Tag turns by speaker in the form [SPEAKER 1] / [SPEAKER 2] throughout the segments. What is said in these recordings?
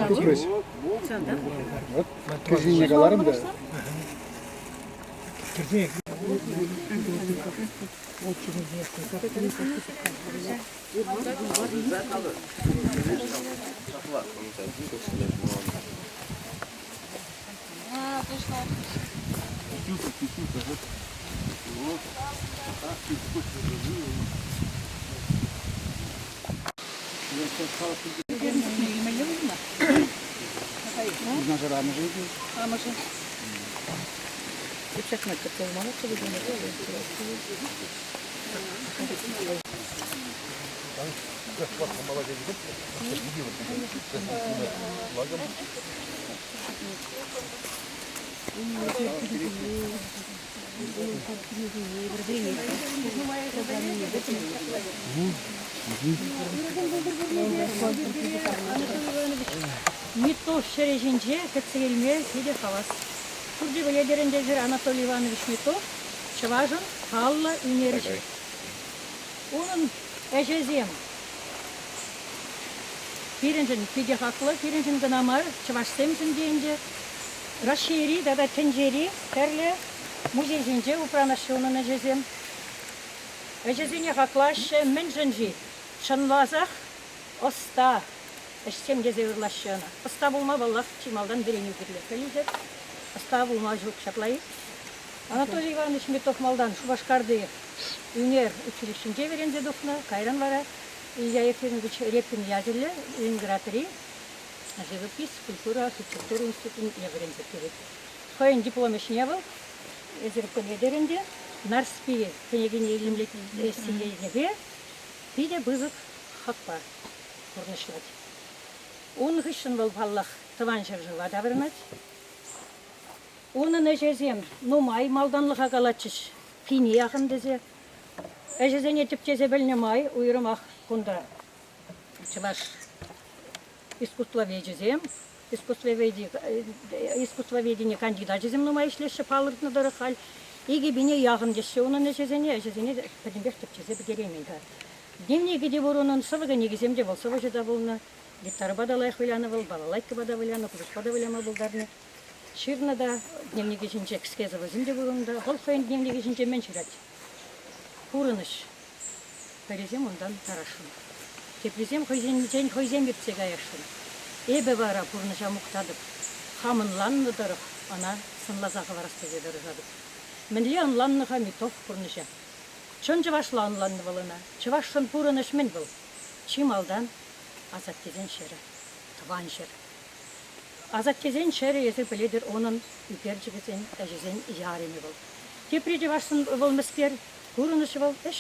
[SPEAKER 1] Тупрӗҫ. Кӗрсине каларӑм та.
[SPEAKER 2] Амӑшӗ. Миттов ҫӗрӗ ҫинче кӗтсе илме питӗ хавас. Пурте пӗлетӗр ӗнтӗ эсир Анатолий Иванович Миттов чӑвашӑн паллӑ ӳнерҫи. Унӑн ӗҫӗсем пирӗншӗн питӗ хаклӑ, пирӗншӗн кӑна мар, чӑвашсемшӗн те ӗнтӗ. Раҫҫейри тата тӗнчери тӗрлӗ музейсенче упранаҫҫӗ унӑн ӗҫӗсем. Ӗҫӗсене хаклаҫҫӗ. Мӗншӗн-ши? Чӑнласах ӑста ӗҫсем тесе ырлаҫҫӗ ӑна. Ӑста пулма, паллах, чи малтан вӗренӳ кирлӗ. Пӗлӳсӗр ӑста пулма ҫук, ҫапла-и? Анатолий Иванович Митов малтан Шупашкарти ӳнер училищинче вӗренсе тухнӑ, кайран вара Илья Ефимович Репин ячӗллӗ Ленинградри живопись, культура, архитектура институтне вӗренсе кӗрет. Хӑйӗн диплом ӗҫне вӑл, эсир пӗлетӗр ӗнтӗ, Нарспи кӗнекине илемлетесси енӗпе питӗ пысӑк хакпа пурнӑҫлать. Ун хыҫҫӑн вӑл, паллах, тӑван ҫӗршыва таврӑнать. Унӑн ӗҫӗсем нумай малтанлӑха калатчӗҫ, пине яхӑн тесе. Ӗҫӗсене тӗпчесе пӗлнӗ май уйрӑмах кунта чӑваш искусствовечӗсем, искусствоведени кандидачӗсем нумай ӗҫлеҫҫӗ палӑртнӑ тӑрӑх халь 2000 яхӑн теҫҫӗ унӑн ӗҫӗсене, ӗҫӗсене пӗтӗмпех тӗпчесе пӗтереймен-ха. Дневникӗ те пур унӑн, сӑвӑ кӗнекисем те вӑл сӑвӑҫӑ та пулнӑ, гитарӑпа та лайӑх вылянӑ вӑл, балалайкӑпа та вылянӑ, купӑспа та выляма пултарнӑ. Ҫырнӑ та дневникӗ ҫинче кӗске сӑвӑсем те пур унта. Вӑл хӑйӗн дневникӗ ҫинче мӗн ҫырать? Пурӑнӑҫ. Пӗрисем унтан тарасшӑн. Теприсем хӑйсенчен хӑйсем иртсе каясшӑн. Эпӗ вара пурнӑҫа мухтатӑп. Хам ӑнланнӑ тӑрӑх ӑна сӑнласа хӑварас тесе тӑрӑшатӑп. Мӗнле ӑнланнӑ-ха Митов пурнӑҫа? Чӑн чӑвашла ӑнланнӑ вӑл ӑна. Чӑвашшӑн пурӑнӑҫ мӗн вӑл? Чи малтан асаттесен ҫӗрӗ, тӑван ҫӗр. Асаттесен ҫӗрӗ, эсир пӗлетӗр, унӑн ӳкерчӗкӗсен ӗҫӗсен ярӑмӗ вӑл. Тепри чӑвашшӑн вӑл мӗскер? Пурӑнӑҫ вӑл ӗҫ.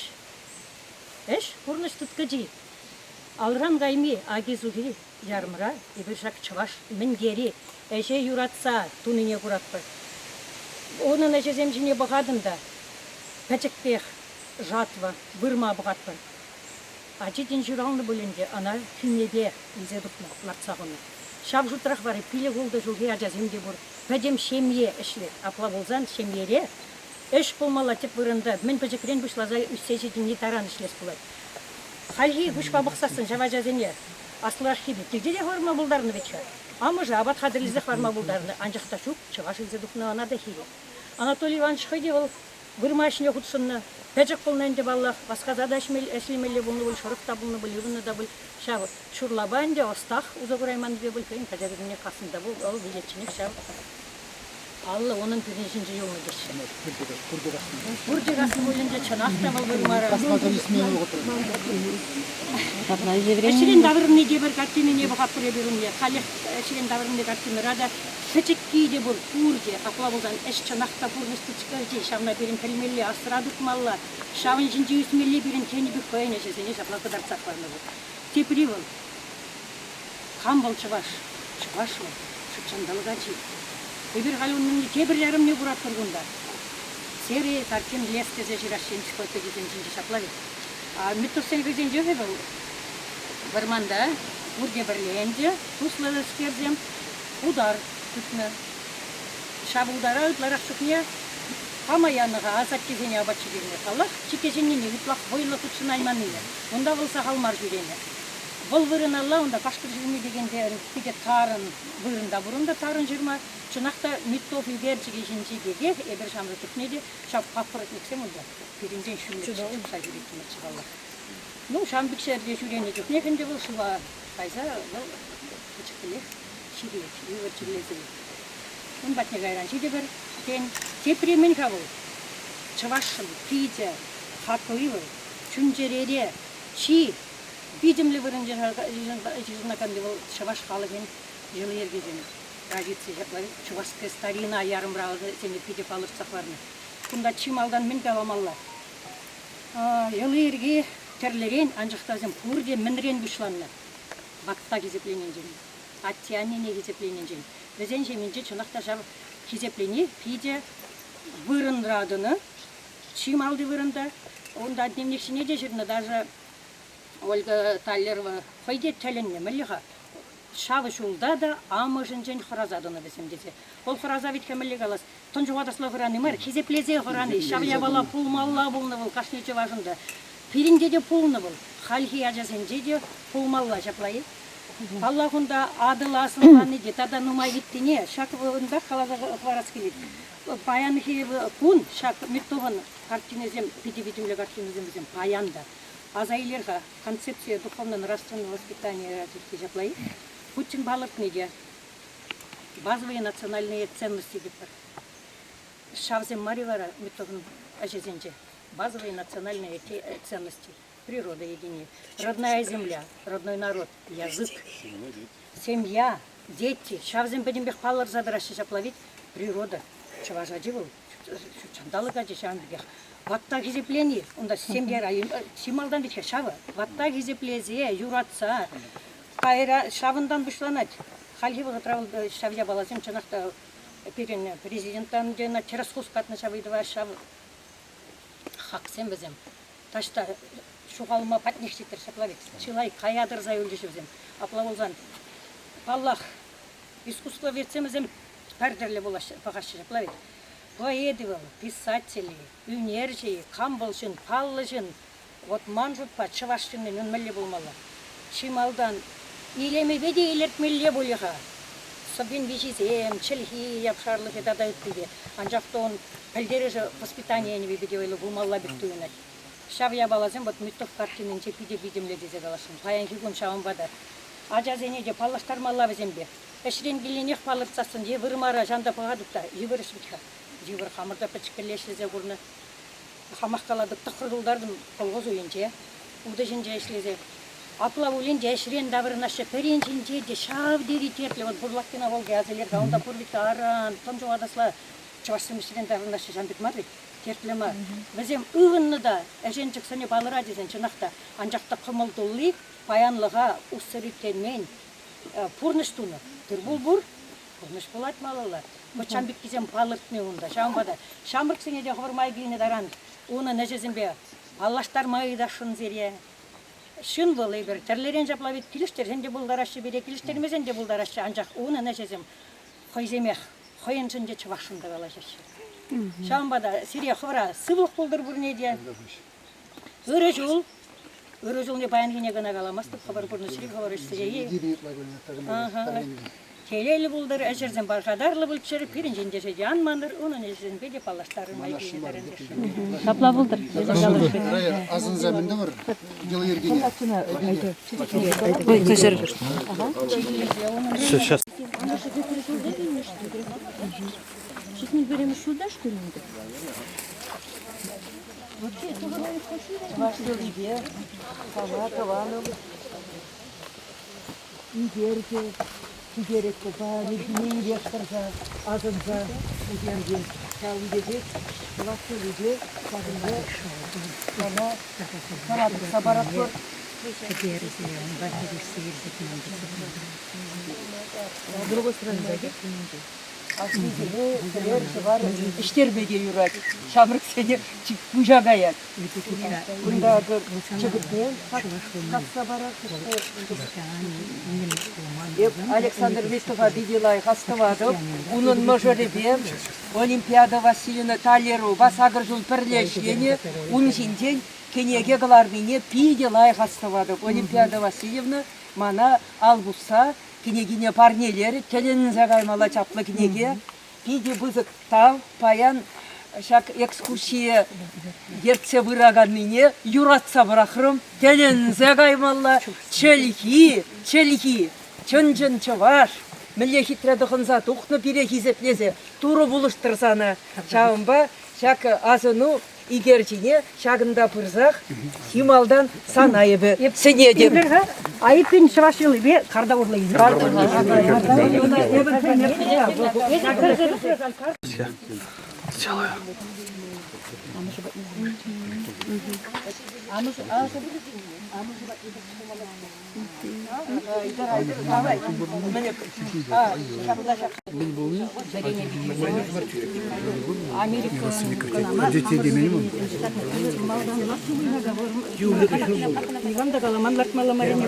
[SPEAKER 2] Ӗҫ, пурнӑҫ тыткӑчи. Алран кайми аки-сухи ярӑмра эпир ҫак чӑваш мӗн тери ӗҫе юратса тунине куратпӑр. Унӑн ӗҫӗсем ҫине пӑхатӑн та пӗчӗкпех жатва, вырма пӑхатпӑр. Ачи тин ҫуралнӑ пулин те ӑна кӳмепе илсе тухнӑ, лартса хунӑ. Ҫав шутрах вара пилӗк-ултӑ ҫулхи ачасем те пур. Пӗтӗм ҫемье ӗҫлет. Апла пулсан ҫемьере ӗҫ пулмалла тӗп вырӑнта. Мӗн пӗчӗкрен пуҫласа ӳссе ҫитӗнни таран ӗҫлес пулать. Хальхи куҫпа пӑхсассӑн ҫав ачасене аслӑраххипе килте те хӑварма пултарнӑ вӗт-ха. Амӑшӗ апат хатӗрлесех хӑварма пултарнӑ, анчах та ҫук, чӑваш илсе тухнӑ ӑна та хире. Анатолий Иванович хӑй те вӑл Вырма ӗҫне хутшӑннӑ. Пӗчӗк пулнӑ ӗнтӗ паллах, васкаса та ӗҫлемелле пулнӑ пуль, шӑрӑх та пулнӑ пуль, ывӑннӑ та пуль. Ҫав ҫурлапа ӗнтӗ ӑстах усӑ курайманнипе пуль хӑйӗн качакисене каснӑ та пуль, вӑл виличченех ҫав паллӑ унӑн пӳрни ҫинче юлнӑ теҫҫӗ.
[SPEAKER 1] Пурте каснӑ.
[SPEAKER 2] Пурте каснӑ пуль ӗнтӗ, чӑнах та вӑл вырмара.
[SPEAKER 1] Касмасан ӳсмен вӑхӑтра.
[SPEAKER 2] Ӗҫрен таврӑнни те пӗр картинине пӑхатпӑр эпир унне. Халех ӗҫрен таврӑнни картинӑра та Пӗчӗкки те пур, пурте. Апла пулсан ӗҫ чӑнах та пурнӑҫ тыткӑчи. Ҫавна пирӗн пӗлмелле, асра тытмалла. Ҫавӑн ҫинче ӳсмелли пирӗн тенӗ пек хӑйӗн ӗҫӗсене ҫапла кӑтартса хӑварнӑ вӑл. Тепри вӑл. Кам вӑл чӑваш? Чӑваш вӑл, ҫутҫанталӑк ачи. Эпир халь унӑнне тепӗр ярӑмне куратпӑр кунта. Серый картин лес тесе ҫыраҫҫӗ энциклопедисем ҫинче ҫапла вӗт. А Миттовсен хӑйсенче вӑл вӑрманта пурте пӗрле ӗнтӗ, туслӑскерсем. Утар тытнӑ. Ҫав утара ытларах чухне кама янӑ-ха асаттесене апат ҫитерме? Паллах, чи кӗҫӗннине, ытлах вӑйлӑ хутшӑнайманнине. Унта вӑл сахал мар ҫӳренӗ. Вӑл вырӑналла унта Кашкӑр ҫырми текен те питӗ тарӑн вырӑнта пурӑннӑ, тарӑн ҫырма. Чӑнах та Миттов ӳкерчӗкӗ ҫинчи пекех эпир ҫамрӑк чухне те ҫав папоротниксем унта пирӗнтен ҫӳллӗ чупса ҫӳреттӗмӗрччӗ паллах. Ну, ҫавӑн пек ҫӗрте ҫӳренӗ чухнех ӗнтӗ вӑл шыва кайса вӑл пӗчӗккӗнех чирлет, йывӑр чирлесе. Ун патне кайран ҫитӗпӗр. Тен, тепри мӗн-ха вӑл? Чӑвашшӑн питӗ хакли вӑл, чун-чӗрере чи витӗмлӗ вырӑн йышӑнаканни вӑл чӑваш халӑхӗн йӑли-йӗркисем. Традици ҫапла чувашская старина ярӑмра вӗсене питӗ палӑртса хӑварнӑ. Кунта чи малтан мӗн каламалла? Йӑли-йӗрки тӗрлӗрен, анчах та вӗсем пурте мӗнрен пуҫланнӑ? Ватта хисепленинчен, атте-аннене хисепленинчен. Вӗсен ҫемйинче чӑнах та ҫав хисеплени питӗ вырӑнра тӑнӑ. Чи малти вырӑнта. Унта дневник ҫине те ҫырнӑ даже Ольга Таллерова хӑй те тӗлӗннӗ. Мӗнле-ха ҫав ҫулта та амӑшӗнчен хӑраса тӑнӑ вӗсем тесе. Вӑл хӑраса вӗт-ха мӗнле калас, тӑн ҫухатасла хӑрани мар, хисеплесе хӑрани. Ҫав япала пулмалла пулнӑ вӑл кашни чӑвашӑн та. Пирӗнте те пулнӑ вӑл, хальхи ачасенче те пулмалла ҫапла-и? Паллах, унта Атӑла сӑнлани те тата нумай ыттине ҫак вырӑнтах каласа хӑварас килет. Паянхи кун ҫак Миттовӑн картинисем, питӗ витӗмлӗ картинӑсем вӗсем паян та. Аса илер-ха, концепция духовно-нравственного воспитания развития ҫапла-и? Путин палӑртни те базовые национальные ценности тетпӗр. Ҫавсем мар-и вара Миттовӑн ӗҫӗсенче? Базовые национальные ценности. Природа едини, родная земля, родной народ, язык, семья, дети. Ҫавсем пӗтӗмпех палӑрса тӑраҫҫӗ ҫапла ведь. Природа. Чӑваш ачи вӑл, ҫутҫанталӑк ачи ҫавӑн пекех. Ватта хисеплени, унта семьера чи малтан вӗт-ха ҫавӑ. Ватта хисеплесе, юратса, кайра ҫавӑнтан пуҫланать. Хальхи вӑхӑтра вӑл ҫав япаласем чӑнах та пирӗн президентран те тӗрӗс хускатнӑ ҫав ыйтӑва, ҫав хаксем вӗсем таҫта ҫухалма патнех ҫитрӗҫ ҫапла ведь. Чылай кая тӑрса юлчӗҫ вӗсем. Апла пулсан, паллах, искусствоведсем вӗсем пӗр тӗрлӗ пулаҫҫӗ, пӑхаҫҫӗ ҫапла ведь. Поэт-и вӑл, писатель-и, ӳнерҫӗ-и, кам вӑл ҫын, паллӑ ҫын. Вот ман шутпа, чӑваш ҫыннин ун мӗнле пулмалла? Чи малтан илемӗпе те илӗртмелле пулӗ-ха. Сӑввин виҫисем, чӗлхи япшарлӑхӗ тата ытти те. Анчах та ун пӗлтерӗшӗ воспитани енӗпе питӗ вӑйлӑ пулмалла пек туйӑнать. Ҫав япаласем вот Миттов картининче питӗ витӗмлӗ тесе каласшӑн. Паянхи кун ҫавӑнпа та ачасене те паллаштармалла вӗсемпе. Ӗҫрен килнинех палӑртсассӑн е вырмара ҫанта пӑхатӑп та йывӑр ӗҫ вӗт-ха. Йывӑр хамӑр та пӗчӗккӗлле ӗҫлесе курнӑ. Хамах калатӑп, тӑххӑр тултартӑм колхоз уйӗнче, утӑ ҫинче ӗҫлесе. Апла пулин те ӗҫрен таврӑнаҫҫӗ пӗрин ҫинче те ҫав тери тертлӗ. Вот Бурлакина Волги аса илер-ха, унта пур вӗт аран, тӑн ҫухатасла чӑвашсем ӗҫрен таврӑнаҫҫӗ, ҫавӑн пек мар вӗт, тертлӗ мар. Вӗсем ывӑннӑ та ӗшенчӗк сӑнӗ палӑрать тесен чӑнах та. Анчах та кӑмӑл тулли паянлӑха уссӑр ирттермен пурнӑҫ тунӑ. Тыр-пул пур, пурнӑҫ пулать малалла. Вӑт пеккисем палӑртни унта. Ҫавӑнпа та ҫамрӑксене те хӑвӑр май килнӗ таран унӑн ӗҫӗсемпе паллаштарма ыйтасшӑн сире. Ҫын вӑл эпир тӗрлӗрен ҫапла ведь килӗштерсен те пултараҫҫӗ пире, килӗштермесен те пултараҫҫӗ, анчах унӑн ӗҫӗсем хӑйсемех хӑйӗншӗн те чӑвашшӑн та калаҫаҫҫӗ. Ҫавӑнпа та сире хӑвӑра сывлӑх пултӑр пурне те. Ырӑ ҫул. Ырӑ ҫулне паянхине кӑна каламастӑп, хӑвӑр пурнӑҫри хӑвӑр ӗҫсене. Телейлӗ пултӑр, ӗҫӗрсем пархатарлӑ пулччӑр, пирӗн ҫинче те ан манӑр, унӑн ӗҫӗсемпе те паллаштарӑр май килнӗ таран Ҫапла пултӑр.
[SPEAKER 1] Асӑнса мӗн тӑвӑр йӑла-йӗркене?
[SPEAKER 3] Ой, каҫар.
[SPEAKER 4] Сейчас.
[SPEAKER 3] Честно говоря, мы сюда, что ли?
[SPEAKER 5] Чӑваш йӑлипе сана тӑванӑм ӳкерчӗ, ҫитерет пулса, ирхине ирех тӑрса асӑнса ӳкерчӗ. Ҫавӑн пекех чӑваш йӑлипе ҫакӑнта сана тӑратса паратпӑр. С другой стороны, Аслисене пӗрер ҫӑвар ӗҫтерме те юрать. Ҫамрӑксене пуҫа каять. Кунта акӑ чӑкӑтне касса парать. Эп Александр Вестова питӗ лайӑх астӑватӑп. Унӑн мӑшӑрӗпе Олимпиада Васильевна Талерова сакӑр ҫул пӗрле ӗҫленӗ. Ун ҫинчен. кӗнеке кӑларнине питӗ лайӑх астӑватӑп. Олимпиада Васильевна мана ал пусса кӗнекине парнелерӗ. Тӗлӗнсе каймалла чаплӑ кӗнеке. Питӗ пысӑк тав паян ҫак экскурсие ертсе пыраканнине юратса пӑрахрӑм. Тӗлӗнсе каймалла. Чӗлхи, чӗлхи, чӑн-чӑн чӑваш. Мӗнле хитре тӑхӑнса тухнӑ пире хисеплесе. Турӑ пулӑштӑр сана. Ҫавӑнпа ҫак асӑну икерчине ҫакӑнта пырсах чи малтан сана эпӗ сӗнетӗп.
[SPEAKER 2] А эппин чӑваш йӑлипе карта урлӑ илнӗ.
[SPEAKER 4] Сделаю.
[SPEAKER 2] Никам та каламан лартмалла марине.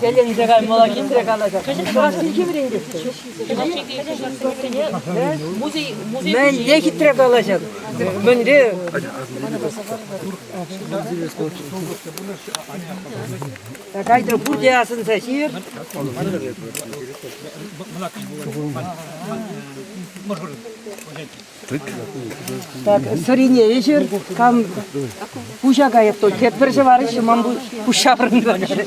[SPEAKER 5] Тӗлӗнсе каймалла хитре калаҫать. Чӑваш чӗлхи вӗрентеҫҫӗ. Мӗнле хитре калаҫать. Мӗнле Так айтӑр пурте асӑнса ҫийӗр. Так, сӑрине ӗҫӗр, кам пуҫа каять, то тепӗр ҫӑварӗҫ, ман пуҫ ҫаврӑнса кайрӗ.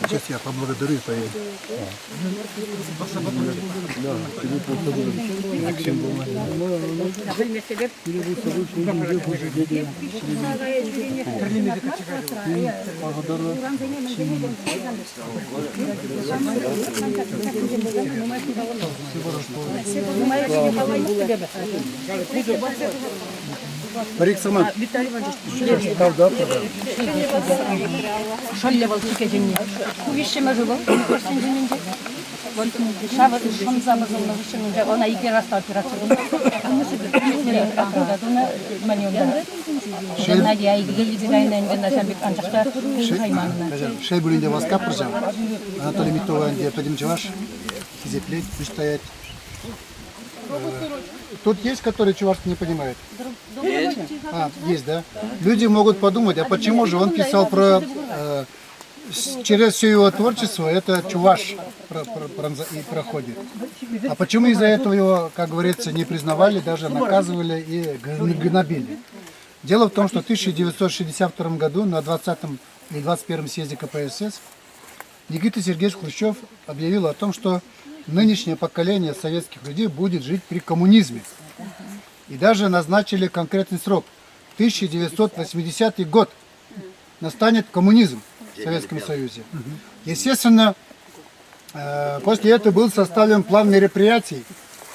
[SPEAKER 1] Сейчас я поблагодарю и поеду. Парик сама.
[SPEAKER 2] Шӑллӗ вӑл чикӗсенне. Ку виҫҫӗмӗшӗ вӑл конкурссенчен Вот ҫав шӑнса пӑсӑлнӑ хыҫҫӑн уже ӑна икӗ раз операци тунӑ. Тунӑ, мӗн унта. Надя икӗ кайнӑ ӗнтӗ на ҫав пек, анчах та пулӑшайман ӑна.
[SPEAKER 1] Шел пулин те васкапӑр ҫав. Анатолий Миттова ӗнтӗ пӗтӗм чӑваш хисеплет, пуҫ таять. Тут есть, который чувашский не понимает?
[SPEAKER 4] Есть.
[SPEAKER 1] А, есть, да? Люди могут подумать, а почему же он писал про... через все его творчество это чуваш и проходит. А почему из-за этого его, как говорится, не признавали, даже наказывали и гнобили? Дело в том, что в 1962 году на 20-м и 21-м съезде КПСС Никита Сергеевич Хрущев объявил о том, что нынешнее поколение советских людей будет жить при коммунизме. И даже назначили конкретный срок. 1980 год настанет коммунизм в Советском Союзе. Естественно, после этого был составлен план мероприятий,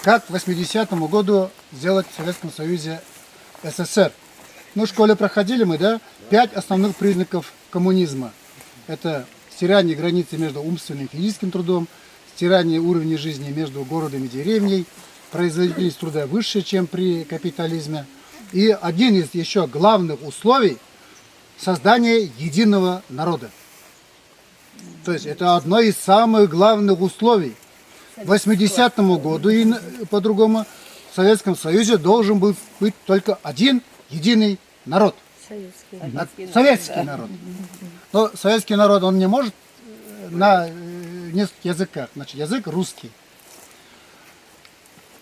[SPEAKER 1] как к 80-му году сделать в Советском Союзе СССР. Ну, в школе проходили мы, да, пять основных признаков коммунизма. Это стирание границы между умственным и физическим трудом, стирание уровня жизни между городом и деревней, производительность труда выше, чем при капитализме. И один из еще главных условий – создание единого народа. То есть это одно из самых главных условий. К 80-му году, и по-другому, в Советском Союзе должен был быть только один единый народ. Советский. Советский народ. Но советский народ, он не может на нескольких языках. Значит, язык русский.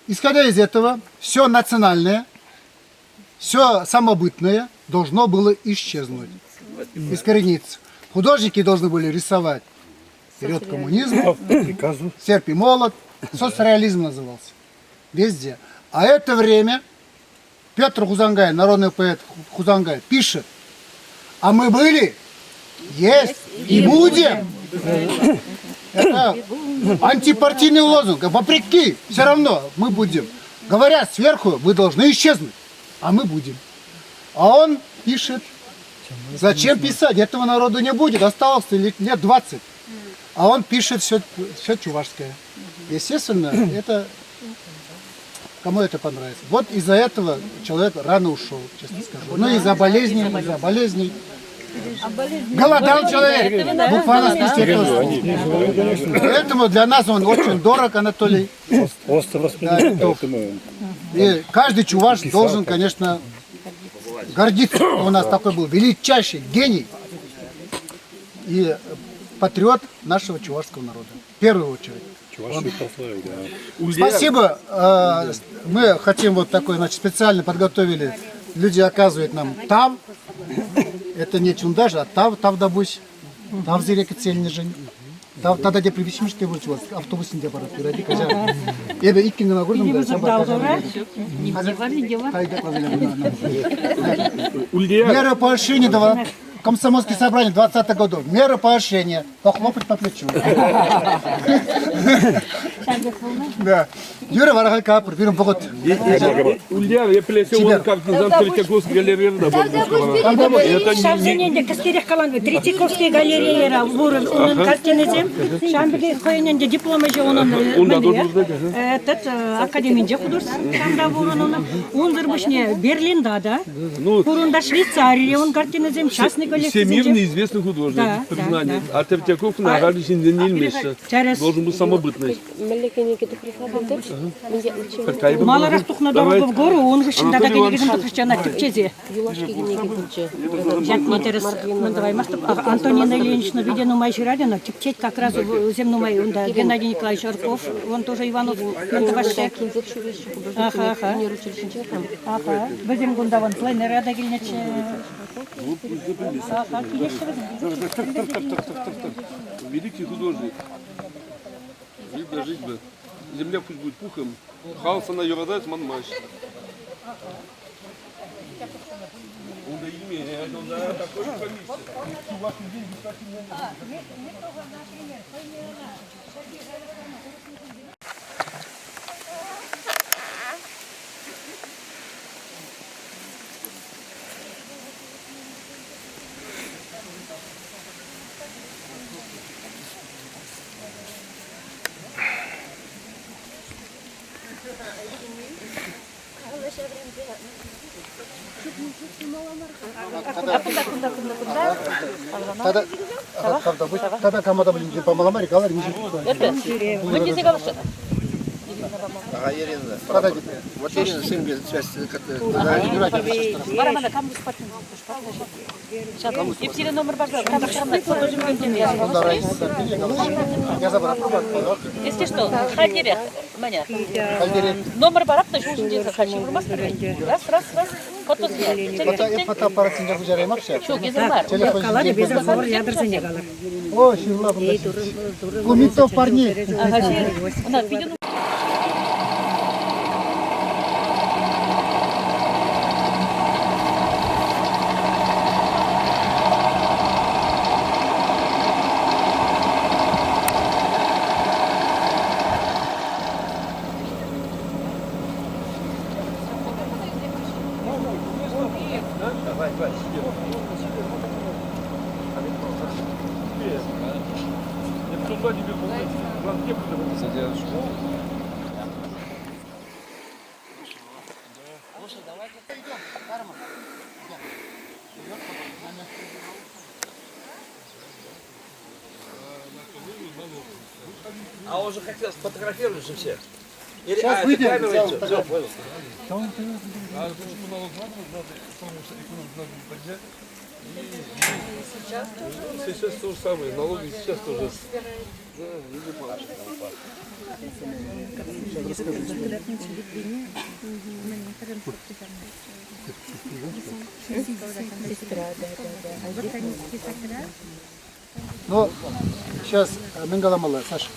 [SPEAKER 1] Исходя из этого, все национальное, все самобытное должно было исчезнуть, искорениться. Художники должны были рисовать вперед коммунизм, серп и молот, соцреализм назывался. Везде. А это время Петр Хузангай, народный поэт Хузангай, пишет, а мы были, есть и будем. Это антипартийный лозунг. Вопреки, все равно мы будем. Говорят сверху, вы должны исчезнуть, а мы будем. А он пишет, зачем писать, этого народу не будет, осталось лет 20. А он пишет все, все чувашское. Естественно, это кому это понравится. Вот из-за этого человек рано ушел, честно скажу. Ну, из-за болезней, из-за болезней. Голодал человек, буквально смысле Поэтому для нас он очень дорог, Анатолий.
[SPEAKER 6] Остро воспринимает, поэтому...
[SPEAKER 1] И каждый чуваш должен, конечно, гордиться, что у нас такой был величайший гений и патриот нашего чувашского народа. В первую очередь.
[SPEAKER 6] Чувашию прославил, да.
[SPEAKER 1] Спасибо. Мы хотим вот такой, значит, специально подготовили. Люди оказывают нам тав. Это не чундаж, а тав, тав добусь. Тав зирек цельнижень. Тав тада де привичмиш те вот автобус не аппарат. Эбе иккин гына көрдүм да. Мера поощрения давала. Комсомольское собрание 20-х годов. Мера поощрения. Похлопать по плечу. Да. Юра варахаль капыр, бирин богот.
[SPEAKER 7] Ульян, я плесе, он как на Третьяковской галерее
[SPEAKER 2] Это Шавзененде кӗскерех калан Третьяковской галереяра вырӑн унӑн картинисем. Ҫавӑн хӑйӗнӗн диплом ӗҫӗ унӑн этот академинче художество та пурӑн унӑн. Унсӑр пуҫне Берлинда да, пурӑнта Швейцарире ун картинисем, частный коллекцисенче.
[SPEAKER 7] Всемирно известный художник,
[SPEAKER 2] Да,
[SPEAKER 7] признание.
[SPEAKER 2] да,
[SPEAKER 7] А Третьяков на Гале не Должен быть самобытный.
[SPEAKER 2] Маларах тухнӑ дорога в гору, ун хыҫҫӑн тата кӗнекесем тухрӗҫ ӑна тӗпчесе. Ҫак тӗрӗс мӗн тӑваймастӑп. Антонина Ильинична питӗ нумай ҫырать ӑна, тӗпчет как раз вӗсем нумай унта. Геннадий Николаевич Орков, он тоже Иванов мӗн тӑваҫҫӗ. Аха, аха. Аха. Вӗсем кунта вон пленэра та килнӗччӗ. Аха, килеҫҫӗ вӗсем.
[SPEAKER 7] Великий художник. Видно, жить бы. Земля пусть будет пухом. Халсана юрадать манмаш. Унда имеет, унда такой же комиссия.
[SPEAKER 1] Тата тата камада блин помаламари калар не
[SPEAKER 8] Ага, Ирина.
[SPEAKER 1] Тата
[SPEAKER 8] Вот Ирина сын без связь.
[SPEAKER 1] Я забрал.
[SPEAKER 3] Если что, хальтерех, маня. Номер барап та жул жинде хальши бурмастыр. Раз, раз, раз. Фото снять.
[SPEAKER 1] Фотоаппарат синде гүжәрәйм апша.
[SPEAKER 3] Чук, езер
[SPEAKER 1] Телефон
[SPEAKER 2] Каларӗ безер хӑвӑр ядӑрсене калар.
[SPEAKER 1] О, шырла бunda. Кумитов парней.
[SPEAKER 3] Ага, видео
[SPEAKER 8] А он же хотел сфотографировать же всех. Или,
[SPEAKER 1] Сейчас
[SPEAKER 8] а, это
[SPEAKER 1] выйдем,
[SPEAKER 8] камера
[SPEAKER 1] взял
[SPEAKER 8] идет. Все, понял.
[SPEAKER 7] А почему налог надо, надо, потому что экономику надо поднять. Сейчас тоже. Сейчас то же самое, налоги сейчас тоже. Да, люди плачут.
[SPEAKER 1] Ну, сейчас мӗн Саша.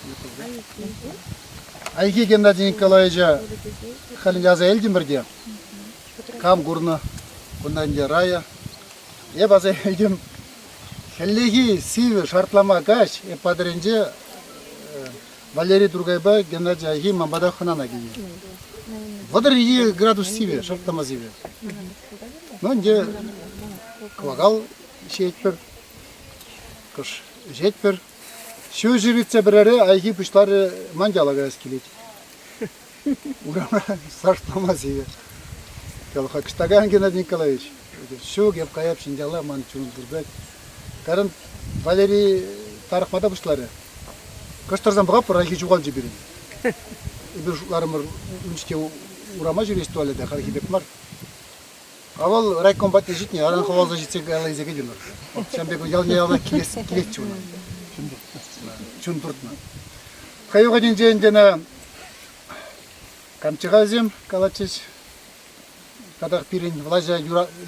[SPEAKER 1] Айхи Геннадий Николаевича халӗ аса илтӗмӗр те. Кам курнӑ, кунта ӗнтӗ рая. Эп аса илтӗм хӗллехи сивӗ шартлама каҫ эп Патӑрьелӗнче Валерий Тургайпа Геннадий Айхи ман пата хӑнана килнӗ. 32 градус сивӗ, шартлама сивӗ. Ну, ӗнтӗ кӑвакал ҫиетпӗр, кӑш ӗҫетпӗр. Ҫу ҫивӗтсе пӗрере Айхи пуҫларӗ ман яла каяс килет. Урамра шартлама сивӗ. Калӑха кӑштакан Геннадий Николаевич. Ҫук, эп каяп ҫын яла, ман чун туртать. Каран Валерий тарӑхма та пуҫларӗ. Кӑштӑрсан пӑхатпӑр, хайхи ҫухалчӗ пирӗн. Эпир шутларӑмӑр, ун чухне урама ҫӳрес туалета хальхи пек мар. А вӑл райком патне ҫитнӗ, аран хӑваласа ҫитсе каялла илсе кӗтӗмӗр. Ҫавӑн пек ялне яла килес, килетчӗ унӑн. Чун туртнӑ. Хӑй вӑхӑтӗнче ӗнтӗ ӑна камчӑкасем калатчӗҫ. Татах пирӗн влаҫа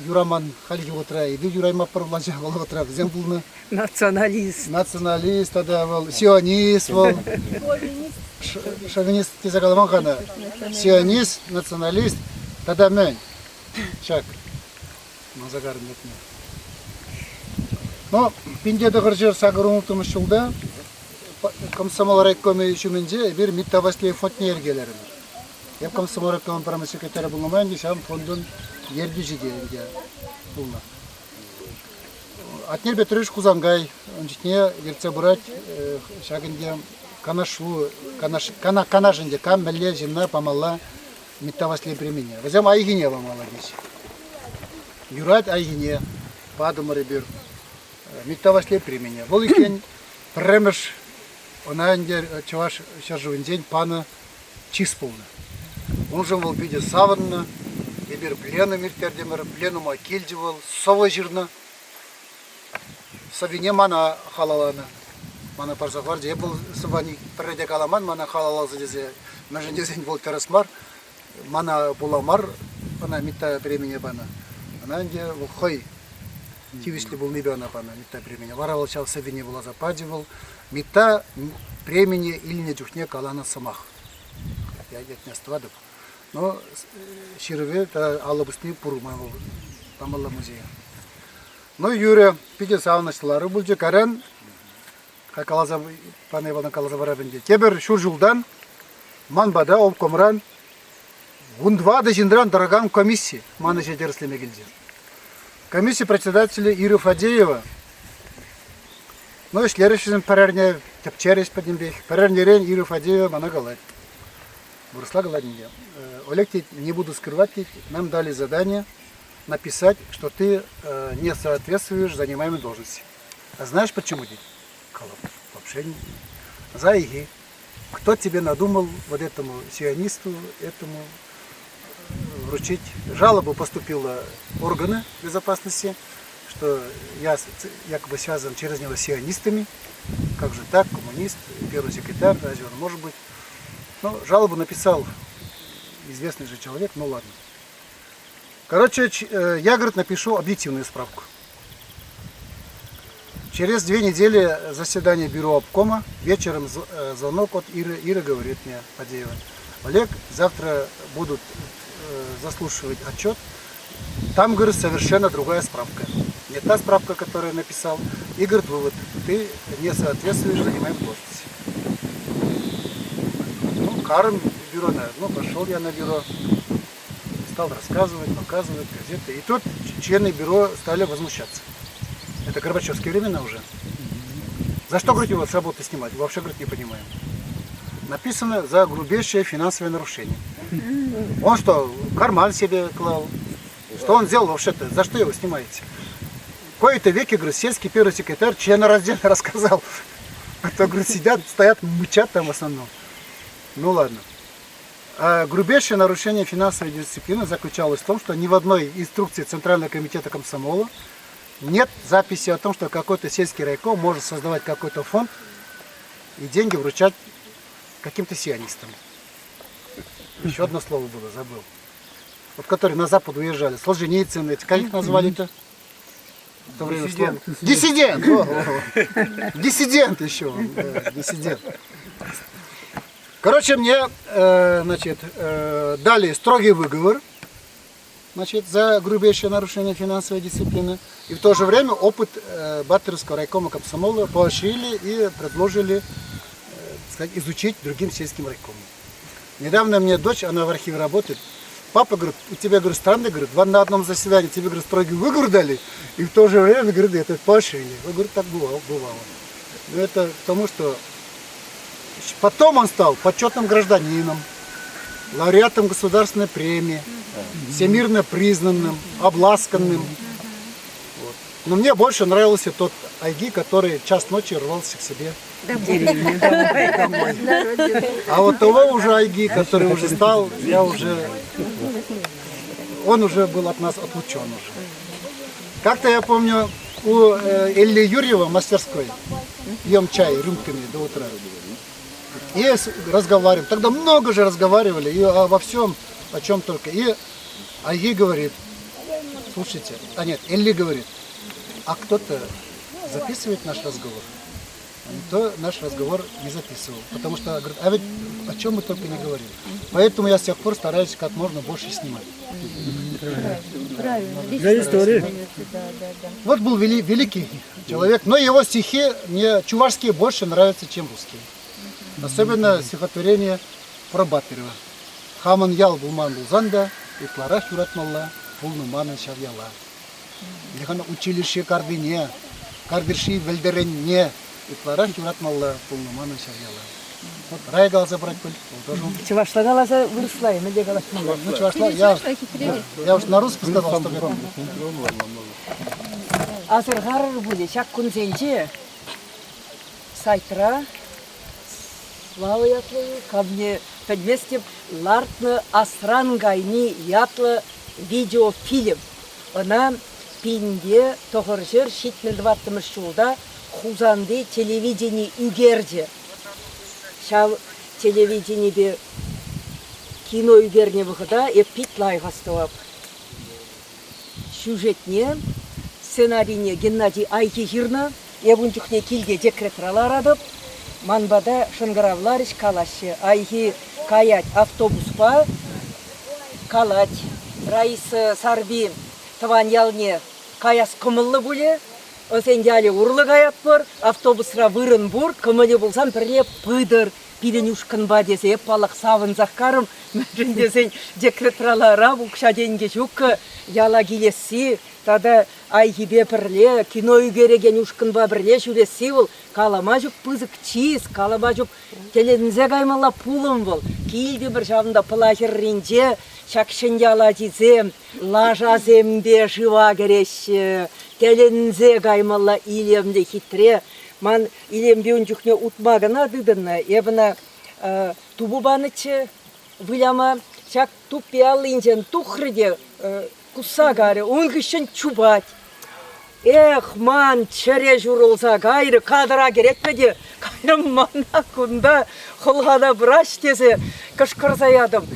[SPEAKER 1] юраман хальхи вӑхӑтра эпир юраймастпӑр влаҫа, вӑл вӑхӑтра вӗсем пулнӑ.
[SPEAKER 5] Националист.
[SPEAKER 1] Националист тата вӑл сионист вӑл. Шовинист тесе каламан-ха ӑна. Сионист, националист тата мӗн? Ҫак манса карӑм ятне. Но 1986 ҫулта комсомол райкомӗ ҫумӗнче эпир Митта Ваҫлей фондне йӗркелерӗмӗр. Эп комсомол райкомӗн пӗрремӗш секретарӗ пулнӑ май ӗнтӗ ҫав фондӑн ертӳҫи те ӗнтӗ пулнӑ. Атнер Петрович Хусанкай ун чухне ертсе пырать ҫак ӗнтӗ канашлу, канаш, канаш ӗнтӗ кам мӗнле ҫынна памалла Митта Ваҫлей премине. Вӗсем айхине памалла теҫҫӗ. Юрать айхине патӑмӑр эпир Митта Ваҫлей премине. Вӑл иккен пӗрремӗш ӑна ӗнтӗ Чӑваш ҫӗршывӗнчен панӑ чыс пулнӑ. Уншӑн вӑл питӗ савӑннӑ. Эпир пленум ирттертӗмӗр, пленума килчӗ вӑл, сӑвӑ ҫырнӑ. Сӑввине мана халалланӑ. Мана парса хӑварчӗ. Эп вӑл сӑвва пӗрре те каламан, мана халалласа тесе. Мӗншӗн тесен вӑл тӗрӗс мар. Мана пула мар ӑна Митта премине панӑ. Ӑна ӗнтӗ вӑл хӑй тивӗҫлӗ пулнипе ӑна панӑ Митта премине. Вара вӑл ҫав сӑввине вуласа пачӗ вӑл. Митта премине илнӗ чухне каланӑ сӑмах. Я ятне астӑватӑп. Но ҫырӑвӗ тата алӑ пусни пур ман вӑл памалла музее. Ну, Юрӗ, питӗ савӑнӑҫлӑ лару пулчӗ. Карен каласа пани вӑл каласа парап ӗнтӗ. Тепӗр ҫур ҫултан ман пата обкомран вунтӑватӑ ҫынран тӑракан комисси ман ӗҫе тӗрӗслеме килчӗ. Комисси председателӗ Ира Фадеева ну, ӗҫлерӗҫ вӗсем пӗр эрне, тӗпчерӗҫ пӗтӗмпех. Пӗр эрнерен Ира Фадеева мана калать. Вырӑсла калать ӗнтӗ. Олег, тет, не буду скрывать, тет, нам дали задание написать, что ты не соответствуешь занимаемой должности. А знаешь почему, тет? Калап, вообще не. За ИГИ. Кто тебе надумал вот этому сионисту, этому вручить? Жалобу поступила органы безопасности, что я якобы связан через него с сионистами. Как же так, коммунист, первый секретарь, разве он может быть? Ну, жалобу написал известный же человек, ну ладно. Короче, я, говорит, напишу объективную справку. Через 2 недели заседание бюро обкома, вечером звонок от Иры. Ира говорит мне, Фадеева, Олег, завтра будут заслушивать отчет. Там, говорит, совершенно другая справка. Не та справка, которую я написал. И, говорит, вывод, ты не соответствуешь занимаемой должности. Ну, карм бюро, ну, пошел я на бюро, стал рассказывать, показывать газеты. И тут члены бюро стали возмущаться. Это Горбачевские времена уже. За что, говорит, его с работы снимать? Вообще, говорит, не понимаем. Написано за грубейшее финансовое нарушение. Он что, карман себе клал? Что он сделал вообще-то? За что его снимаете? Кои-то веки, говорит, сельский первый секретарь членораздельно рассказал. А то, говорит, сидят, стоят, мычат там в основном. Ну ладно. А грубейшее нарушение финансовой дисциплины заключалось в том, что ни в одной инструкции Центрального комитета комсомола нет записи о том, что какой-то сельский райком может создавать какой-то фонд и деньги вручать каким-то сионистам. Еще одно слово было, забыл. Вот которые на Запад уезжали. Солженицын, эти, как их назвали-то? В то время
[SPEAKER 7] Диссидент.
[SPEAKER 1] слово. Диссидент! О, о, о. Диссидент еще. Да, диссидент. Короче, мне значит, дали строгий выговор, значит, за грубейшее нарушение финансовой дисциплины. И в то же время опыт Батыревского райкома комсомола поощрили и предложили сказать, изучить другим сельским райкомам. Недавно мне дочь, она в архиве работает, папа, говорит, у тебя, говорит, странно, говорит, вам на одном заседании тебе, говорит, строгий выговор дали, и в то же время, говорит, это поощрили. Он говорит, так бывало, бывало. Но это к тому, что потом он стал почетным гражданином, лауреатом государственной премии, всемирно признанным, обласканным. Вот. Но мне больше нравился тот Айги, который час ночи рвался к себе домой. А вот того уже Айги, который уже стал, я уже... Он уже был от нас отлучен уже. Как-то я помню, у э, Элли Юрьева в мастерской пьем чай рюмками до утра. И разговариваем. Тогда много же разговаривали и обо всем, о чем только. И Айги говорит, слушайте, а нет, Элли говорит, а кто-то записывает наш разговор? Никто наш разговор не записывал, потому что, говорит, а ведь о чем мы только не говорим. Поэтому я с тех пор стараюсь как можно больше снимать.
[SPEAKER 2] Правильно.
[SPEAKER 6] Для истории.
[SPEAKER 1] Вот был вели, великий человек, но его стихи мне чувашские больше нравятся, чем русские. Особенно стихотворение про Батырева. Хамӑн ял пулман пулсан та, ытларах юратмалла пулнӑ манӑн ҫав яла. Лехан училище картине, картиши вӗлтӗренне ытларах юратмалла пулнӑ манӑн ҫав яла. Вот рай каласа парать пуль, ол тоже.
[SPEAKER 5] Чӑвашла каласа вырӑсла, мӗнле калаҫмалла?
[SPEAKER 1] Ну, чӑвашла, я, я уж на русском сказал, что
[SPEAKER 5] Асӑрхарӑр пулӗ, ҫак кунсенче сайтра Слава ятлӑ камне пӗлместӗп, лартнӑ Асран кайни ятлӑ видеофильм. Ӑна 1974 ҫулта Хусанти телевидени ӳкерчӗ. Ҫав телевиденипе кино ӳкернӗ вӑхӑта эп пит лайӑх астӑвап. Сюжетне, сценарине Геннадий Айхи ҫырнӑ. Эп ун чухне килте декретра ларатӑп. Ман пата шӑнкӑравларӗҫ, калаҫҫӗ. Айхи каять автобуспа, калать. Раиса Сарпи тӑван ялне каяс кӑмӑллӑ пулӗ. Ӑсен ялӗ урлӑ каятпӑр, автобусра вырӑн пур, кӑмӑлӗ пулсан пӗрле пытӑр. Пирӗн ушкӑнпа тесе эп, паллах, савӑнсах карӑм. Мӗншӗн тесен декретра ларам, укҫа-тенкӗ ҫуккӑ, яла килесси тата Айхипе пӗрле, кино ӳкерекен ушкӑнпа пӗрле ҫӳресси вӑл калама ҫук пысӑк чыс, калама ҫук тӗлӗнсе каймалла пулӑм вӑл. Килтӗмӗр ҫавӑнта Пӑла хӗрринче ҫак Ҫӗньял ачисем лашасемпе шыва кӗреҫҫӗ. Тӗлӗнсе каймалла илемлӗ хитре. Ман Илемпе ун чухне утма кӑна тытӑннӑ. Эп ӑна тупӑ панӑччӗ выляма. Ҫак туппи аллинчен тухрӗ те кусса карӗ. Ун хыҫҫӑн чупать. Эх, ман чӗре ҫурӑлса кайрӗ, кадра кӗретпӗ те кайрӑм мана кунта хӑлхана пӑраҫ тесе кӑшкӑрса ятӑм.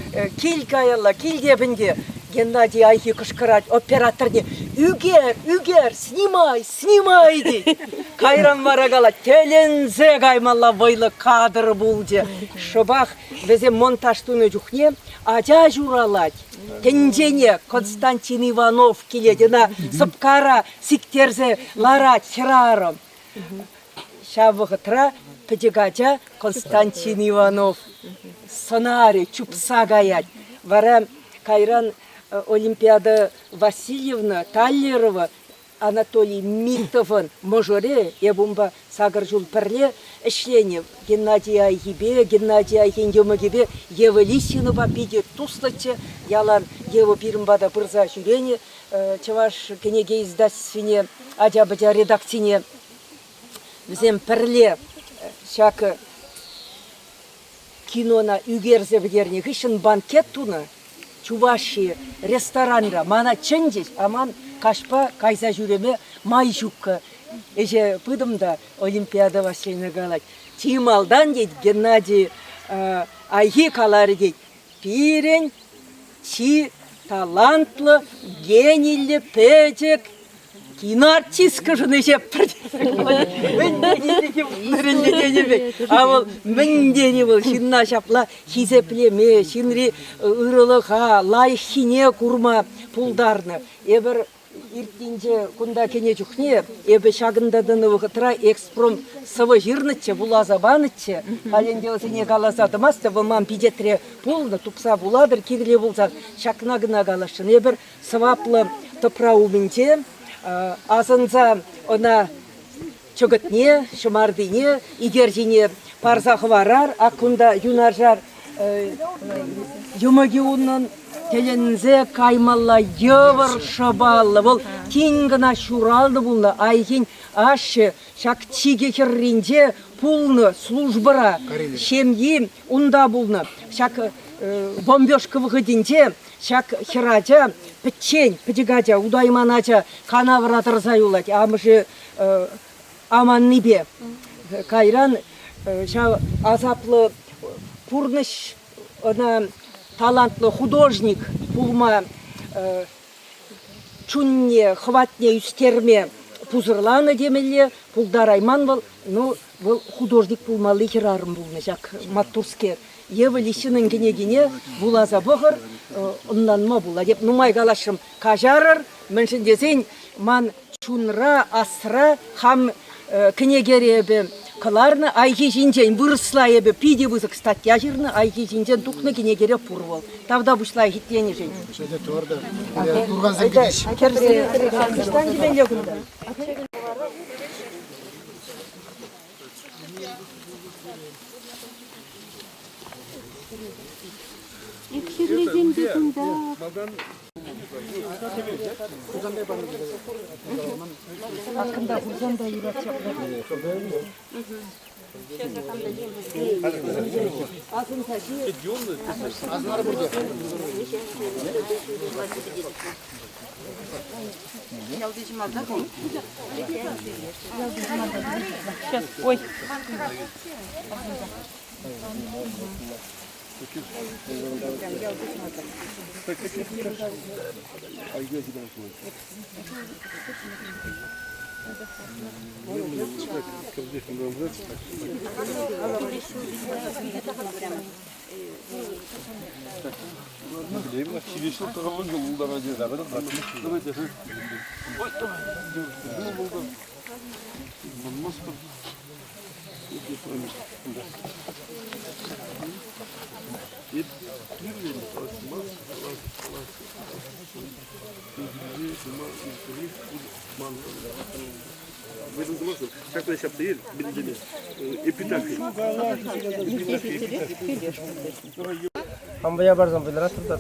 [SPEAKER 5] Кил каялла, кил теп ӗнтӗ. Геннадий Айхи кӑшкӑрать операторне. Ӳкер, ӳкер, снимай, снимай тет. Кайран вара калать, тӗлӗнсе каймалла вӑйлӑ кадр пулчӗ. Шӑпах вӗсем монтаж тунӑ чухне ача ҫуралать. Тӗнчене Константин Иванов килет, ӑна сӑпкара сиктерсе ларать хӗрарӑм. Ҫав вӑхӑтра пӗчӗк ача Константин Иванов сӑнарӗ чупса каять. Вара кайран Олимпиада Васильевна Таллерова Анатолий Митовӑн мӑшӑрӗ, эп унпа сакӑр ҫул пӗрле ӗҫленӗ Геннадий Айхипе, Геннадий Айхин йӑмӑкӗпе Ева Лисинӑпа питӗ туслӑччӗ. Ялан Ева пирӗн пата пырса ҫӳренӗ Чӑваш кӗнеке издательствине, ача-пӑча редакцине. Вӗсем пӗрле ҫак кинона ӳкерсе пӗтернӗ хыҫҫӑн банкет тунӑ Чуваши ресторанра. Мана чӗнчӗҫ, а ман каҫпа кайса ҫӳреме май ҫуккӑ. Ӗҫе пытӑм та Олимпиада Васильевна калать, чи малтан, тет, Геннадий Айхи каларӗ, тет, пирӗн чи талантлӑ, гениллӗ пӗчӗк киноартисткӑшӑн ӗҫе мӗн пек. А вӑл мӗн тени вӑл ҫынна ҫапла хисеплеме, ҫынри ырӑлӑха, лайӑххине курма пултарнӑ. Эпир иртнинче кунта кӗнӗ чухне эпӗ ҫакӑнта тӑнӑ вӑхӑтра экспром сӑвӑ ҫырнӑччӗ, вуласа панӑччӗ. Халь ӗнтӗ вӗсене каласа тӑмастӑп, вӑл ман пичетре пулнӑ, тупса вулатӑр, кирлӗ пулсан ҫакна кӑна каласшӑн. Эпир сӑваплӑ тӑпра умӗнче асӑнса ӑна чӑкӑтне, ҫӑмартине, икерчине парса хӑварар. Ак кунта юнашар йӑмӑкӗ унӑн. Тӗлӗнсе каймалла йывӑр шӑпаллӑ. Вӑл тин кӑна ҫуралнӑ пулнӑ. Айхин ашшӗ ҫак чикӗ хӗрринче пулнӑ службӑра. Ҫемйи унта пулнӑ. Ҫак бомбежка вӑхӑтӗнче ҫак хӗрача пӗччен, пӗчӗк ача, утайман ача канавра тӑрса юлать. Амӑшӗ аманнипе. Кайран ҫав асаплӑ пурнӑҫ ӑна талантлӑ художник пулма чунне, хӑватне ӳстерме пусӑрланӑ темелле, пултарайман вӑл. Ну, вӑл художник пулмалли хӗрарӑм пулнӑ ҫак маттурскер. Ева Лисинӑн кӗнекине вуласа пӑхӑр, ӑнланма пулать. Эп нумай калаҫрӑм, каҫарӑр, мӗншӗн тесен ман чунра, асра хам кӗнекере эпӗ кӑларнӑ Айхи ҫинчен вырӑсла эпӗ питӗ пысӑк статья ҫырнӑ, Айхи ҫинчен тухнӑ кӗнекере пур вӑл. Тавтапуҫ лайӑх итленӗшӗн.
[SPEAKER 1] Ҫӗнӗ тӑвӑр Турхансем кӗтеҫ.
[SPEAKER 5] Кӗрсе ӑҫтан кӗмелле кунта?
[SPEAKER 9] Икҫӗрлисем те кунта.
[SPEAKER 5] Аккӑнта хурсан та юрать ҫапла. Асӑнса
[SPEAKER 3] Сейчас, ой.
[SPEAKER 7] Ҫакна ҫапса ил, билдеме. Эпитафи.
[SPEAKER 4] Хам вӑя парсан вӑйлӑрах та.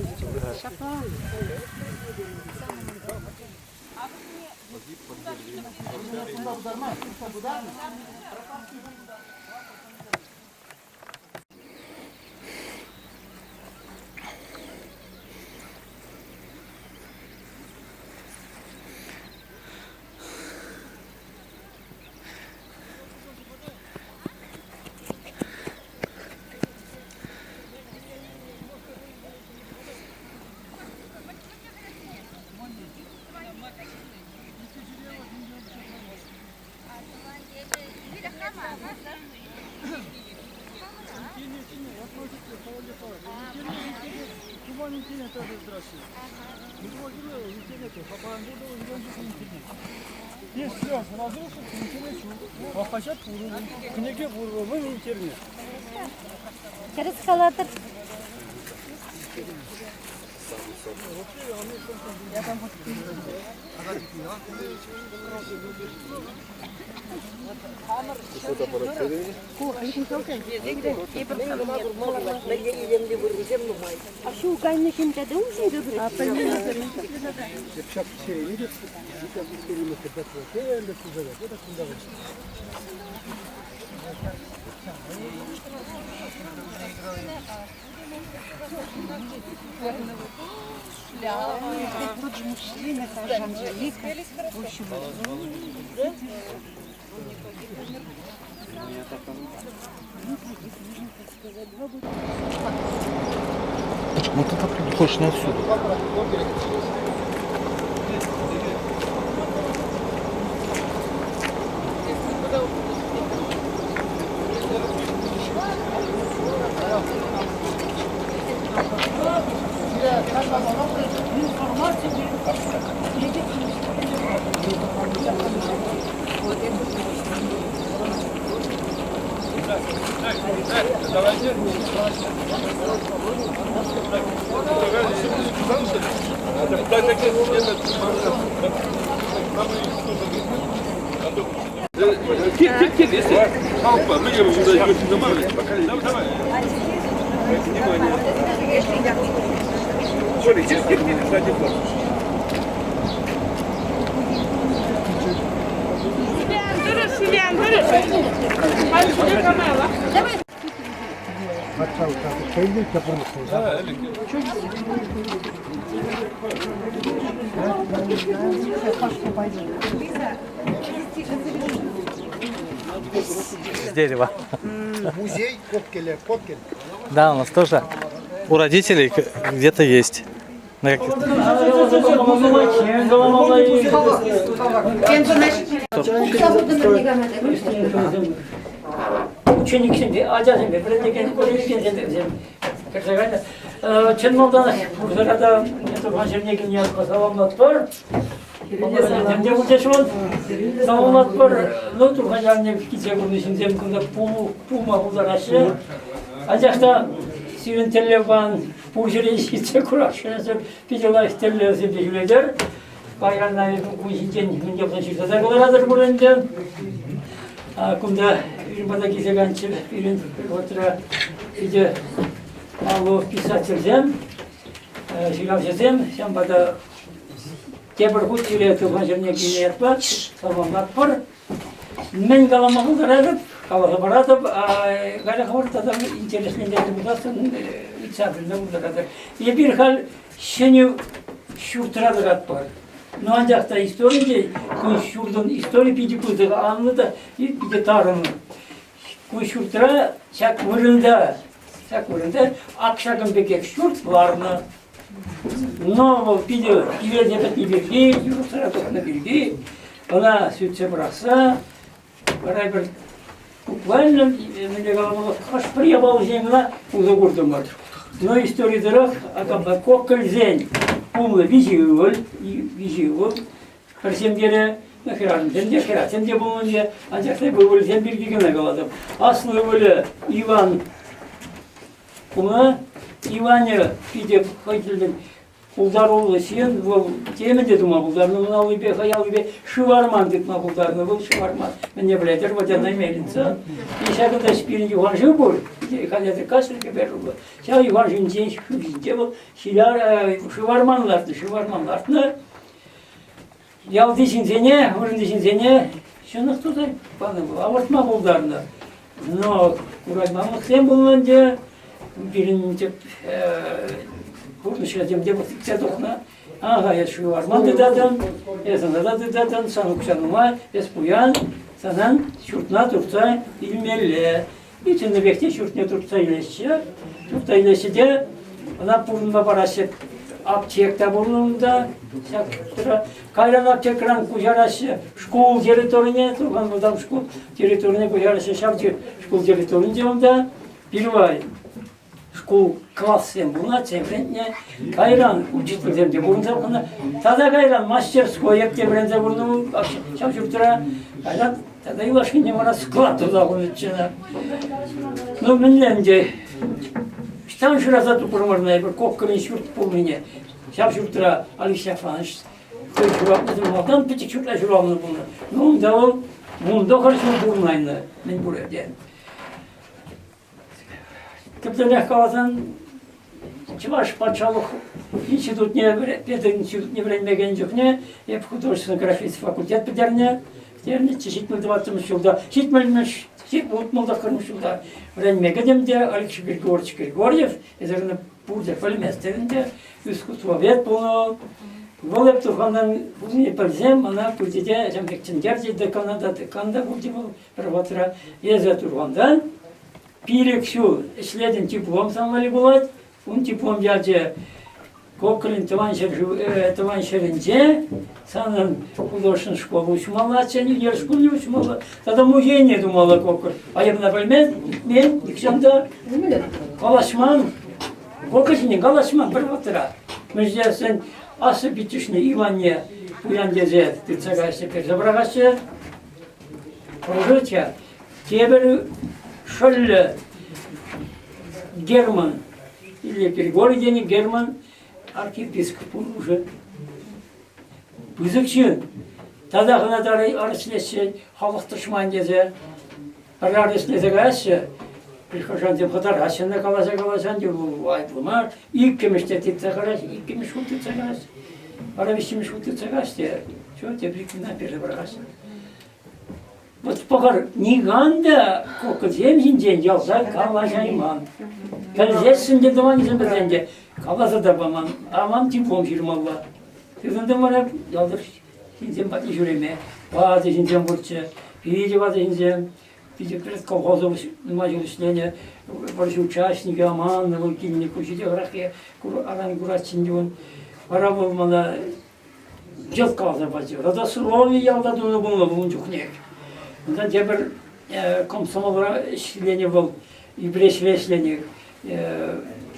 [SPEAKER 9] Тӗрӗс калатӑр. А ҫул кайнӑ ҫын тата уншӑн та
[SPEAKER 5] Тот же мужчина, та же Анжелика. В общем,
[SPEAKER 4] Почему ты так хочешь не отсюда?
[SPEAKER 7] Давай, давай. Внимание.
[SPEAKER 10] С дерева.
[SPEAKER 1] Музей Коккеля, Коккель.
[SPEAKER 10] Да, у нас тоже у родителей где-то есть. На каких-то...
[SPEAKER 2] Учениксемпе, ачасемпе вӗренекен вӗренекенсемпе вӗсем кӗрсе кайнӑ. Чӑн малтанах пурсӑра та Турхан ҫӗрне килнӗ ятпа саламлатпӑр. Тем те пулчӗ вӑл. Саламлатпӑр. Ну, Турхан ялне килсе курнӑ ҫынсем кунта пулма пултараҫҫӗ. Анчах та сирӗн тӗллев пан пур ҫӗре ҫитсе курасшӑн питӗ лайӑх тӗллевсемпе ҫӳретӗр. Кайран кун ҫинчен мӗн те пулсан ҫырса та кӑларатӑр пуль ӗнтӗ. Кунта пирӗн пата килсе кайнӑччӗ пирӗн вӑхӑтра питӗ паллӑ писательсем, ҫыравҫӑсем. Ҫавӑнпа та тепӗр хут сире Турхан ҫӗрне килнӗ ятпа саламлатпӑр. Мӗн калама пултаратӑп, каласа паратӑп. Халӗ хӑвӑр тата интереслентерсе пулсассӑн ыйтса пӗлме пултаратӑр. Эпир халь ҫӗнӗ ҫуртра тӑратпӑр. Ну, анчах та историнче ку ҫуртӑн истори питӗ пысӑк, анлӑ та питӗ тарӑн. Ку ҫуртра ҫак вырӑнта, ҫак вырӑнта ак ҫакӑн пекех ҫурт ларнӑ. Но вӑл питӗ кивелсе пӗтнӗ пирки, юрӑхсӑра тухнӑ пирки ӑна сӳтсе пӑрахса вара пӗр буквально мӗнле каламалла, хӑш-пӗр япаласем кӑна усӑ куртӑмӑр. Но истори тӑрӑх акапа коккӑльсен пулнӑ виҫӗ ывӑл, виҫӗ ывӑл пӗр ҫемьере, хӗрарӑмсем те, хӗрачсем те пулнӑ ӗнтӗ, анчах та ывӑлсем пирки кӑна калатӑп. Аслӑ ывӑлӗ Иван Куна Иванӗ питӗ хӑй тӗллӗн пултаруллӑ ҫын, вӑл темӗн те тума пултарнӑ, ун аллипе, хӑй аллипе шыв арман тытма пултарнӑ, вӑл шыв арман. Мӗнле пӗлетӗр, водяная мельница. И ҫакӑнта пирӗн юхан шыв пур, халӗ каҫӑр кӗпер урлӑ. Ҫав юхан шывӗнчен шыв ҫинче вӑл шыв арман лартнӑ, шыв арман лартнӑ. Ялти ҫынсене, вырӑнти ҫынсене ҫӑнӑх туса панӑ вӑл, авӑртма пултарнӑ. Но курайманлӑхсем пулнӑ ӗнтӗ. Пирӗн тӗп пурнӑҫра тем те сиксе тухнӑ. Ага, эс шыв арман тытатӑн, эс ӑна та тытатӑн, сан укҫа нумай, эс пуян, санан ҫуртна туртса илмелле. И чӑннипех те ҫуртне туртса илеҫҫӗ. Туртса илеҫҫӗ те ӑна пурӑнма параҫҫӗ. Аптек та пулнӑ унта. Ҫак кайран аптекӑран куҫараҫҫӗ шкул территорине, Турхан вӑтам шкул территорине куҫараҫҫӗ. Ҫав шкул территоринче унта пирвай шкул классем пулнӑ, вӗрентнӗ. Кайран учительсем те пурӑнса пынӑ. Тата кайран мастерской те вӗренсе пурӑннӑ ҫав ҫуртра. Кайран тата юлашкинчен вара склад туса хунӑччӗ. Ну, мӗнле ӗнтӗ, ӑҫтан шыраса тупрӑмӑр эпир Коккӑрӑн ҫурт пулнине. Ҫав ҫуртра Алексей Афанович хӑй ҫуралнӑ малтан пӗчӗк ҫуртра ҫуралнӑ пулнӑ. Ну, унта вӑл 19 ҫул пурӑнайнӑ мӗн пур ӗнтӗ. Тӗплӗнрех каласан, Чӑваш патшалӑх институтне, пединститутне вӗренме кӗнӗ чухне эп художественно-графический факультет пӗтернӗ. Пӗтернӗччӗ 74-мӗш ҫулта. 70-мӗш, 69-мӗш ҫулта вӗренме кӗтӗм те Алексей Григорьевич Григорьев, эсир ӑна пурте пӗлместӗр ӗнтӗ, искусствовед пулнӑ. Вӑл эп Турхантан пулнине пӗлсем мана пычӗ те ҫавӑн пек чӗнтерчӗ декана та, декан та пулчӗ вӑл. Пӗр вӑхӑтра эсӗ Турхантан пилӗк ҫул ӗҫлетӗн, диплом сан валли пулать. Ун диплом ячӗ Кокорин тӑван ҫӗршыв, тӑван ҫӗрӗнче санӑн художественный школа уҫмаллаччӗ, ӳнер шкулне уҫмалла тата музейне тумалла Кокор. А эп ӑна пӗлмен, илтмен, нихҫан та калаҫман. Кокор ҫинчен калаҫман пӗр вӑхӑтра. Мӗншӗн аслӑ пиччӗшне Иванне пуян тесе тытса каяҫҫӗ, персе пӑрахаҫҫӗ. Пурӑнчӗ. Тепӗр шӑллӗ Герман, или Григорий тенӗ Герман архиепископ пур уже. Пысӑк ҫын. Татах ӑна арӑслеҫҫӗ, халӑх тӑшман тесе. Пӗр арӑслесе каяҫҫӗ.
[SPEAKER 11] Прихожансем хӑтараҫҫӗ ӑна каласа-каласан те айӑплӑ мар. Иккӗмӗш те тытса караҫ, иккӗмӗш хут тытса караҫ. Вара виҫҫӗмӗш хут тытса каҫ те, все, тепри куна персе пӑрахаҫҫӗ. Вот пӑхӑр, никам та кокӑсем ҫинчен ялса калаҫайман. Пӗлсессӗн те тӑванӗсем пӗлсен те каласа та паман. Аман диплом ҫырмалла. Тытӑнтӑм вара ялтӑр ҫынсем патне ҫӳреме. Ватӑ ҫынсем пурччӗ, питӗ ватӑ ҫынсем. Питӗ колхоза нумай ҫул ӗҫленӗ вӑрҫӑ участникӗ аманнӑ вӑл килнӗ куҫӗ те хӑрах аран курать ӗнтӗ ун. Вара вӑл мана йӑлт каласа пачӗ. Родословие ялта тунӑ пулнӑ ун чухнех. Унтан тепӗр комсомолра ӗҫленӗ вӑл, Ипреҫре ӗҫленӗ.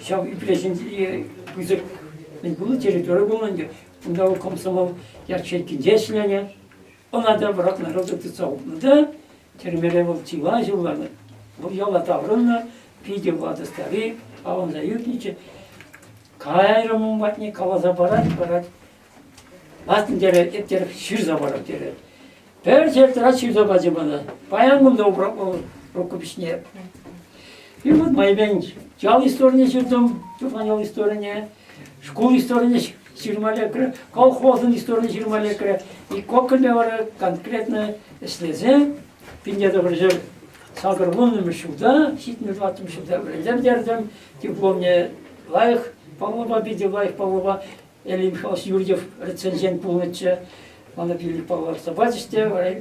[SPEAKER 11] Ҫав Ипреҫӗн пысӑк мӗн пулнӑ территори пулнӑ ӗнтӗ. Унта вӑл комсомол ячейкинче ӗҫленӗ. Ӑна та вӑрах народа тытса хупнӑ та тӗрмере вӑл чылай ҫул ларнӑ. Вӑл яла таврӑннӑ, питӗ ватӑ старик, авӑнса ӳкнӗччӗ. Кайрӑм ун патне, каласа парать, парать. Ваттӑн терӗ, эп терӗ, ҫырса парап терӗ. Пӗр чертӑра ҫырса пачӗ мана. Паян кунта упрап рукопиҫне. И вот майӗпен ял историне ҫыртӑм, Турхан ял историне. Шкул историне ҫырма лекрӗ, колхозӑн историне ҫырма лекрӗ. И Кокольне вара конкретно ӗҫлесе 1980-мӗш ҫулта, 74-мӗш ҫулта вӗренсе пӗтертӗм. Дипломне лайӑх паллӑпа, питӗ лайӑх паллӑпа Элли Михайлович Юрьев рецензент пулнӑччӗ. Мана пиллӗк паллашса пачӗҫ те, вара я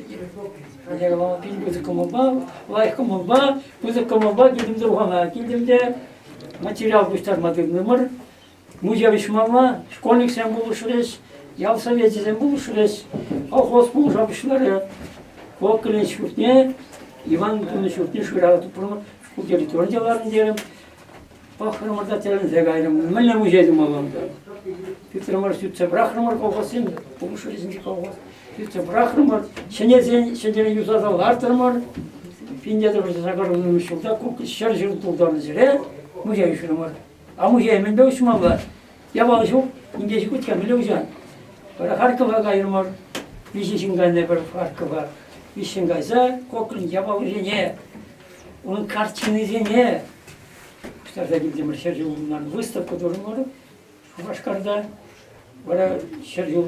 [SPEAKER 11] питӗ пысӑк кӑмӑлпа, лайӑх кӑмӑлпа, пысӑк кӑмӑлпа килтӗм Турхана. Килтӗм те материал пуҫтарма тытӑнтӑмӑр. Музей уҫмалла, школьниксем пулӑшрӗҫ, ял совечӗсем пулӑшрӗҫ, колхоз пулӑша пуҫларӗ. Кокелӗн ҫуртне, Иван тунӑ ҫуртне шырава тупрӑмӑр, шкул территоринче ларнӑ терӗм. Пӑхрӑмӑр та тӗлӗнсе кайрӑм. Мӗнле музей тумалла унта? Тытрӑмӑр, сӳтсе пӑрахрӑмӑр колхозсем, пулӑшрӗҫ колхоз. Сӳтсе пӑрахрӑмӑр, ҫӗнесен, ҫӗнӗрен юсаса лартрӑмӑр. 1980 ҫулта 100 ҫул тултарнӑ ҫӗре музей уҫрӑмӑр. А музей мӗнпе уҫмалла? Япала ҫук, нимпе ҫук-ҫке, мӗнле уҫан? Вара Харькова кайрӑмӑр. Виҫӗ ҫын кайнӑ пӗр Харькова. Виҫҫӗн кайса Кокрин япалисене, унӑн картинисене пуҫтарса килтӗмӗр. 100 ҫул выставка турӑмӑр Шупашкарта. Вара 100 ҫул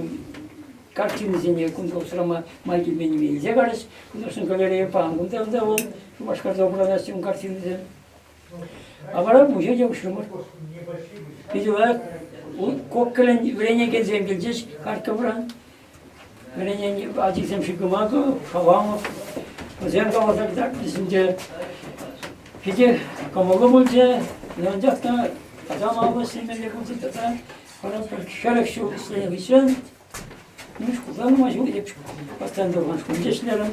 [SPEAKER 11] картинисене кунта усрама май килменнине илсе карӗҫ. Художественный галерея пан кунта унта вӑл Шупашкарта упранаҫҫӗ ун картинисем. А вара музей те уҫрӑмӑр. Питӗ лайӑх. Коккелӗн вӗренекенсем килчӗҫ Харьковран. Вӗренен ачисем Шикӑмаков, Шаламов. Вӗсем каласа кӑтартрӗҫ ӗнтӗ. Питӗ кӑмӑллӑ пулчӗ. Анчах та тата малалла ӗҫлемелле пулчӗ тата вара пӗр 40 ҫул ӗҫленӗ хыҫҫӑн ну, шкулта нумай ҫул эп постоянно тӑван шкулӗнче ӗҫлерӗм.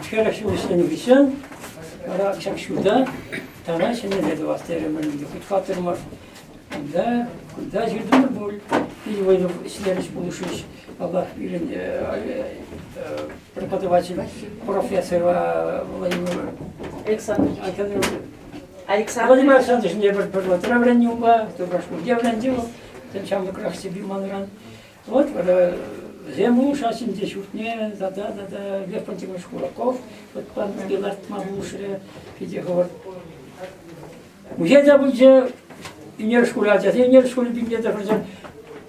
[SPEAKER 11] 40 ҫул ӗҫленӗ хыҫҫӑн вара ҫак ҫурта тата ҫӗнӗлле тӑвас терӗмӗр ӗнтӗ. Хутхатрӑмӑр. Кунта, кунта ҫыртӑмӑр пуль. Питӗ вӑйлӑ ӗҫлерӗҫ, пулӑшрӗҫ. Паллах, пирӗн преподаватель профессор Владимир
[SPEAKER 3] Александрович.
[SPEAKER 11] Александр Владимир Александрович пӗр пӗр вӑхӑтра вӗреннӗ унпа, Туркаш шкулте вӗренчӗ вӑл. Тем ҫамрӑкрах себе манран. Вот вара вӗсем пулӑшаҫҫӗ ӗнтӗ ҫуртне тата тата Лев Пантелеймонович Кулаков вот памятники лартма пулӑшрӗ питӗ хӑвӑрт. Музей та пулчӗ, ӳнер шкулӗ, ачасен ӳнер шкулӗ пинте тӑхӑрсем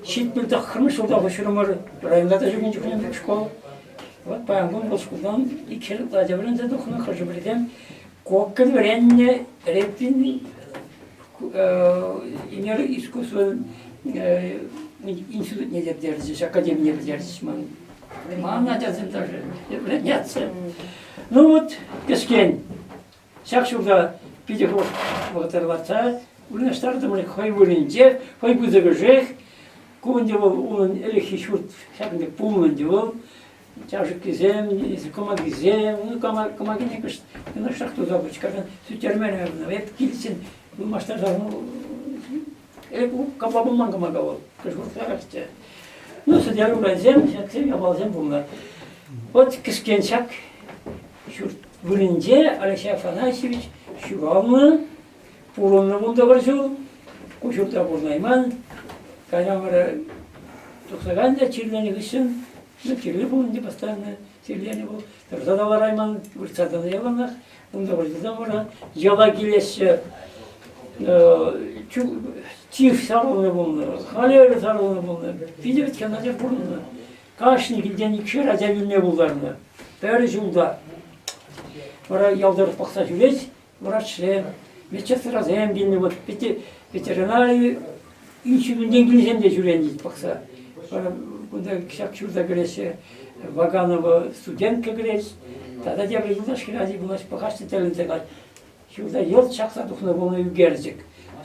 [SPEAKER 11] 79-мӗш ҫулта хушрӑмӑр, районта та ҫӳренӗ чухне школ. Вот паян кун вӑл шкултан икшер ытла ача вӗренсе тухнӑ, хӑшӗ-пӗрисем Коккин вӗреннӗ Репин ӳнер искусствӑн институтне те пӗтерчӗҫ, академине пӗтерчӗҫ ман. Ман ачасем даже вӗренеться. Ну вот, кӗскен, ҫак ҫулта питӗ хӑвӑрт вӑхӑтра лартса вырнаҫтартӑмӑр хӑй вырӑнӗнчех, хӑй пысӑкӑшех. Ку ӗнтӗ вӑл унӑн ӗлӗкхи ҫурт ҫакӑн пек пулнӑ ӗнтӗ вӑл. Чашӑккисем, кӑмакисем, ну, кӑмакине кӑшт йӑнӑшрах туса пычкарсан сӳттермерӗм ӑна. Эп килсен ылмаштарса эп капла пулман кӑмака вӑл, кӑшт Ну, сӗтел урайсем, ҫаксем япаласем пулнӑ. Вот кӗскен ҫак ҫурт вырӑнӗнче Алексей Афанасьевич ҫуралнӑ, пурӑннӑ 19 ҫул, ку ҫуртра пурӑнайман. Кайран вара тухса кайнӑ чирленӗ хыҫҫӑн, ну, чирлӗ пулнӑ постоянно. Чирленӗ вӑл. Тӑрса та ларайман, выртса тӑнӑ яланах. Унта выртсан вара яла килеҫҫӗ. Чир сарӑлнӑ пулнӑ, холера сарӑлнӑ пулнӑ. Питӗ вӗт ача пурӑннӑ. Кашни килтен икшер ача вилме пултарнӑ. Пӗр ҫулта. Вара ял тӑрӑх пӑхса ҫӳрет врачсем, медсестрасем килнӗ. Вот ветеринари институтӗнчен килсен те ҫӳренӗ пӑхса. Вара кунта ҫак ҫурта кӗреҫҫӗ. Ваганова студентка кӗрет. Тата тепӗр юлташ хӗрачи пулать, пӑхаҫҫӗ тӗлӗнсе калать. Ҫурта йӑлт ҫакса тухнӑ пулнӑ ӳкерчӗк.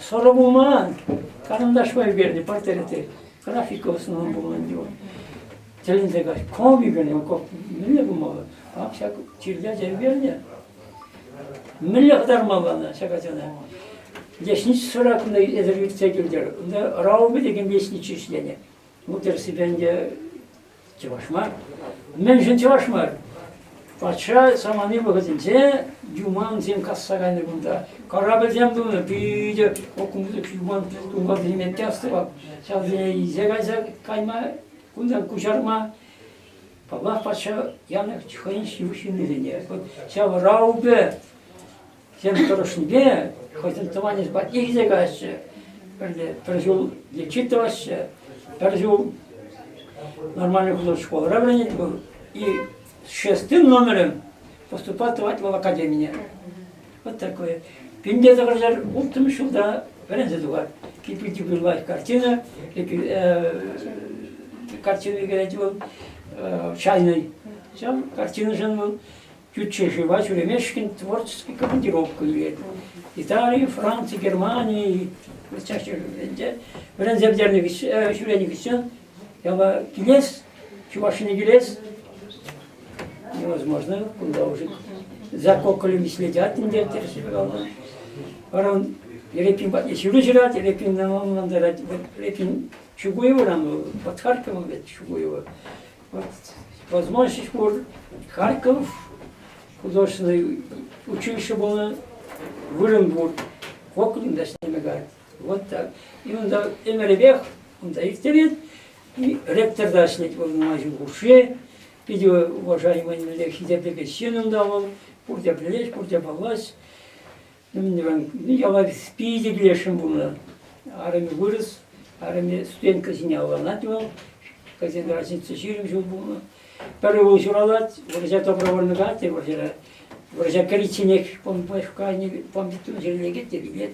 [SPEAKER 11] Сӑрӑ пулман, карандашпа ӳкернӗ портреты. Графика в основном пулнӑ ӗнтӗ вӑл. Тӗлӗнсе каҫ, ком ӳкернӗ, мӗнле пулмалла? Ак ҫак чирлӗ ача ӳкернӗ. Мӗнле хӑтармалла ӑна, ҫак ачана? Лесничествӑра кунта эсӗр иртсе килтӗр. Унта Раубе текен лесничий ӗҫленӗ. Ну, тӗрӗссипе ӗнтӗ чӑваш мар. Мӗншӗн чӑваш мар? Патша самани вӑхӑтӗнче юмансем касса кайнӑ кунта. Корабльсем тунӑ, питӗ юман тункатисене тӗс тӑвап. Ҫавсене илсе кайса кайма, кунтан куҫарма. Паллах, патша янӑ хӑйӗн ҫывӑх ҫыннисене. Вот ҫав Раубе тем тӑрӑшнипе хӑйсен тӑванӗ патне илсе каяҫҫӗ. Пӗрле пӗр ҫул лечить тӑваҫҫӗ, пӗр ҫул нормальный художественный школӑра вӗренет вӑл. И шестым номером поступать тӑвать вӑл академине. Вот такое. Пинте тӑхӑрҫӗр улттӑмӗш ҫулта вӗренсе тухать. Кипи лайӑх картина, картина ӳкерет вӑл, чайный. Ҫав картинӑшӑн вӑл Ют ҫӗршыва ҫӳремешкӗн творческий командировка илет. Итали, Франци, Германи ҫак ҫӗршывсенче вӗренсе пӗтернӗ ҫӳренӗ хыҫҫӑн яла килес, Чувашине килес невозможно, кунта уже за коколем ислетят ӗнтӗ, тӗрӗссипе каласан. Вара он Репин патне ҫыру ҫырать, Репин ӑнлантарать. Вот Репин Чугуевӑран вӑл, под Харьковом ведь Чугуева. Вот возможность пур. Харьков художественный училище пулнӑ, вырӑн пур. Коколин та ӗҫлеме каять. Вот так. И унта ӗмӗрӗпех унта ирттерет. И ректор та ӗҫлет вӑл нумай ҫул хушши. Питӗ уважаемый мӗнле хисеплекен ҫын унта вӑл. Пурте пӗлеҫ, пурте паллаҫ. Яла питӗ килесшӗн пулнӑ. Арӑмӗ вырӑс, арӑмӗ студентка ҫине авланать вӑл. Хӑйсен разница 20 ҫул пулнӑ. Пӗр ывӑл ҫуралать, вӑрҫа добровольно каять те вӑрҫӑра. Вӑрҫа кӗричченех помпитун ҫӗрлекет те вилет.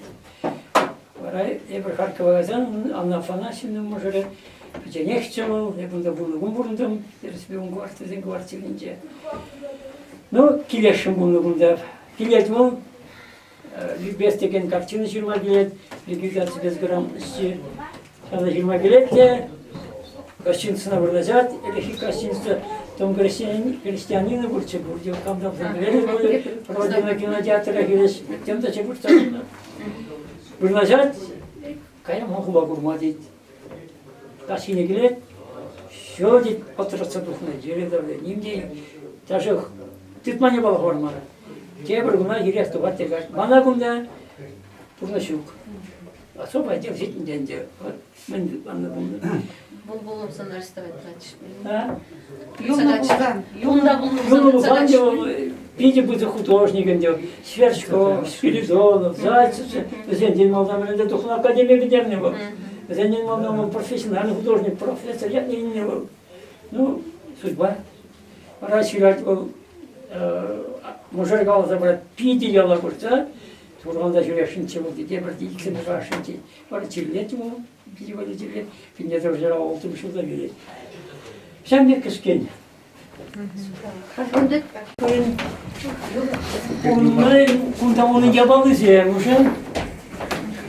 [SPEAKER 11] Вара эпир Харькова кайсан Анна Афанасьевна мӑшӑрӗ пӗчченехчӗ вӑл. Эп унта пулнӑ кун пурӑнтӑм, тӗрӗспе ун квартирсен квартиринче. Ну, килесшӗн пулнӑ кунта. Килет вӑл, ликбез текен картина ҫырма килет, ликвидаци безграмотности. Ҫавна ҫырма килет те гостиницӑна вырнаҫать. Ӗлӗкхи гостиница Том крестьянина пурччӗ, пурте кам та пӗлетӗр пулӗ, Родина кинотеатра хирӗҫ тем те выртса тунӑ. Вырнаҫать, каям хула курма тет. Каҫхине килет, все тет, пӑтратса тухнӑ, йӗри-тавра ним те даже тытма не палӑх мана. Тепӗр куна ирех тухать те каҫ. Мана кунта пурнӑҫ ҫук. Особо отдел ҫитнӗ ӗнтӗ. Вот мӗн аннӑ пулнӑ.
[SPEAKER 12] Вӑл пулсан арестовать тӑватчӗ.
[SPEAKER 11] А?
[SPEAKER 12] Юлнӑ пулсан,
[SPEAKER 11] юлнӑ пулсан те вӑл питӗ пысӑк художник ӗнтӗ. Сверчков, Спиридонов, Зайцев вӗсенчен малтан вӗренсе тухнӑ академи пӗтернӗ вӑл. Вӗсенчен малтан вӑл профессиональный художник, профессор ятне илнӗ вӑл. Ну, судьба. Вара ҫырать вӑл мӑшӑр каласа парать, питӗ яла курса, Турханта ҫӳресшӗнччӗ вӑл, тепӗр иксӗмӗр ашшӗнче. Вара чирлет вӑл, питӗ вӑйлӑ чирлет, пинне тӑрӑшса ултӑм ҫулта вилет. Ҫавӑн пек кӗскен. Кунта унӑн япалисем уже.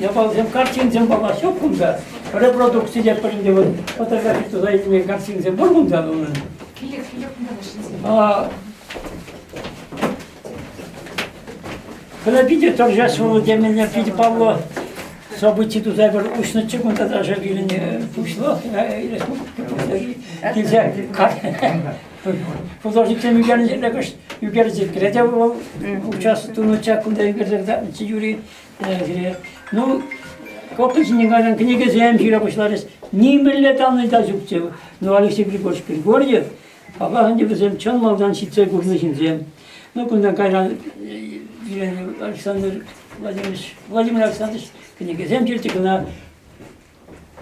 [SPEAKER 11] Япаласем, картинсем пама ҫук кунта. Репродукци те пӗринте вот фотографи туса илме картинсем пур кунта унӑн. Кӑна питӗ торжестволлӑ темелле, питӗ паллӑ событи туса пӗр уҫнӑччӗ кунта даже пирӗн пуҫлӑх, республика пуҫлӑхӗ килсе художниксем ӳкернӗ кӑшт ӳкерчӗ те вӑл участвовать тунӑччӗ, кунта ӳкерсе кӑтартнӑччӗ Юрий. Ну, копи ҫине кайсан кӗнекесем ҫыра пуҫларӗҫ. Нимӗнле даннӑй та ҫукчӗ. Ну, Алексей Григорьевич Григорьев. Паллах ӗнтӗ вӗсем чӑн малтан ҫитсе курнӑ ҫынсем. Ну, кунтан кайран Александр Владимирович, Владимир Александрович кӗнекесем ҫырчӗ кӑна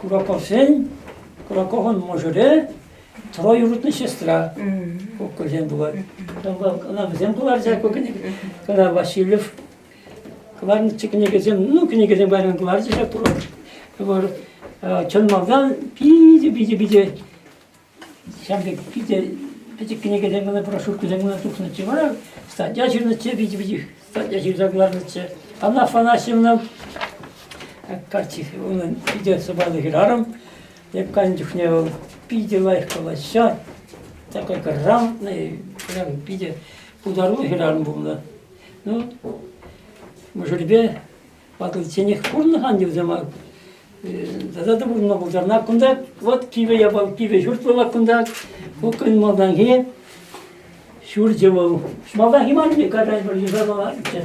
[SPEAKER 11] Кураковсен, Кураковӑн мӑшӑрӗ троюродная сестра куккӑсем пулать. Ӑна вӗсем кӑларса ку кӗнеке. Кӑна Васильев кӑларнӑччӗ кӗнекесем. Ну, кӗнекесем кайран кӑларчӗ ҫак пур. Чӑн малтан питӗ-питӗ-питӗ ҫав пек питӗ пӗчӗк кӗнекесем кӑна, брошюркӑсем кӑна тухнӑччӗ. Вара статья ҫырнӑччӗ, питӗ-питӗ статья ҫырса кӑларнӑччӗ. Анна Афанасьевна карчӑк, унӑн питӗ сӑпайлӑ хӗрарӑм. Эп кайнӑ чухне вӑл питӗ лайӑх калаҫать, такой грамотный, прям питӗ пултаруллӑ хӗрарӑм пулнӑ. Ну, мӑшӑрӗпе ватӑличченех пурӑннӑ-ха ӗнтӗ вӗсем. Тата та пурӑнма пултарнӑ. Кунта вот кивӗ япал, кивӗ ҫурт вӑл кунта. Ку кун малтанхи ҫурчӗ вӑл. Малтанхи мар ӗнтӗ, кайран пӗр юсаса лартнӑччӗ.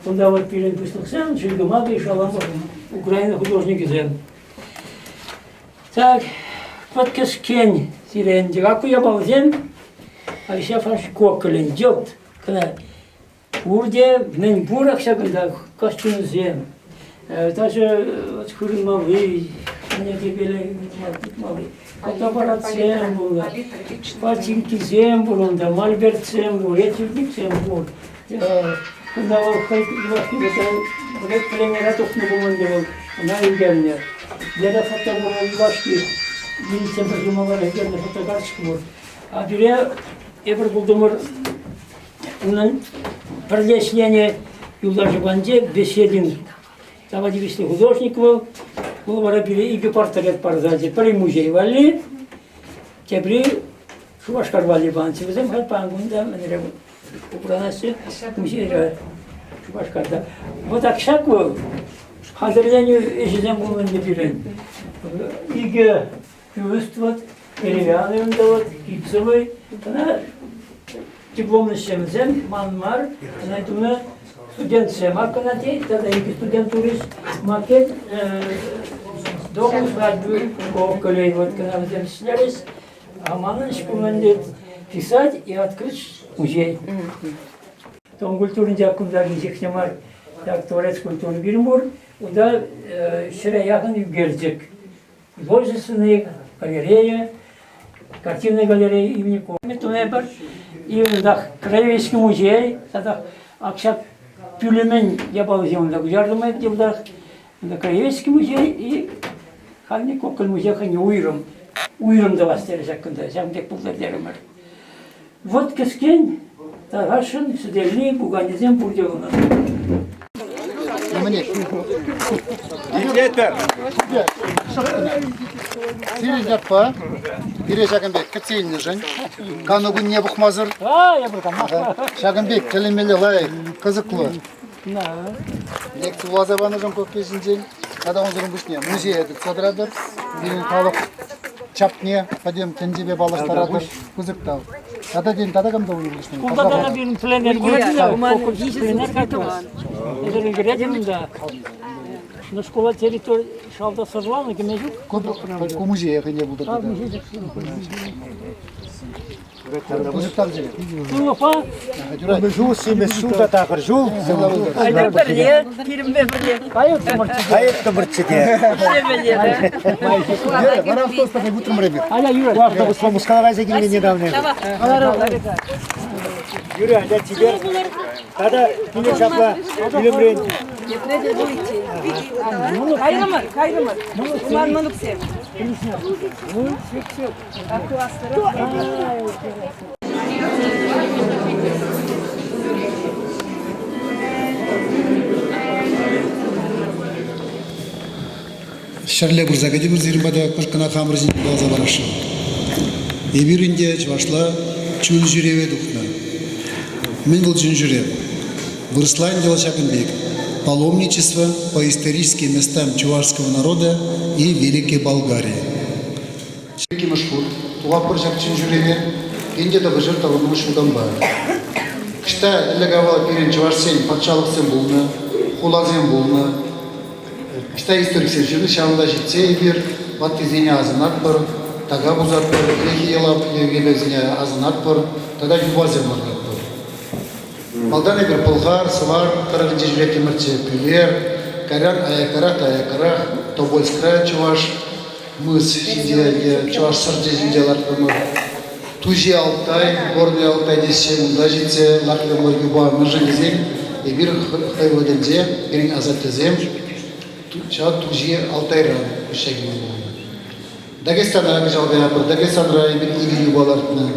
[SPEAKER 11] Кунта вот пирӗн пуҫлӑхсем, Шельгомак Шаламов, Украина художникӗсем. Так, вот кӗскен сире ӗнтӗ. Ак ку япаласем Алексей Афанасьевич Коколӗн йӑлт кӑна Пурте мӗн пурах ҫакӑнта костюмсем, даже хырӑнмалли, ӗне тытмалли фотоаппаратсем пулнӑ, ботинкисем пур унта, мольбертсем пур, этюдниксем пур. Кунта вӑл хӑй юлашки пленэра тухнӑ пулнӑ ӗнтӗ вӑл, ӑна ӳкернӗ. Лера фотограф юлашки милицин пӗр юмалара ӳкернӗ фотокарточка пур. А пире эпир пултӑмӑр Унӑн пӗрле ӗҫленӗ юлташӗ патӗнче Беседин тава тивӗҫлӗ художник вӑл. Вӑл вара пире икӗ портрет парса Пӗри музей валли, тепри Шупашкар валли панӑччӗ. Вӗсем халь паян кун та мӗнре упранаҫҫӗ музейре Шупашкарта. Вот так ҫак вӑл хатӗрленӳ ӗҫӗсем пулнӑ ӗнтӗ пирӗн. Икӗ Бюст вот, деревянный унта вот, гипсовый. Ӑна дипломлӑ ӗҫченсем ман мар, ӑна тунӑ студентсем акӑна тет, тата икӗ студент турӗҫ. Макет дом усадьбы Коколей вот кӑна вӗсем ӗҫлерӗҫ. А манӑн ӗҫ пулнӑ писать и открыть музей. Дом культуринче кунта инҫех те мар, ҫак дворец культуры пирӗн пур. Унта ҫӗре яхӑн ӳкерчӗк. Художественная галерея, картинная галерея имени Тунепӗр. И унтах краеведческий музей тата ак ҫак пӳлӗмӗн япалисем унта куҫартӑм йӑлтах. Унта краеведческий музей и халь Коколь музей хӑйне уйрӑм, уйрӑм тӑвас терӗ ҫак кунта, ҫавӑн пек пултӑр терӗмӗр. Вот кӗскен тархасшӑн сӗтелли, пуканӗсем пурте унӑн.
[SPEAKER 1] Итлетпӗр. Сирӗн ятпа пире ҫакӑн пек кӗтсе илнӗшӗн кану кунне пӑхмасӑр ҫакӑн пек тӗлӗнмелле лайӑх, кӑсӑклӑ лекци вуласа панӑшӑн копи ҫинчен тата унсӑрӑн пуҫне музее тытса тӑратӑр. Пирӗн халӑх чапне пӗтӗм тӗнчепе паллаштаратӑр. Пысӑк тав. Тата тен, тата кам та пулӑшнӑ?
[SPEAKER 11] Кунта тата пирӗн пленэр пленэр кайтӑмӑр. Эсир ӳкеретӗн унта. Но школа территори шалта сӑрланӑ кӗме ҫук.
[SPEAKER 1] Ку музее хӑйне пултӑр. Пысӑк тав сире.
[SPEAKER 11] Сывлӑхпа.
[SPEAKER 1] Ҫул симӗс ҫул та такӑр ҫул.
[SPEAKER 5] Пӗрле, пирӗнпе пӗрле.
[SPEAKER 1] Кайӑттӑмӑрччӗ те. Вара автобуспа утрӑмӑр эпир.
[SPEAKER 4] Автобуспа Мускава кайса килнӗ недавно. Юрий, аля теперь тата киле ҫапла пӳлӗмрен.
[SPEAKER 5] Кайрӑмӑр, кайрӑмӑр. Ман мӑнуксем.
[SPEAKER 1] Ҫӗрле пырса кӗтӗмӗр сирӗн пата кӑшкӑна хамӑр ҫинчен каласа парасшӑн. Эпир ӗнтӗ чӑвашла чун ҫӳреве тухнӑ. Мӗн вӑл чун ҫӳрев? Вырӑсла ӗнтӗ вӑл ҫакӑн пек. Паломничество по историческим местам чувашского народа и Великой Болгарии. Иккӗмӗш хут тухатпӑр ҫак чун ҫӳреве 1990 ҫултанпа. Ӑҫта ӗлӗк-авал пирӗн чӑвашсен патшалӑхсем пулнӑ, хуласем пулнӑ, ӑҫта историксем ҫырнӑ, ҫавӑнта ҫитсе эпир ваттисене асӑнатпӑр. така пусатпӑр, ӗлӗкхи йӑла-йӗркесене асӑнатпӑр тата юпасем лартатпӑр. Малтан эпир Пӑлхар, Сӑвар тӑрӑхӗнче ҫӳреттӗмӗрччӗ, Пӳлер, кайран аяккарах та аяккарах Тобольскра чӑваш мыс ҫинче е чӑваш сӑрчӗ ҫинче лартрӑмӑр. Туҫи Алтай, Горный Алтай теҫҫӗ, унта ҫитсе лартрӑмӑр юпа. Мӗншӗн тесен эпир хӑй вӑхӑтӗнче пирӗн асаттесем ҫав Туҫи Алтайран куҫса килнӗ пулнӑ. Дагестана кӑҫал каятпӑр. Дагестанра эпир икӗ юпа лартнӑ.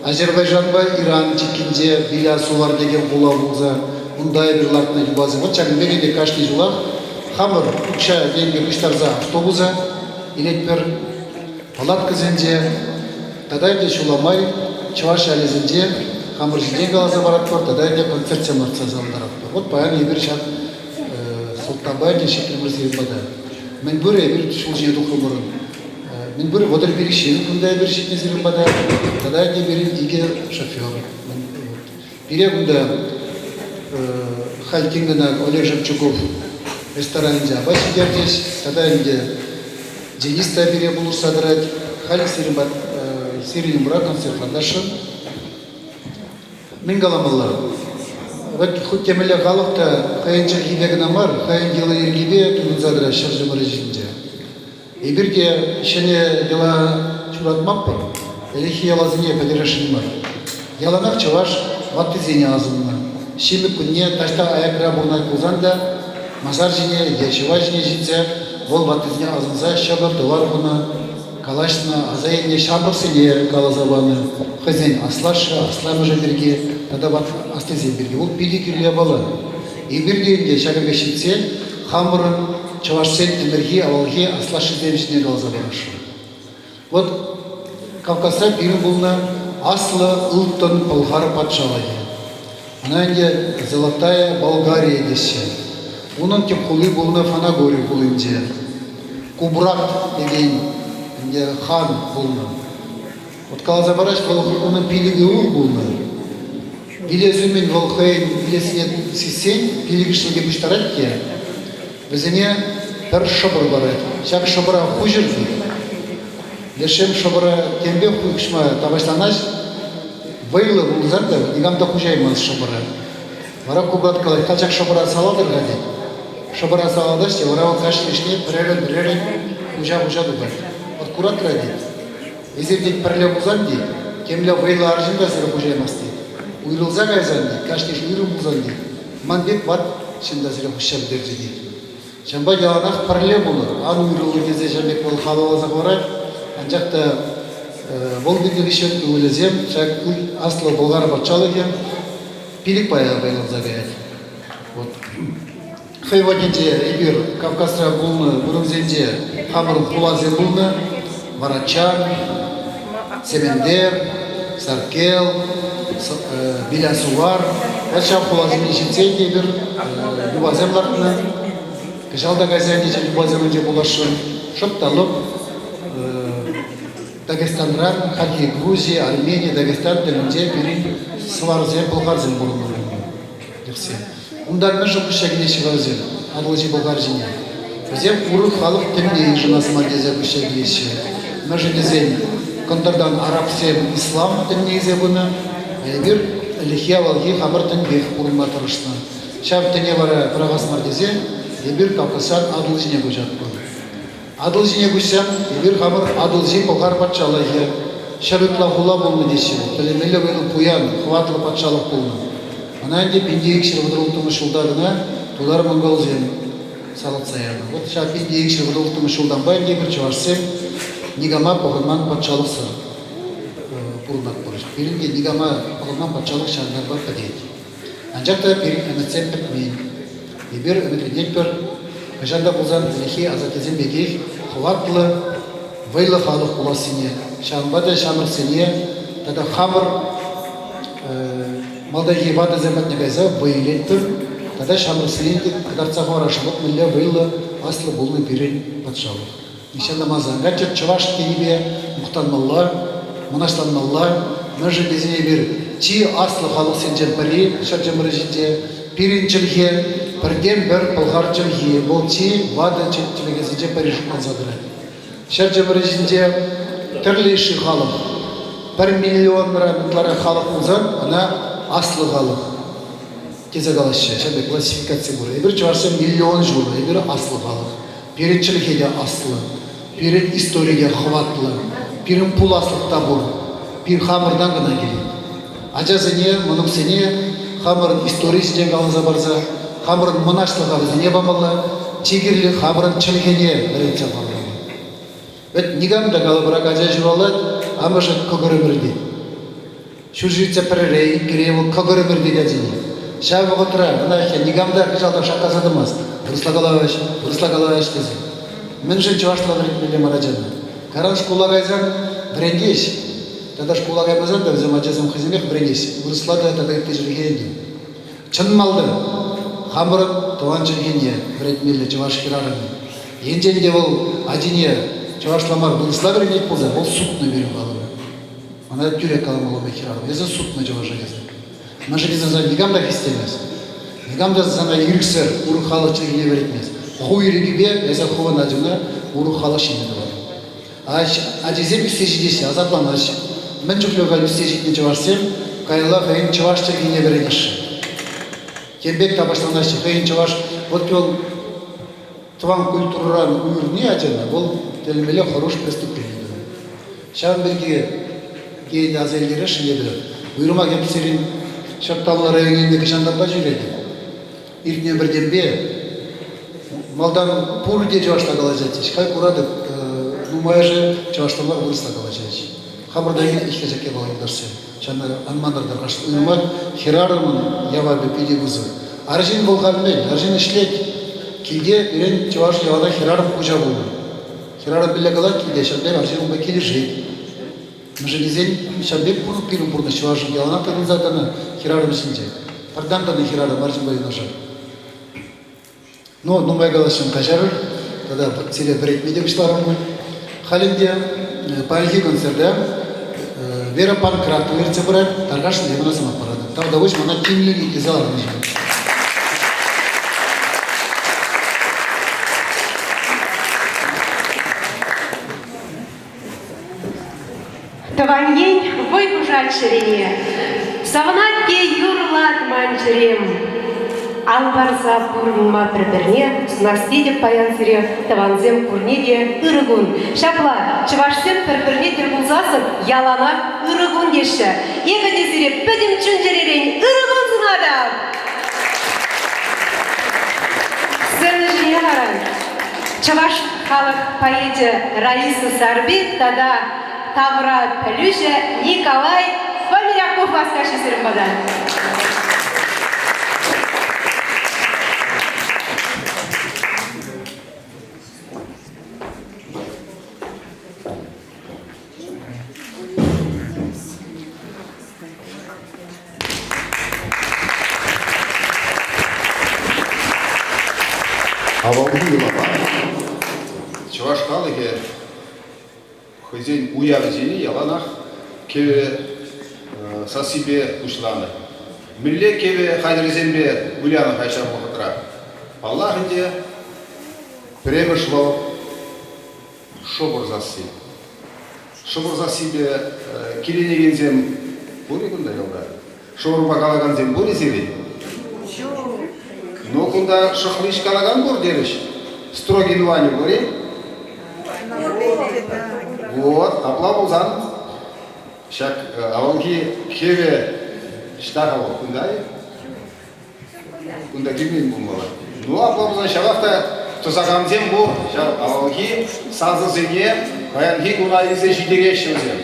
[SPEAKER 1] Азербайджанпа Иран чиккинче Биля Сувар текен хула пулса унта эпир лартнӑ юпасем. Вот ҫакӑн пек ӗнтӗ кашни ҫулах хамӑр укҫа-тенкӗ пуҫтарса автобуса илетпӗр. Палаткӑсенче тата ӗнтӗ ҫула май чӑваш ялӗсенче хамӑр ҫинчен каласа паратпӑр тата ӗнтӗ концертсем лартса савӑнтаратпӑр. Вот паян эпир ҫак Султанпа ӗнтӗ ҫитрӗмӗр сирӗн пата. Мӗнпурӗ эпир ҫул ҫине тухрӑмӑр. Мӗнпурӗ 35 ҫын кунта эпир ҫитнӗ сирӗн пата. Тата ӗнтӗ пирӗн икӗ шофер. Пире кунта халь тин кӑна Олег Жемчугов ресторанӗнче апат ҫитерчӗҫ. Тата ӗнтӗ Денис та пире пулӑшса тӑрать. Халь сирӗн сирӗн умра концерт лартасшӑн. Мӗн каламалла? Вӑт хуть темӗнле халӑх та хӑйӗн чӗлхипе кӑна мар, хӑйӗн йӑли-йӗркипе тытӑнса тӑрать ҫӗршывӑмӑр ҫинче. Эпир те ҫӗнӗ йӑла ҫуратмастпӑр, ӗлӗкхи йӑласене пӗтересшӗн мар. Яланах чӑваш ваттисене асӑннӑ. Ҫимӗк кунне таҫта аякра пурӑнать пулсан та масар ҫине е ҫӑва ҫине ҫитсе вӑл ваттисене асӑнса ҫӑкӑр-тӑвар хунӑ, калаҫнӑ, аса илнӗ ҫамрӑксене каласа панӑ, хӑйсен аслашшӗ, асламӑшӗ пирки тата ват аслисем пирки. Вӑл питӗ кирлӗ япала. Эпир те ӗнтӗ ҫакӑн пек ҫитсе хамӑрӑн чӑвашсен ӗмӗрхи авалхи аслашшӗсем ҫине каласа парасшӑн. Вот Кавказра пирӗн пулнӑ Аслӑ Ылтӑн Пӑлхар патшалӑхӗ. Ӑна ӗнтӗ Золотая Болгария теҫҫӗ. Унӑн тӗп хули пулнӑ Фанагори хулинче. Кубрат текен ӗнтӗ хан пулнӑ. Вот каласа параҫ, вӑл унӑн пилӗкӗ ывӑл пулнӑ. Вилес умӗн вӑл хӑйӗн вилессине сиссен пилӗкӗшне те пуҫтарать те вӗсене пӗр шӑпӑр парать. Ҫак шӑпӑра хуҫӑр тет. Лешсем шӑпӑра темпе хуҫма тапаҫланаҫ, вӑйлӑ пулсан та никам та хуҫаймасть шӑпӑра. Вара Кубрат калать, ҫак шӑпӑра салатӑр-ха тет. Шӑпӑра салатаҫ те вара вӑл кашни ӗҫне пӗрерӗн-пӗрерӗн хуҫа-хуҫа тухать. Вот куратра тет. Эсир тет пӗрле пулсан тет, темле вӑйлӑ арҫын та сире хуҫаймасть тет. Уйрӑлса кайсан тет, кашни ӗҫ уйрӑм пулсан тет, ман пек ват ҫын та сире хуҫса пӗтерчӗ тет. Ҫавӑнпа яланах пӗрле пулӑр, ан уйрӑлӑр тесе ҫав пек вӑл халалласа хӑварать. Анчах та вӑл вилнӗ хыҫҫӑн ывӑлӗсем ҫак Аслӑ Пӑлхар патшалӑхӗ пилӗк пая пайланса каять. Вот. Хӑй вӑхӑтӗнче эпир Кавказра пулнӑ вырӑнсенче хамӑрӑн хуласем пулнӑ. Варачан, Семендер, Саркел, Билясувар. Вот ҫав хуласене ҫитсен те эпир юпасем лартнӑ. Кӑҫал та кайса ӗнтӗ юпасем ӗнтӗ пуласшӑн. Шӑп та лӑп Дагестанран хальхи Грузи, Армени, Дагестан тӗлӗнче пирӗн сӑварсем, пӑлхарсем пурӑннӑ йӑхсем. Унтан мӗншӗн куҫса килеҫҫӗ-ха вӗсем Атӑлҫи Пӑлхар ҫине? Вӗсем урӑх халӑх тӗнне йышӑнас мар тесе куҫса килеҫҫӗ. Мӗншӗн тесен кӑнтӑртан арабсем ислам тӗнне илсе пынӑ, а эпир ӗлӗкхи авалхи хамӑр тӗнпех пурӑнма тӑрӑшнӑ. Ҫав тӗне вара пӑрахас мар тесе эпир Кавказран Атӑл ҫине куҫатпӑр. Атӑл ҫине куҫсан эпир хамӑр Атӑлҫи Пӑлхар патшалӑхӗ ҫӗр ытла хула пулнӑ теҫҫӗ. Тӗлӗнмелле вӑйлӑ пуян, хӑватлӑ патшалӑх пулнӑ. Ӑна ӗнтӗ 1236 ҫулта кӑна тутар-монголсем салатса янӑ. Вот ҫав 1236 ҫултанпа ӗнтӗ эпир чӑвашсем никама пӑхӑнман патшалӑхсӑр пурӑнатпӑр. Пирӗн те никама пӑхӑнман патшалӑх ҫавӑнтанпа пӗтет. Анчах та пирӗн ӗмӗтсем пӗтмен. Эпир ӗмӗтленетпӗр, хӑҫан та пулсан ӗлӗкхи асаттесем пекех хӑватлӑ, вӑйлӑ халӑх пулассине, ҫавӑнпа та ҫамрӑксене тата хамӑр малтанхи ватӑсем патне кайса вӑй илетпӗр тата ҫамрӑксене те кӑтартса хӑварасшӑн, вӑт мӗнле вӑйлӑ, аслӑ пулнӑ пирӗн патшалӑх. Нихҫан та манса ан кайччӑр, чӑваш тенипе мухтанмалла, мӑнаҫланмалла. Мӗншӗн тесен эпир чи аслӑ халӑхсенчен пӗри ҫӗр чӑмӑрӗ ҫинче. Пирӗн чӗлхе пӗртен-пӗр пӑлхар чӗлхи, вӑл чи ватӑ чӗлхесенчен пӗри шутланса тӑрать. Ҫӗр чӑмӑрӗ ҫинче. тӗрлӗ йышши халӑх. Пӗр миллионран ытларах халӑх пулсан ӑна аслӑ халӑх тесе калаҫҫӗ. Ҫав пек классификаци пур. Эпир чӑвашсем миллион ҫурӑ, эпир аслӑ халӑх. Пирӗн чӗлхе те аслӑ, пирӗн истори те хӑватлӑ, пирӗн пуласлӑх та пур. Пир хамӑртан кӑна килет. Ачасене, мӑнуксене хамӑрӑн истори ҫинчен каласа парса, хамӑрӑн мӑнаҫлӑха вӗсене памалла, чи кирли хамӑрӑн чӗлхене вӗрентсе хӑвармалла. Вӗт никам та калӑпӑрах ача ҫуралать, амӑшӗ кӑкӑр ӗмӗртет. Ҫур ҫитсе пӗрре, иккӗре вӑл кӑкӑр ӗмӗртет ачине. Ҫав вӑхӑтра ӑна никам та хыҫалтан шаккаса тӑмасть. Вырӑсла калаҫ, вырӑсла калаҫ тесе. Мӗншӗн чӑвашла вӗрентмелле мар ачана? Кайран шкула кайсан вӗрентеҫ. Тата шкула каймасан та вӗсем ачасем хӑйсемех вӗренеҫ. Вырӑсла та тата ытти чӗлхене те. Чӑн малтан хамӑрӑн тӑван чӗлхене вӗрентмелле чӑваш хӗрарӑмӗ. Енчен те вӑл ачине чӑвашла мар вырӑсла вӗрентет пулсан, вӑл сутнӑ пирӗн халӑха. Мана тӳрех каламалла пек хӗрарӑм. Эсӗ сутнӑ чӑваша тесе. Мӗншӗн тесен сана никам та хистемест. Никам та сана ирӗксӗр урӑх халӑх чӗлхине вӗрентмест. Ху ирӗкӳпе эсӗ хӑвӑн ачуна урӑх халӑх ҫине тӑватӑн. Ачисем ӳссе ҫитеҫҫӗ, асапланаҫҫӗ. Мӗн чухлӗ халь ӳссе ҫитнӗ чӑвашсем каялла хӑйӗн чӑваш чӗлхине вӗренесшӗн. Тем пек тапаҫланаҫҫӗ. Хӑйӗн чӑваш вот вӑл тӑван культурӑран уйӑрни ачана вӑл тӗлӗнмелле хӑруш преступлени тунӑ. Ҫавӑн пирки тен аса илтересшӗн эпӗ. Уйрӑмах эп сирӗн Ҫӑрттанлӑ районӗнче кӑҫантанпа ҫӳретӗп. Иртнӗ ӗмӗртенпе малтан пурте чӑвашла калаҫатчӗҫ. Халь куратӑп, нумайӑшӗ чӑвашла мар, вырӑсла калаҫаҫҫӗ. Хамӑрта ӗҫлесе япала юлташсем. Ҫавна ан манӑр тархасшӑн. Уйрӑмах хӗрарӑмӑн явапӗ питӗ пысӑк. Арҫын вӑл халь мӗн? Арҫын ӗҫлет. Килте пирӗн чӑваш яланах хӗрарӑм хуҫа пулнӑ. Хӗрарӑм мӗнле калать килте, ҫав пек арҫын унпа килӗшет. Мӗншӗн тесен ҫав пек пур пирӗн пурнӑҫ чӑвашӑн яланах тытӑнса тӑнӑ хӗрарӑм ҫинче. Пӗртан тӑнӑ хӗрарӑм арҫынпа юнашар. Ну, нумай калаҫрӑм, каҫарӑр. Тата сире вӗрентме те пуҫларӑм пуль. Халь ӗнтӗ паянхи концерта Вера Панкратова ертсе пырать, Тархасшӑн эпӗ ӑна сӑмах паратӑп. Тавтапуҫ мана тимлӗн итлесе ларнӑшӑн.
[SPEAKER 13] Тӑван ен вӑй хушать чӗрене, Савӑнать те юрлать ман чӗрем. Ал парса пурӑнма пӗр-пӗрне Сунас тетӗп паян сире, тӑвансем пурне те ырӑ кун. Ҫапла, чӑвашсем пӗр-пӗрне тӗл пулсассӑн яланах ырӑ кун теҫҫӗ. Эпӗ те сире пӗтӗм чун-чӗререн ырӑ кун сунатӑп! Сцена ҫине вара Чӑваш халӑх поэчӗ Раиса Сарпи тата тавра пӗлӳҫӗ Николай Фомиряков васкаҫҫӗ сирӗн пата.
[SPEAKER 14] Авалхи йӑлапа чӑваш халӑхӗ хӑйсен уявӗсене яланах кӗвӗ сассипе пуҫланӑ. Мӗнле кӗвӗ хатӗрӗсемпе вылянӑ-ха ҫав вӑхӑтра? Паллах ӗнтӗ, пӗрремӗш вӑл шӑпӑр сасси. Шӑпӑр сассипе киленекенсем пур-и кунта ялта? Шӑпӑрпа калакансем пур-и сирӗн? Ҫук. Ну, кунта шӑхлич калакан пур терӗҫ. Строгин Ваня пур-и? Вот, апла пулсан ҫак авалхи кӗвӗ ӑҫта-ха вӑл, кунта-и? Кунта килмен пулмалла. Ну, апла пулсан ҫавах та тӑсакансем пур. Ҫав авалхи сасӑсене паянхи куна илсе ҫитереҫҫӗ вӗсем.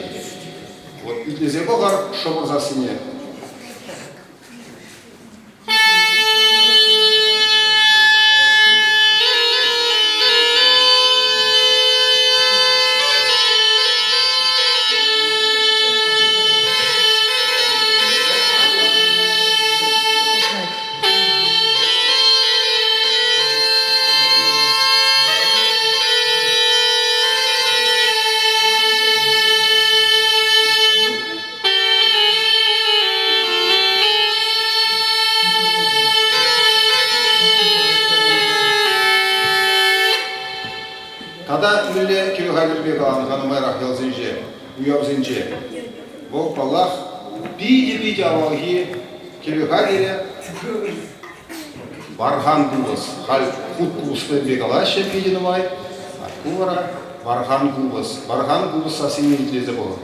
[SPEAKER 14] Вот итлесе пӑхӑр шӑпӑр сассине. каланӑ-ха нумайрах ялсенче, уявсенче. Вӑл, паллах, питӗ-питӗ авалхи кӗвӗ хатӗрӗ. Вархан купӑс. Халь хут купӑспа калаҫҫӗ питӗ нумай. А ку вара вархан купӑс. Вархан купӑс сассине итлесе пӑхӑр.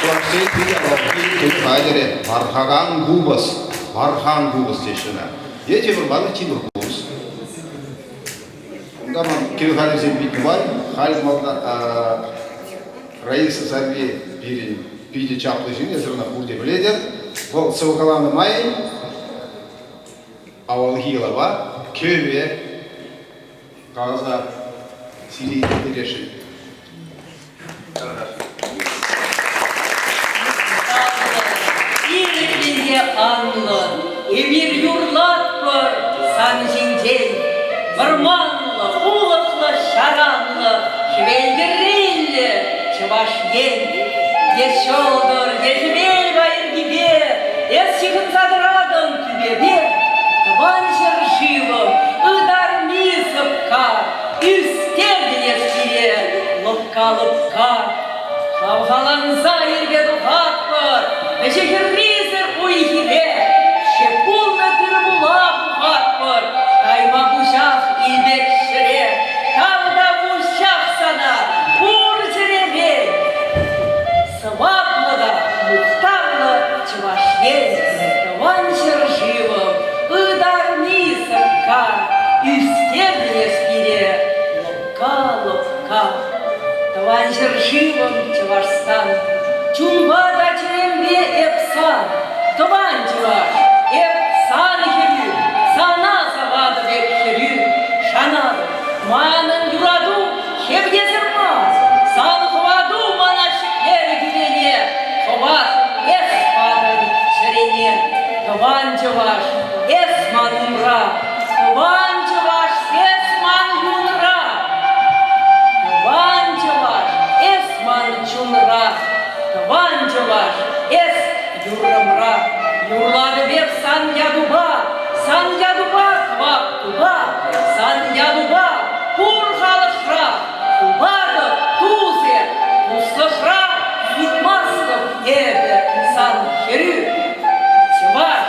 [SPEAKER 14] Чӑвашсен пит авалхи тӗн хатӗрӗ Вархакан купӑс, Вархан купӑс теҫҫӗ ӑна. Е тепӗр ман тимӗр купӑс. Унта ман кӗвӗ хатӗрӗсем пит нумай. Халь малтан Раиса Сарпи пирӗн питӗ чаплӑ ҫын, эсир ӑна пурте пӗлетӗр. Вӑл сӑвӑ каланӑ май авалхи йӑлапа кӗвӗпе каласа сире итлеттересшӗн.
[SPEAKER 15] Ирӗклӗн те анлӑ эпир юрлатпӑр сан ҫинчен. Вӑрманлӑ, улӑхлӑ, ҫаранлӑ, хӗвел хӗрриллӗ Чӑваш Ен. Е ҫӑлтӑр, е хӗвел пайӑркипе эс ҫыхӑнса тӑратӑн тӳпепе. Тӑван ҫӗршывӑм ытарми сӑпка, ӳстертӗн эс пире лӑпка-лӑпка. Хавхаланса ирпе тухатпӑр, вӗҫӗ-хӗррисӗр уй-хире. Шеп пулнӑ тыр-пула пухатпӑр, кайма пуҫах илпек ҫӗре. Тавтапуҫах сана пур чӗререн. Сӑваплӑ та мухтавлӑ Чӑваш Ен, Тӑван ҫӗршывӑм, ытарми сӑпка, ӳстернӗ эс пире лӑпка-лӑпка. Тӑван ҫӗршывӑм Чӑвашстан, чунпа та чӗремпе эп сан, тӑван чӑваш, эп сан хӗрӳ, сана саватӑп эп хӗрӳ, шанатӑп, манӑн юрату хевтесӗр мар, сан хӑвату мана ҫӗклерӗ тӳпене, хӑват эс патӑн чӗрене, тӑван чӑваш, эс ман умра, тӑван чӑваш, эс ман юнра, тӑван чӑваш, эс ман чунра, тӑван чӑваш, эс юррӑмра, юрлатӑп эп сан ятупа, сан ятупа кӑвак тупа, сан ятупа пур халӑхра тупатӑп тусӗ, туслӑхра сутмастӑп эпӗ сан хӗрӳ. Чӑваш,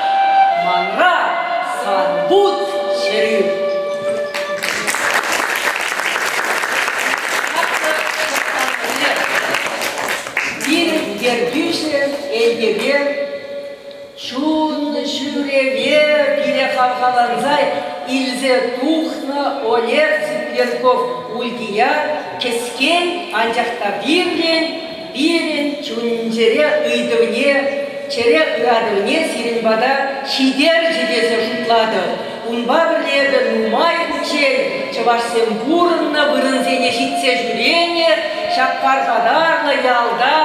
[SPEAKER 15] манра сан вут чӗрӳ. Пирӗн ертӳҫӗ Элтепер чун ҫӳреве пире хавхаланса илсе тухнӑ Олег Цыпленков Ульдия кӗскен, анчах та вирлӗн пирӗн чун-чӗре ыйтӑвне, чӗре ыратӑвне сирӗн пата ҫитерчӗ тесе шутлатӑп. Унпа пӗрле эпӗ нумай хутчен чӑвашсем пурӑннӑ вырӑнсене ҫитсе ҫӳренӗ, ҫак пархатарлӑ ялта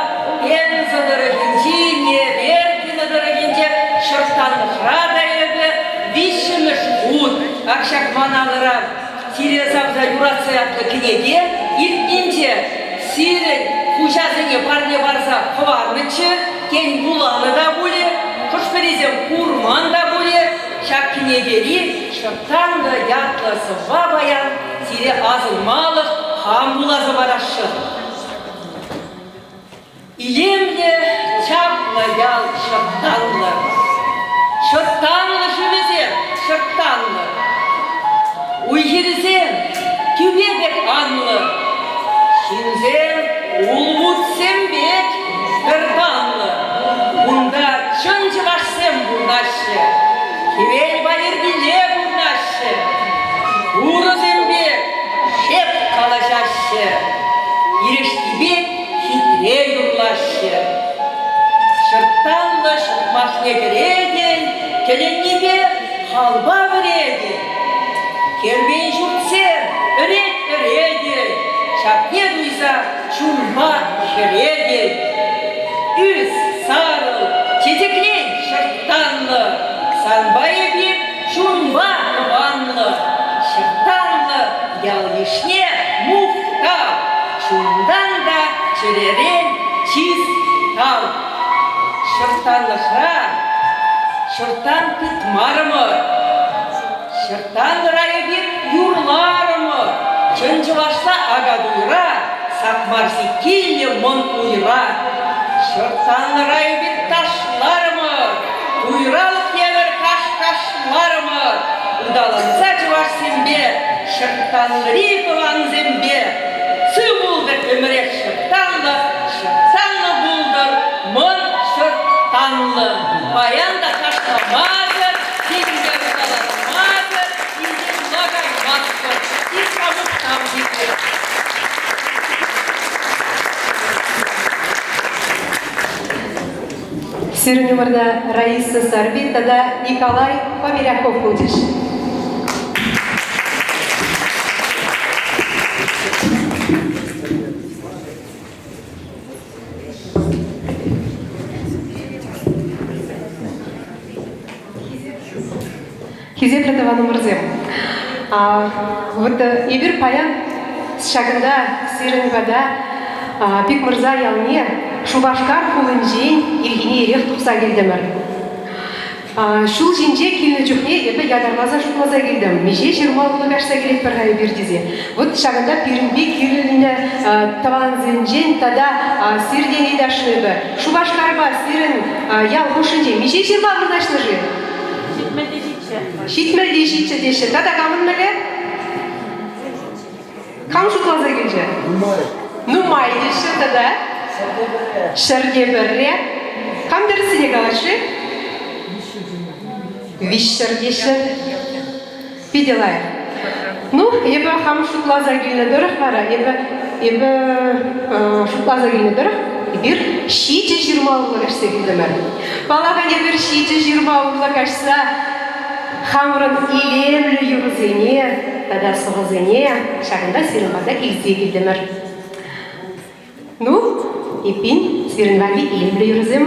[SPEAKER 15] Пенза тӑрӑхӗнчи Неверкино тӑрӑхӗнче Ҫӑрттанлӑхра та эпӗ виҫҫӗмӗш хут ак ҫак ман алӑра Сире савса юратса ятлӑ кӗнеке иртнинче сирӗн хуҫасене парне парса хӑварнӑччӗ, тен, вуланӑ та пулӗ, хӑш-пӗрисем курман та пулӗ. Ҫак кӗнекери Ҫӑрттанлӑ ятлӑ сӑвва паян сире асӑнмалӑх хам вуласа парасшӑн. Илемлӗ, чаплӑ ял Ҫӑрттанлӑ. Ҫӑрттанлӑ шывӗсем Ҫӑрттанлӑ. Уй-хирӗсем тӳпе пек анлӑ. Ҫынсем улмутсем пек пӗр танлӑ. Кунта чӑн чӑвашсем пурӑнаҫҫӗ. Хӗвел пайӑркине пурӑнаҫҫӗ. Турӑсем пек. ташлаҫҫӗ, Пирӗшти пек хитре юрлаҫҫӗ. Ҫӑрттанлӑ ҫӑтмахне кӗретӗн, Тӗлӗннипе халпа вӗретӗн. Кермен ҫуртсем ӗрет-ӗретӗн, Чапне туйса чунпа хӗретӗн. Ӳс, сарӑл, чечеклен ҫӑрттанлӑ, Санпа эпир чунпа тӑванлӑ. Ҫӑрттанлӑ ял-йышне мухтав, Чунтан та чӗререн чыс тав. Ҫӑрттанлӑхра ҫӑрттан тытмарӑмӑр, Ҫӑрттанлӑра эпир юрларӑмӑр. Чӑн чӑвашла Акатуйра Сакмар сиккиллӗ мӑн уйра. Ҫӑрттанлӑра эпир ташларӑмӑр, Туйралӑх евӗр каш-кашларӑмӑр. Ыталанса чӑвашсемпе, Ҫӑрттанлӑри тӑвансемпе. Сыв пултӑр ӗмӗрех ҫӑрттанлӑ, ҫӑрттанлӑ пултӑр мӑн ҫӑрттанлӑ. Паян та ташламасӑр, сирӗнпе ыталанмасӑр килте юла каймастпӑр. Иркка мухтав сире.
[SPEAKER 13] Сирӗн умӑрта Раиса Сарпи тата Николай Помиряков пулчӗҫ. Хисеплӗ тӑванӑмӑрсем, вот эпир паян ҫакӑнта сирӗн пата Пикмӑрса ялне Шупашкар хулинчен ирхине ирех тухса килтӗмӗр. Ҫул ҫинче килнӗ чухне эпӗ ятарласа шутласа килтӗм, миҫе ҫырма урлӑ каҫса килетпӗр-ха эпир тесе. Вот ҫакӑнта пирӗнпе килнӗ тӑвансенчен тата сиртен ыйтасшӑн эпӗ. Шупашкарпа сирӗн ял хушшинче миҫе ҫырма вырнаҫнӑ-ши?
[SPEAKER 3] 77.
[SPEAKER 13] 77 теҫҫӗ. Тата камӑн мӗнле? Кам шутласа килчӗ?
[SPEAKER 1] Нумай.
[SPEAKER 13] Нумай теҫҫӗ тата? Ҫӗрте пӗрре. Кам тӗрӗссине калать-ши? Виҫҫӗр теҫҫӗ. Питӗ лайӑх. Ну, эпӗ хам шутласа килнӗ тӑрӑх вара, эпӗ, эпӗ шутласа килнӗ тӑрӑх, эпир ҫичӗ ҫырма урлӑ каҫса килтӗмӗр. Паллах, эпир ҫичӗ ҫырма урлӑ каҫса хамӑрӑн илемлӗ юрӑсене тата сӑвӑсене ҫакӑнта сирӗн пата илсе килтӗмӗр. Ну, эппин, сирӗн валли илемлӗ юрӑсем.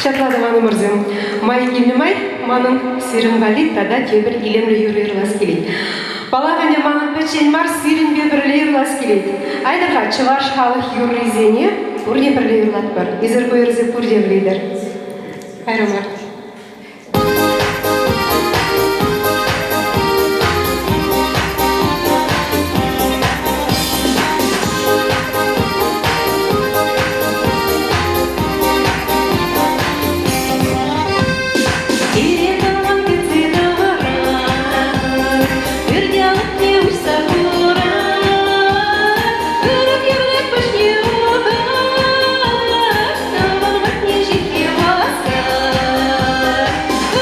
[SPEAKER 13] Ҫапла, тӑванӑмӑрсем, май килнӗ май манӑн сирӗн валли тата тепӗр илемлӗ юрӑ юрлас килет. Паллах ӗнтӗ, манӑн пӗччен мар, сирӗнпе пӗрле юрлас килет. Айтӑр-ха чӑваш халӑх юррисене пурте пӗрле юрлатпӑр. Эсир ку юрӑсем пурте пӗлетӗр. Кайрӑмӑр. Пире тӑван кӗтсе тӑвӑрать, пӳрте алӑкне уҫса хурать, ырӑ юрлать пуҫне ухать, тӑван патне ҫитме васкать.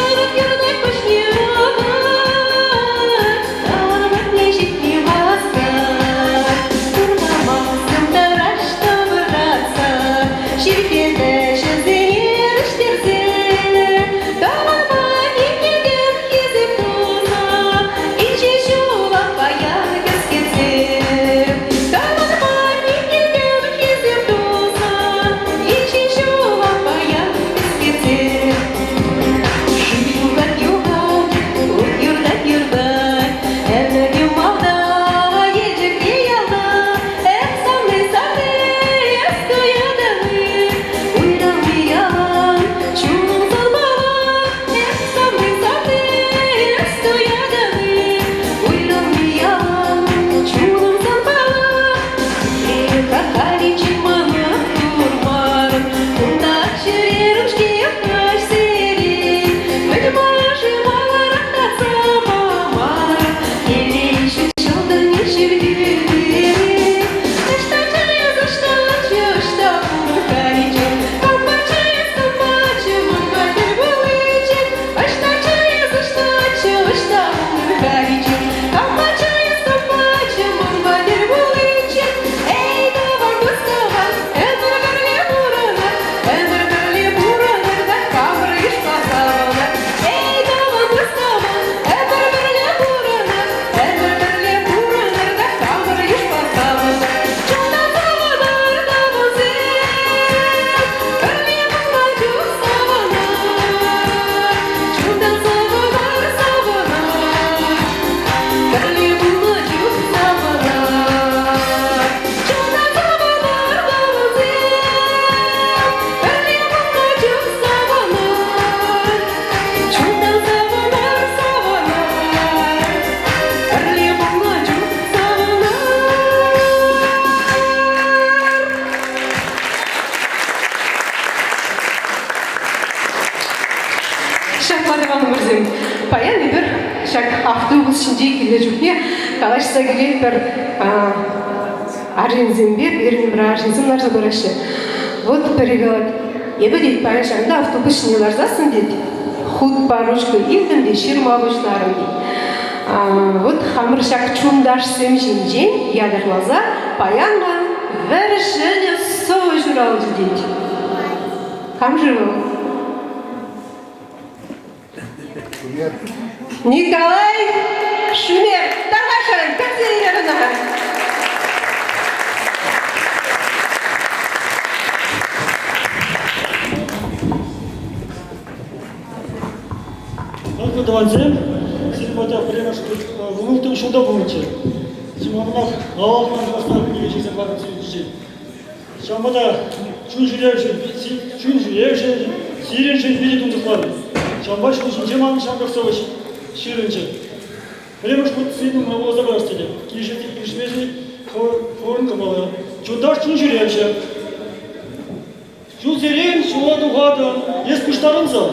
[SPEAKER 13] Ырӑ юрлать пуҫне ухать, тӑван патне ҫитме васкать. Курмамасӑн тӑрать тӑвӑратса, ҫилпе вӗҫӗсене вӗҫтерсе, тӑванпа килнӗ хисеп туса, инҫе ҫула паян кӗскетсе. Тӑванпа килнӗ хисеп туса, инҫе ҫула паян кӗскетсе. Шыв юхать, юхать, ут юртать, юртать, ӗмӗр малта, Елчӗкри ялта, эх, савни, савни, эс туятӑн-и? Уйрӑлми ялан, чун салмала, эх, савни, савни, эс туятӑн-и? Уйрӑлми ялан, чунӑм санпала, Эх, мана курмарӑн, кунта чӗрерӗм-ҫке каҫсерен. Мӗн мар-ши маларах татса памарӑн, телей ҫут ҫӑлтӑрне ҫӳлтӳпере. Ӑҫта чӗрес, ӑҫта ӑҫта пур Кампа чӗрес, кампа манпа тӗл пуличчен. Ӑҫта чӗрес, ӑҫта ӑҫта пур Кампа чӗрес, кампа манпа тӗл пуличчен. Эй, тӑван тус-тӑван, ӗмӗр пӗрле пурӑнар, ӗмӗр пӗрле пурӑнар та хамӑр йышпа савӑнар. Эй, тӑван тус-тӑван, ӗмӗр пӗрле пурӑнар, ӗмӗр пӗрле пурӑнар та хамӑр йышпа савӑнар. Чунтан савӑнар, тӑвансем, пӗрле пулма чух савӑнар. Чунтан савӑнар, савӑнар, пӗрле пулма чух савӑнар. Чунтан савӑнар, тӑвансем, пӗрле пулма чух савӑнар. Чунтан савӑнар, савӑнар, пӗрле пулма чух савӑнар. Ҫапла тӑванӑмӑрсем, паян эпир ҫак автобус ҫинче килнӗ чухне калаҫса килетпӗр арҫынсемпе, пирӗн умра арҫынсем ларса пыраҫҫӗ. Вот пӗри калать, эпӗ, тет, паян ҫакӑнта автобус ҫине ларсассӑн, тет, хутпа ручка илтӗм те ҫырма пуҫларӑм, тет. Вот хамӑр ҫак чунташсем ҫинчен ятарласа паян ман вӗр ҫӗнӗ сӑвӑ ҫуралчӗ, тет. Кам-ши вӑл? Николай Шумер. Тархасшӑн, кӗтсе илер ӑна.
[SPEAKER 4] Хаклӑ тӑвансем, сирӗн пата пӗрремӗш вунулттӑмӗш ҫулта пулнӑччӗ. Чи малтанах авалхи чӑвашла кӗнеке ҫырса кӑларнӑ сирӗн Ҫавӑнпа та чун ҫӳревшӗн, чун ҫӳревшӗн, сирӗншӗн питӗ тунсӑхларӑм. Ҫавӑнпа ҫул ҫинче манӑн ҫамрӑк сӑвӑҫ ҫырӑнчӗ. Пӗрремӗш хут сирӗн умра вуласа парас тетӗп. Килӗшмесен хӑвӑрӑн кӑмӑлӑр. Чунташ чун ҫӳревҫӗ. Ҫулсерен ҫула тухатӑн, эс пуҫтарӑнса.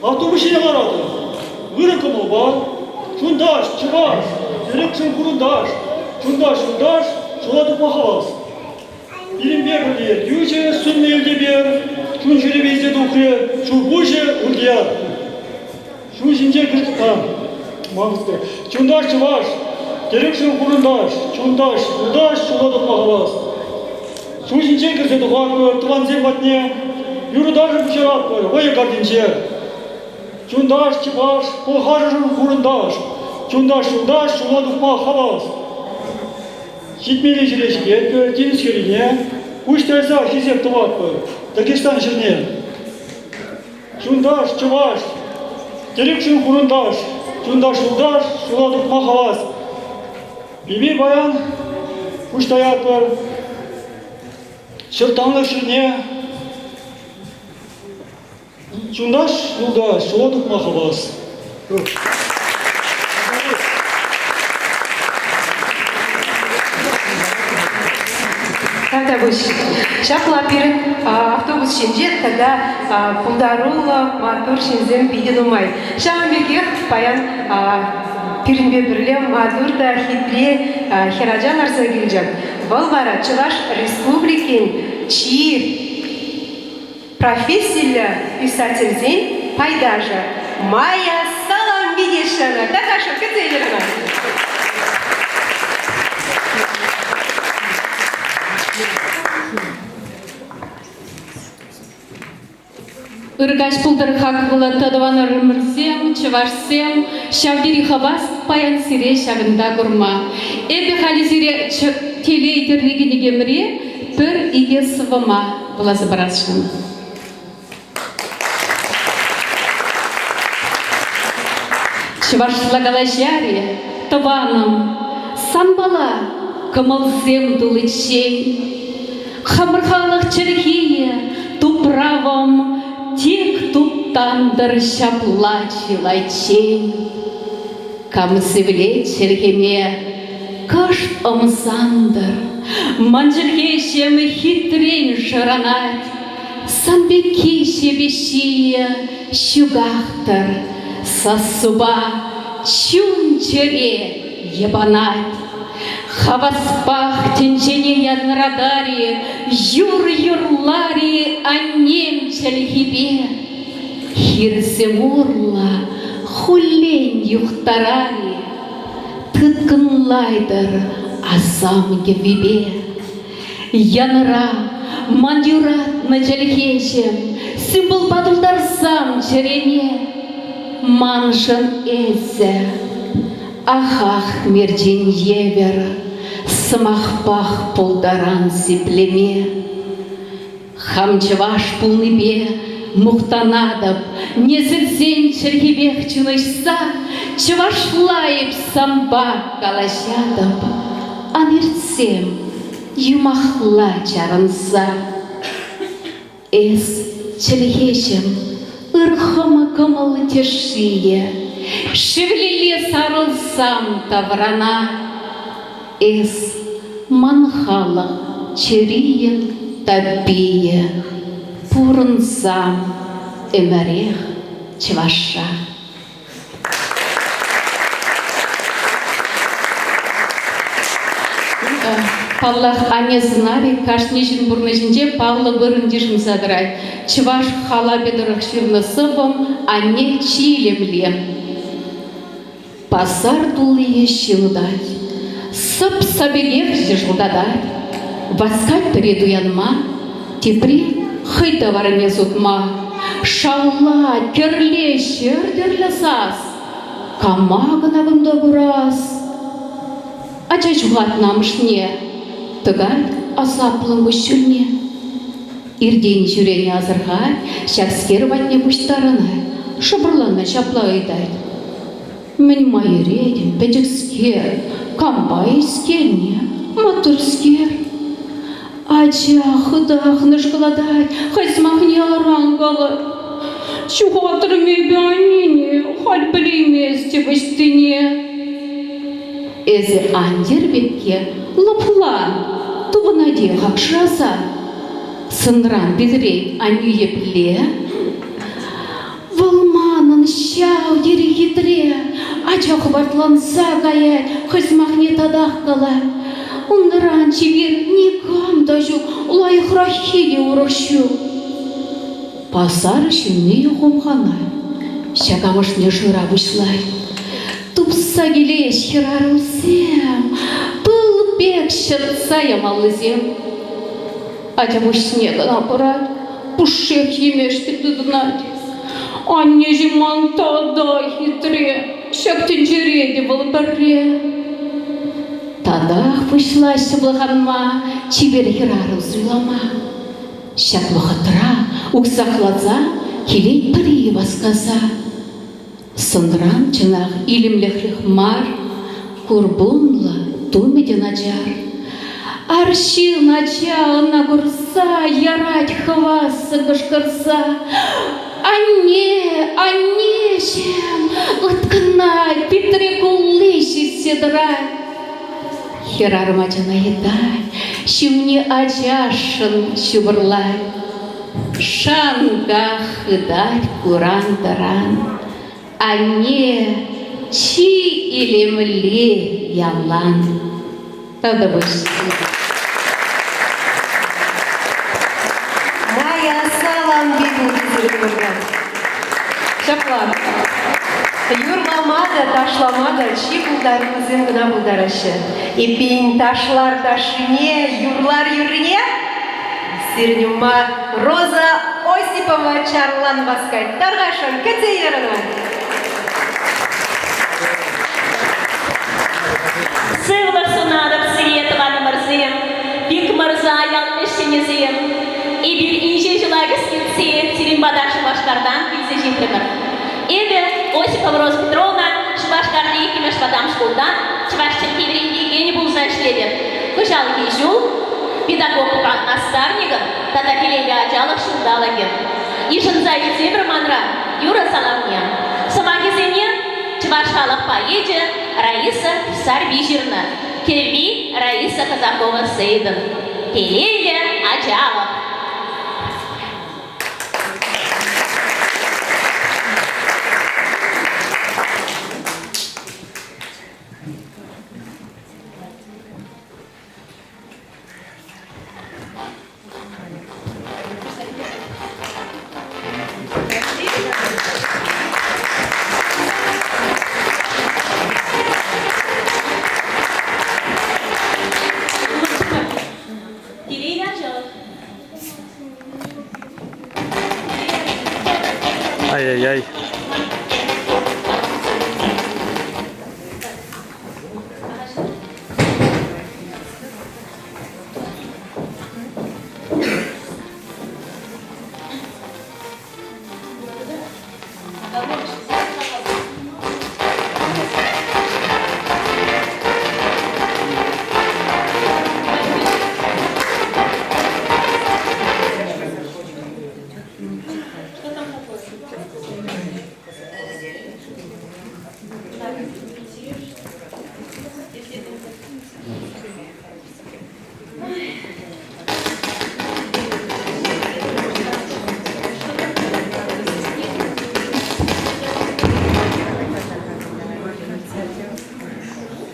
[SPEAKER 4] Автобус ҫине ларатӑн. Ырӑ кӑмӑлпа. Чунташ, чӑваш, тӗрӗкшӗн хурӑнташ. Чунташ, чунташ, ҫула тухма хавас. Пирӗнпе пӗрле ертӳҫӗ сумлӑ Элтепер, чун ҫӳреве илсе тухрӗ ҫулпуҫӗ Ульян. Ҫул ҫинче Чунташ чӑваш, тӗрӗкшӗн хурӑнташ, чунташ, юлташ ҫула тухма хавас. Ҫул ҫинче кӗрсе тухатпӑр тӑвансем патне, юрӑ-ташӑ пуҫаратпӑр вӑйӑ картинче. Чунташ, чӑваш, пӑлхаршӑн хурӑнташ, чунташ, юлташ ҫула тухма хавас. Ҫитмелли ҫӗре ҫитетпӗр, тинӗс хӗррине, куҫ тайса хисеп тӑватпӑр Дагестан ҫӗрне. Чунташ, чӑваш, тӗрӗкшӗн хурӑнташ, чунташ юлташ, ҫула тухма хавас. Эпир паян пуҫ таятпӑр ҫӗртанлӑх ҫӗрне чунташ юлташ, ҫула тухма хавас.
[SPEAKER 13] Тавтапуҫ. Ҫапла пирӗн автобус ҫинче тата пултаруллӑ маттур ҫынсем питӗ нумай. Ҫавӑн пекех паян пирӗнпе пӗрле маттур та хитре хӗрача ларса килчӗ. Вӑл вара Чӑваш Республикин чи профессиллӗ писательсен пайташӗ Майя Салампи теҫҫӗ ӑна. Наташа, кӗтсе илер ӑна.
[SPEAKER 16] Ыркаҫ пултӑр хаклӑ тӑванӑрӑмӑрсем, чӑвашсем, ҫав тери хавас паян сире ҫакӑнта курма. Эпӗ халӗ сире телей тӗрри кӗнекемре пӗр-икӗ сӑвӑма вуласа парасшӑн. Чӑвашла калаҫар-и, тӑванӑм, санпала кӑмӑлсем туличчен. Хамӑр халӑх чӗлхийӗ туправӑм тек туптантӑр ҫапла чылайччен. Кам сивлет чӗлхеме, кӑшт ӑмсантӑр. Ман чӗлхеҫӗм хитрен шӑранать, Сан пекки ҫепӗҫҫийӗ ҫуках-тӑр. Сассупа чун-чӗре йӑпанать. Хаваспах тӗнчене янратар-и, юр юрлар-и аннем чӗлхипе. Хирсем урлӑ хуллен юхтарар-и, тыткӑнлайтӑр асам кӗввипе. Янӑра, ман юратнӑ чӗлхеҫӗм, символпа тултарсам чӗрене. Маншӑн эсӗ, ахах мерчен евӗр, сӑмахпах пултаран сиплеме. Хам чӑваш пулнипе мухтанатӑп, несӗлсен чӗлхипех чун уҫса чӑвашла эп санпа калаҫатӑп. Ан иртсем юмахла чарӑнса. Эс, чӗлхеҫӗм, ыр хӑмӑ кӑмӑл тӗшшийӗ, шевлелле сарӑлсам таврана. Эс ман халӑх чӗрийӗн таппийӗ, пурӑнсам ӗмӗрех чӑвашра. Паллах, анне сӑнарӗ кашни ҫын пурнӑҫӗнче паллӑ вырӑн йышӑнса тӑрать. Чӑваш халапӗ тӑрӑх ҫырнӑ сӑввӑм анне чи илемли. Пасар туллийӗ ҫын утать, сӑпса пекех йӑшӑлтатать. Васкать пӗри туянма, тепри хӑй таварне сутма. Шавла, кӗрле ҫӗр тӗрлӗ сас. Кама кӑна кунта курас? Ача ҫухатнӑ амӑшне, тӑкать асаплӑн куҫҫульне. Иртен-ҫӳрене асӑрхать, ҫакскер патне пуҫтарӑнать, шӑпӑрланма ҫапла ыйтать. Мӗн ма йӗретӗн, пӗчӗкскер, кампа ӳскеннӗ, маттурскер? Ача хытах нӑшкӑлатать, хӑй сӑмахне аран калать. Ҫухатрӑм эпӗ аннене, халь пӗлейместӗп ӑҫтине. Эсӗ ан йӗр пепке, лӑплан, тупӑнатех шыраса. Сӑнран питрен аннӳ епле? Вӑл манӑн ҫав тери хитре. Ача хӑпартланса каять, хӑй сӑмахне татах калать. Унран чипер никам та ҫук, лайӑхраххи те урӑх ҫук. Пасар ҫынни хумханать, ҫак амӑшне шыра пуҫлать. Тупса килеҫ хӗрарӑмсем, пыл пек ҫӑтса ямаллисем. Ача пуҫне кӑна пӑрать, пушшех йӗмешкӗн тытӑнать. Аннеҫӗм ман тата хитре, ҫак тӗнчере те вӑл пӗрре. Татах пуҫлаҫҫӗ пӑлханма, чипер хӗрарӑм суйлама. Ҫак вӑхӑтра уксахласа. килет пӗри васкаса. Сӑнран чӑнах илемлӗхрех мар, курпунлӑ тумӗ те начар. Арҫын ача ӑна курса ярать хӑвассӑн кӑшкӑрса: «Анне, аннеҫӗм!» ыткӑнать, питре кулли ҫитсе тӑрать. Хӗрарӑм ачана йӑтать, ҫумне ачашшӑн ҫупӑрлать. Шанках хытать куран-тӑран. Анне чи илемли ялан. Тавтапуҫ.
[SPEAKER 13] Мая Салампи пулчӗ Ҫапла. Юрлама та, ташлама та чи пултаруллисем кӑна пултараҫҫӗ. Эппин, ташлар ташшине, юрлар юррине Сирӗн умма Роза Осипова чарлан васкать. Тархасшӑн, кӗтсе илер ӑна.
[SPEAKER 17] Сывлӑх сунатӑп сире, тӑванӑмӑрсем, Пикмӑрса ял ӗҫченӗсем. Эпир инҫе ҫула кӗскетсе сирӗн пата Шупашкартан килсе ҫитрӗмӗр. Эпӗ, Осипова Роза Петровна, Шупашкарти иккӗмӗш вӑтам шкулта чӑваш чӗлхи вӗрентекенӗ пулса ӗҫлетӗп. Кӑҫалхи ҫул педагогпа наставникӑн тата телейлӗ ачалӑх ҫулталӑкӗ. Йышӑнса илсемӗр манран юрӑ саламне. Сӑмахӗсене чӑваш халӑх поэчӗ Раиса Сарпи ҫырнӑ. Кӗвви Раиса Казакова-Сейдӑн. Телейлӗ ачалӑх! Телейлӗ ачалӑх.
[SPEAKER 10] Ай-яй-яй.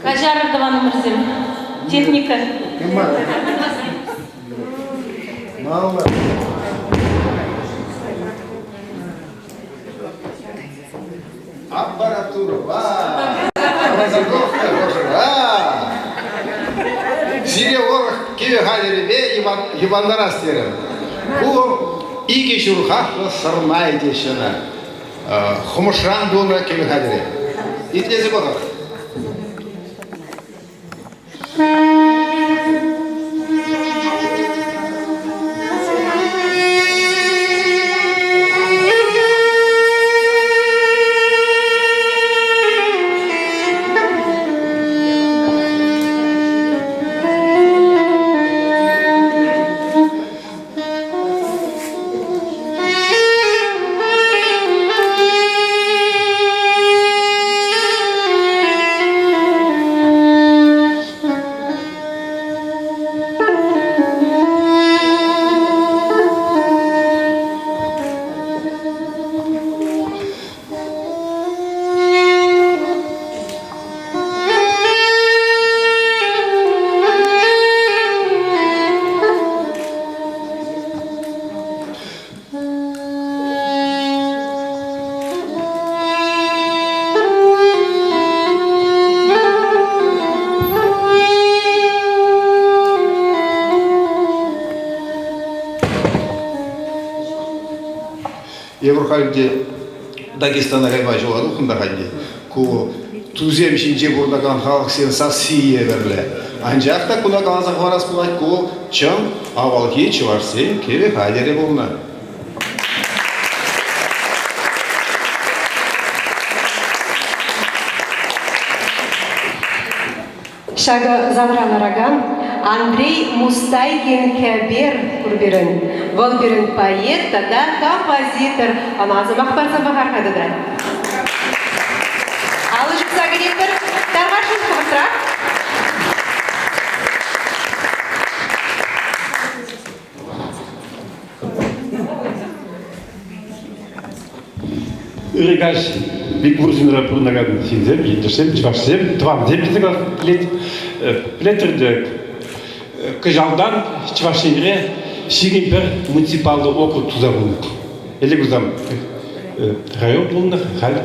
[SPEAKER 17] Каҫарӑр, тӑванӑмӑрсем. Техника.
[SPEAKER 14] Мало. Аппаратурӑпа, подготовка хушӑра сире урӑх кивӗ хатӗрӗпе йӑпантарас терӗм. Ку икӗ ҫурхахлӑ сӑрнай теҫҫӗ ӑна. Хӑмӑшран тунӑ кивӗ хатӗрӗ. Итлесе пӑхӑр. Эпир халь те Дагестана кайма ҫула тухнӑ та халь те. Ку тусем ҫинче пурӑнакан халӑхсен сасси евӗрлӗ. Анчах та куна каласа хӑварас пулать, ку чӑн авалхи чӑвашсен кӗвӗ хатӗрӗ пулнӑ.
[SPEAKER 13] Ҫакӑ залра ларакан Андрей Мустайкин кӗпер пур пирӗн. Вӑл пирӗн поэт тата композитор. Ӑна сӑмах парса пӑхар-ха тата. Алӑ ҫупса кӗретпӗр. Тархасшӑн хӑвӑртрах.
[SPEAKER 6] Ырӑ каҫ Бикмурзинра пурӑнакан ҫынсем, ентешсем, чӑвашсем, тӑвансем тесе калас пӗлетӗр ӗнтӗ. Кӑҫалтан Чӑваш Енре 21 муниципаллӑ округ туса хунӑ. Ӗлӗк вӗсем район пулнӑ, халь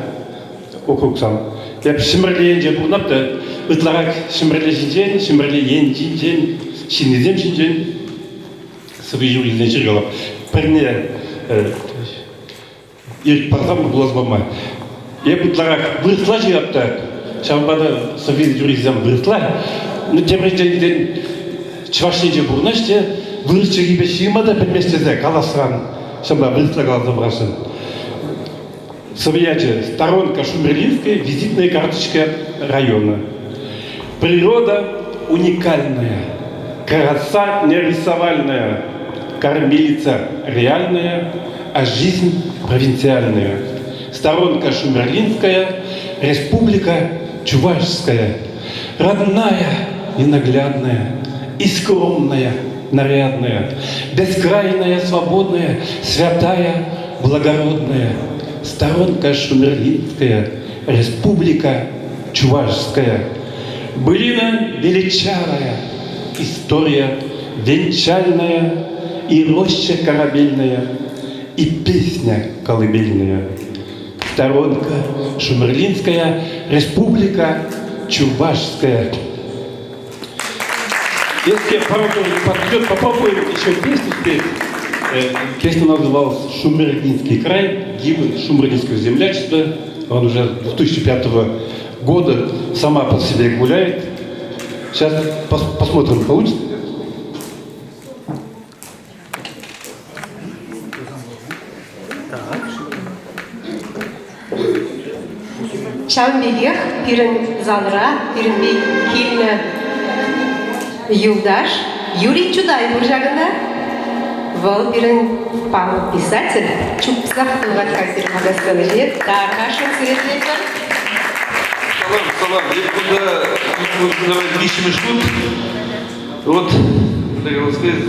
[SPEAKER 6] округсем. Эп Ҫӗмӗрле енче пурӑнап та ытларах Ҫӗмӗрле ҫинчен, Ҫӗмӗрле ен ҫинчен, ҫыннисем ҫинчен сӑвви юррисене ҫыркалап. Пӗрне ирт парсан пулас пама. Эп ытларах вырӑсла ҫырап та, ҫавӑнпа та сӑвви юррисем вырӑсла. Ну, тепӗр енчен чӑваш енче пурӑнаҫ те вырӑс чӗлхипе ҫырма та пӗлмест тесе каласран ҫавӑнпа вырӑсла каласа пӑхасшӑн. Сӑвӑ ячӗ «Сторонка Шумерлинская, визитная карточка района». Природа уникальная, краса нерисовальная, кормилица реальная, а жизнь провинциальная. Сторонка Шумерлинская, республика Чувашская, родная, ненаглядная и скромная, нарядная, бескрайная, свободная, святая, благородная, сторонка Шумерлинская, республика Чувашская. Былина величавая, история венчальная и роща корабельная, и песня колыбельная. Сторонка Шумерлинская, республика Чувашская. Если подойдет, попробуем еще песню спеть. Песня называлась «Шумерлинский край», гимн Шумерлинского землячества. Он уже 2005 года сама по себе гуляет. Сейчас пос посмотрим, получится.
[SPEAKER 13] Ҫавӑн пекех пирӗн залра пирӗнпе килнӗ юлташ Юрий Чутай пур ҫакӑнта. Вӑл пирӗн паллӑ писатель. Чупсах тухать-ха сирӗн пата сцена ҫине. Тархасшӑн сире чӗнетпӗр.
[SPEAKER 7] Салам, салам. Эп кунта виҫҫӗмӗш хут. Вот, так сказать,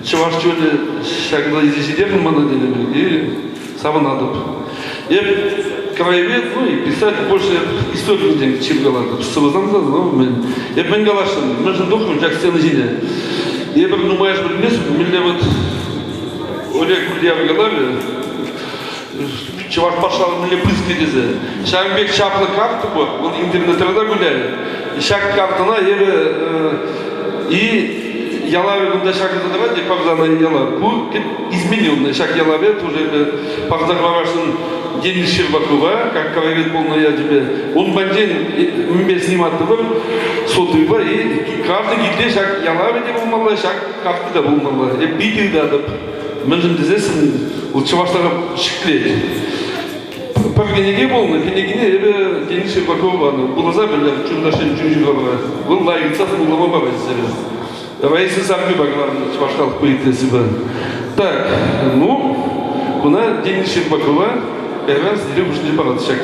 [SPEAKER 7] чӑваш чунӗ ҫакӑнта илсе ҫитернӗ мана тенӗ и савӑнатӑп. Эп краевед, ну и писатель больше историк тен чем калатӑп. Сӑвӑсам та, ну, мӗн. Эп мӗн каласшӑн, мӗншӗн тухрӑм ҫак сцена ҫине? Эпир нумайӑш пӗлмест, мӗнле вот Олег Ульяв каларӗ, Чӑваш патшалӑх мӗнле пысӑк тесе. Ҫавӑн пек чаплӑ карта пур, вӑл интернетра та гулярӗ. Ҫак картӑна эпӗ и ялавӗ кунта ҫакӑнса тӑрать, те парзана ялав. Ку измененный ҫак ялаве тоже эпӗ парса хӑварасшӑн Денис Щербакова, как краевед пулнӑ ячӗпе. Ун патӗнчен мӗнпе сниматтӑмӑр сотовыйпа и каждый килте ҫак ялавӗ те пулмалла, ҫак карти та пулмалла. Эп питӗ ыйтатӑп. Мӗншӗн тесессӗн вӑл чӑвашлӑха ҫӗклет. Пӗр кӗнеке пулнӑ, кӗнекине эпӗ Денис Щербакова панӑ. Вуласа пӗлтӗр, чунташсен чун ҫывӑхра. Вӑл лайӑх ыйтсах вулама парать сире. Раиса Сарпипа кӑларнӑ чӑваш халӑх поэтессипе. Так, ну, куна Денис Щербакова кайран сире хушшинче парать ҫак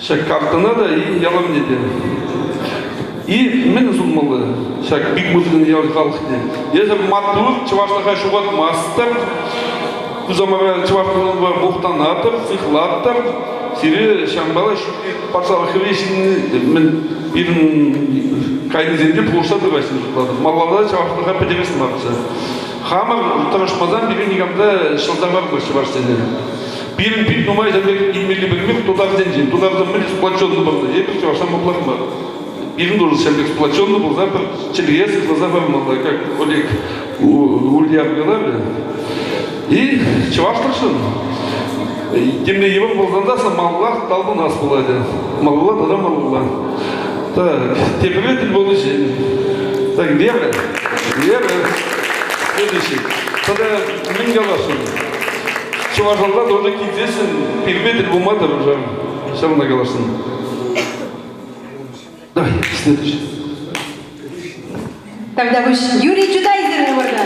[SPEAKER 7] Ҫак картӑна та и ялавне те. И мӗн сунмалла ҫак Бикмурзин ял халӑхне? Эсӗ маттур, чӑвашлӑха ҫухатмастӑр, Хусамара чӑвашлӑхпа мухтанатӑр, сыхлатӑр. Сире ҫавӑнпа патшалӑхри ҫынни мӗн пирӗн кайнисемпе пулӑшса пыраҫҫӗ шутлатӑп. Малалла чӑвашлӑха пӗтерес марччӗ. Хамӑр тӑрӑшмасан пире никам та ҫӑлса хӑвармасть чӑвашсене. Пирӗн пит нумай ҫын пек илмелли пӗлмех тутарсенчен. Тутарсем мӗн сплоченный пулнӑ, эпир чӑвашсем пулах мар. Пирӗн тоже ҫав пек сплоченный пулса пӗр чӗлхе сыхласа хӑвармалла, как Олег Ульян каларӗ. И чӑвашлӑхшӑн темле йывӑр пулсан та малаллах талпӑнас пулать. Малалла тата малалла. Так, тепре тӗл пулнӑ Так, Вера, Вера, следующий. Тата мӗн каласшӑн? Чӑвашалла тоже килсессӗн пирме тӗл пулма тӑрӑшам. Ҫавна каласшӑн. Давай.
[SPEAKER 6] Следующий.
[SPEAKER 13] Тавтапуҫ Юрий Чутай сирӗн умӑрта.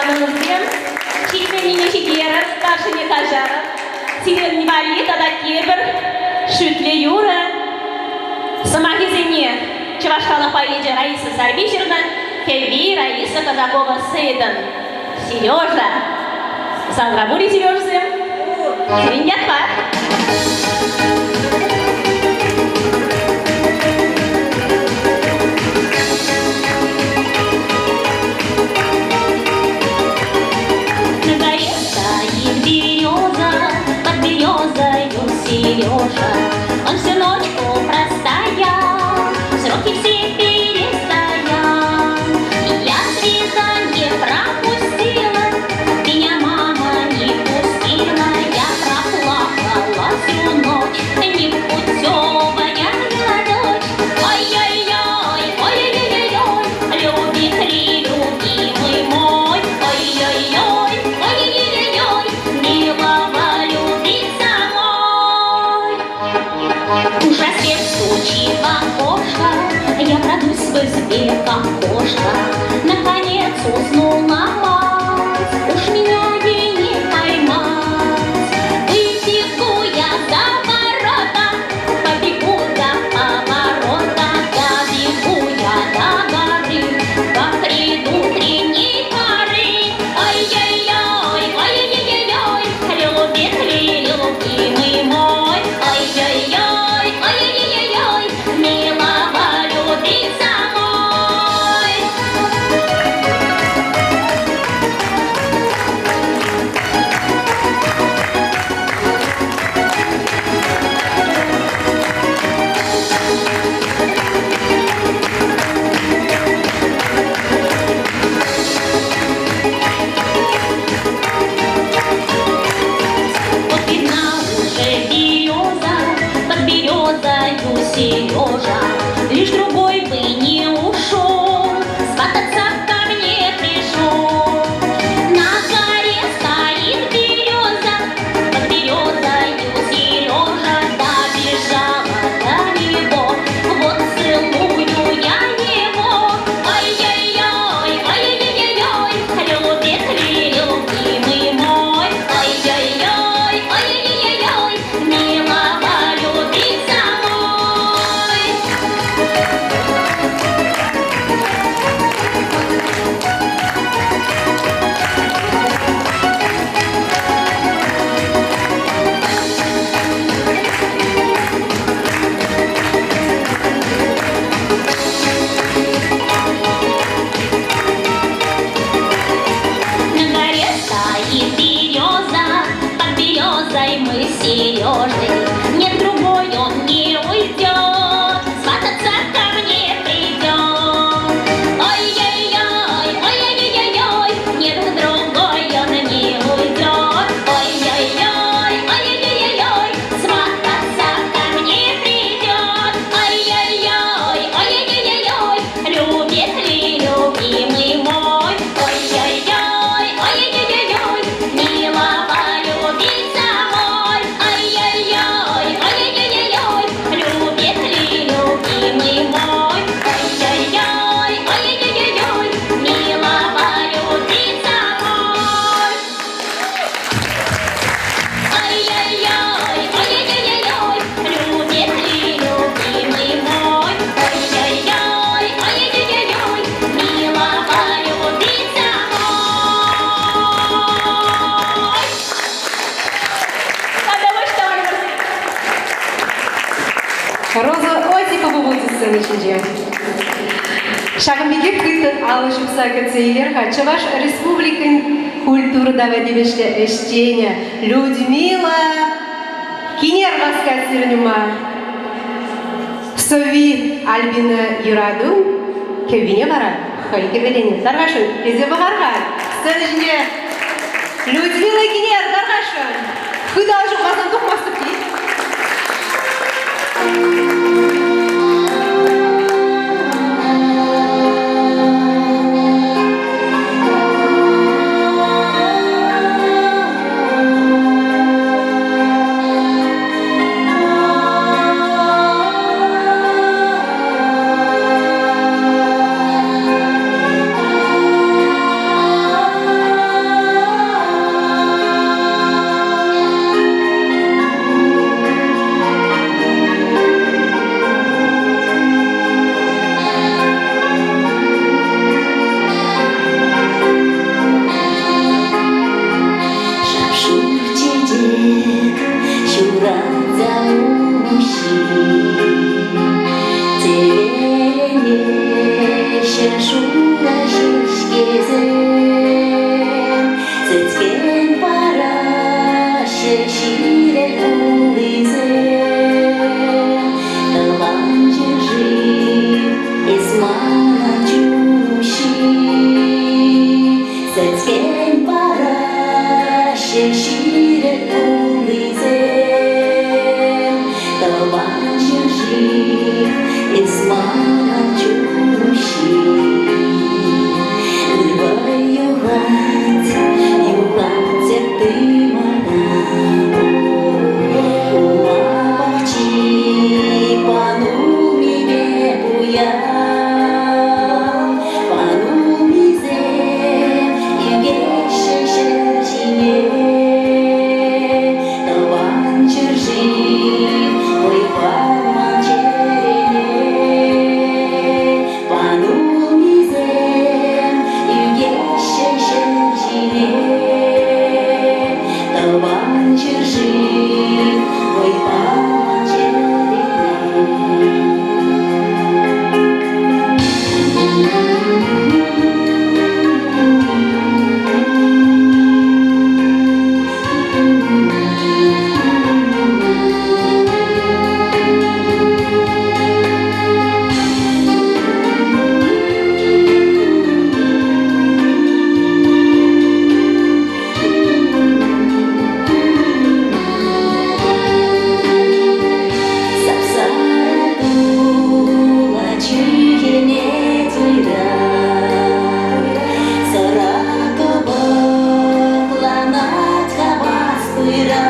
[SPEAKER 17] Тантӑшсем, ҫитменнине ҫитерӗр, старшине каҫарӑр. Сирӗн валли тата тепӗр шӳтлӗ юрӑ. Сӑмахӗсене чӑваш халӑх поэчӗ Раиса Сарпи ҫырнӑ, кӗвви Раиса Казакова-Сыйтӑн. Сережа! Залра пур-и Сережӑсем? Сирӗн ятпа. На горе стоит береза, под березою Сережа. Он всю ночку простоял, сроки все перестоял. Я Уж рассвет стучит в окошко, Я крадусь в избе, как кошка. Наконец уснула мать, Уж меня ей не поймать. Выбегу я за ворота, Побегу до поворота, Добегу я до горы, До предутренней поры. Ай-яй-яй, ай-яй-яй-яй, Любит ли любимый мой? Ай-яй-яй, ай-яй-яй-яй, Милого любится мой. Вот видна уже береза, под березою Сережа, Лишь другой бы не ушел, свататься ко мне пришел. На горе стоит береза, под березою Сережа, добежала до него, вот целую я его. Ай-яй-яй, ай-яй-яй-яй, любит ли любимый мой? Ай-яй-яй, ай-яй-яй-яй, милого любится мой. На горе стоит береза, под березой мы с Сережей. Нет, другой он не уйдет, свататься ко мне придет. Ой-ой-ой, ой-ой-ой-ой, нет, другой он не уйдет. Ой-ой-ой, ой-ой-ой-ой, свататься ко мне придет. Ой-ой-ой, ой-ой-ой-ой, любит ли любимый мой? Ой-ой-ой, ой-ой-ой-ой, милого любится мой. Ай-яй-яй, ай-яй-яй-яй, любит ли любимый мой? Ай-яй-яй, ай-яй-яй-яй, милого любится мой. Ай-яй-яй, ай-яй-яй-яй, любит ли любимый мой? Ай-яй-яй, ай-яй-яй-яй, милого любится мой.
[SPEAKER 13] Роза Осипова пулчӗ сцена ҫинче. Ҫакӑн пекех хыттӑн алӑ ҫупса кӗтсе илер-ха Чӑваш Республикин культура тава тивӗҫлӗ ӗҫченӗ Людмила Кинер васкать сирӗн ума. Сӑвви Альбина Юрату, кӗввине вара хӑй кӗвӗленӗ. Тархасшӑн, тесе пӑхар-ха. Сцена ҫине Людмила Кинер, тархасшӑн. Хытӑ ал ҫупмасан тухмастӑп тет.
[SPEAKER 18] ҫӗршыв, вӑй пар чӗрене. Панулмисем ӳкеҫҫӗ ҫӗр ҫине. Тӑван ҫӗршыв, вӑй пар чӗрене. Сап-сарӑ тула чӳхенет уйра, Сӑра кӑпӑкланать хавас туйра.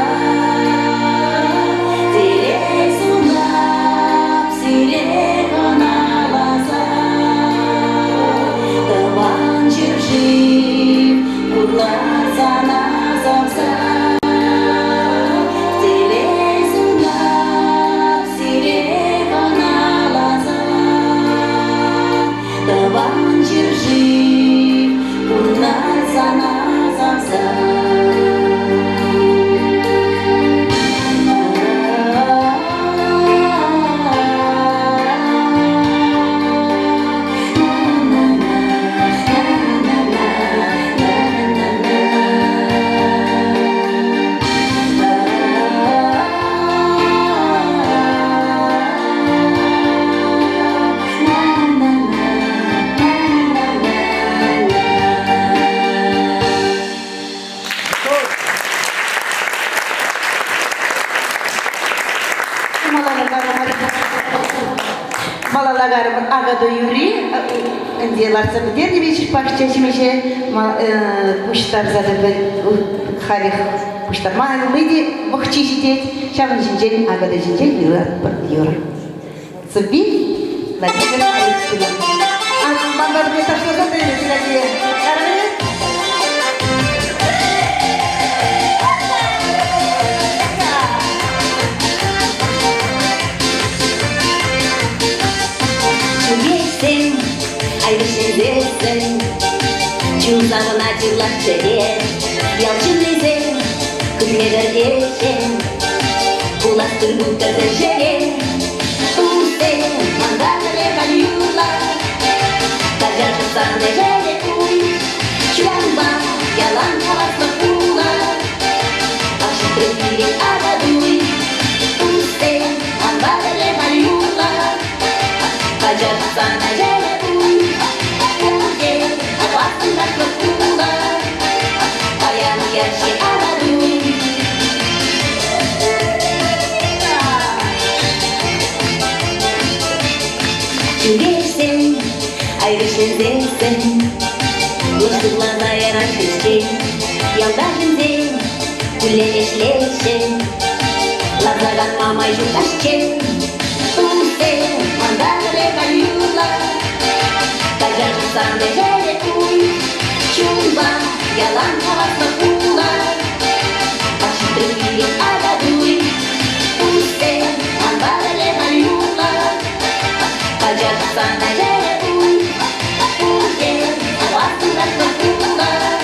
[SPEAKER 18] Телей сунап сире хӑналаса, Тӑван ҫӗршыв пурлар сана савса. Телей сунап сире хӑналаса, Тӑван ҫӗршыв пурнать сана савса.
[SPEAKER 19] Малалла карӑмӑр Агата юрри ӗнтӗ лартса пӗтернӗ вечер пахча ҫимӗҫе пуҫтарса халех пуҫтармалли те вӑхчи ҫитет. Ҫавӑн ҫинчен Агата ҫинчен юратпӑр юрӑ. Сӑвви Владимир Алексеев. Ман патне ташласа та илет,
[SPEAKER 18] Чӳкеҫсем, ай вӗҫленсессӗн, чун савӑнать ырлать чӗре. Ял ҫыннисем кӗтме кӗртеҫҫӗ, пулас тыр-пул тӗрлӗ ҫӗре. Туссем, манпа пӗрле халь юрла, каҫа тухсан ӗҫе уй, ҫуланпа ялан хаваслӑ пулар. Ак ҫитрӗ пирӗн Акатуй, туссем, манпа пӗрле халь юрла, каҫа тухсан ӗҫе уй, пурте хаваслӑн ташлӑ пулар. Паян уяв-ҫке Акатуй. Чӳкеҫсем, ай вӗҫленсессӗн, лӑштӑрласа ярать хресчен. Ялта ҫынсем куллен ӗҫлеҫҫӗ, ларса канма май ҫук каҫчен. Туссем, манпа пӗрле халь юрла, каҫа тухсан ӗҫе уй, чунпа ялан хаваслӑ пулар. Ак ҫитрӗ пирӗн Акатуй, туссем, манпа пӗрле халь юрла, каҫа тухсан ӗҫе уй, пурте хаваслӑн ташлӑ пулар.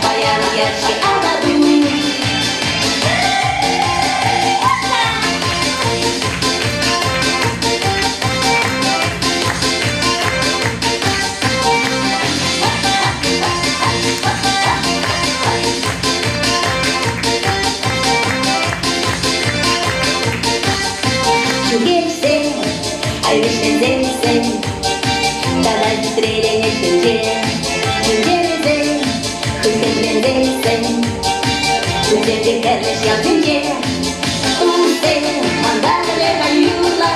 [SPEAKER 18] Паян уяв-ҫке Акатуй. Чӳкеҫсем, ай вӗҫленсессӗн, тата хитреленет тӗнче. Чун-чӗресем хыт хӗтленсессӗн, кунсем те кӗрлӗҫ ялсенче. Туссем, манпа пӗрле халь юрла,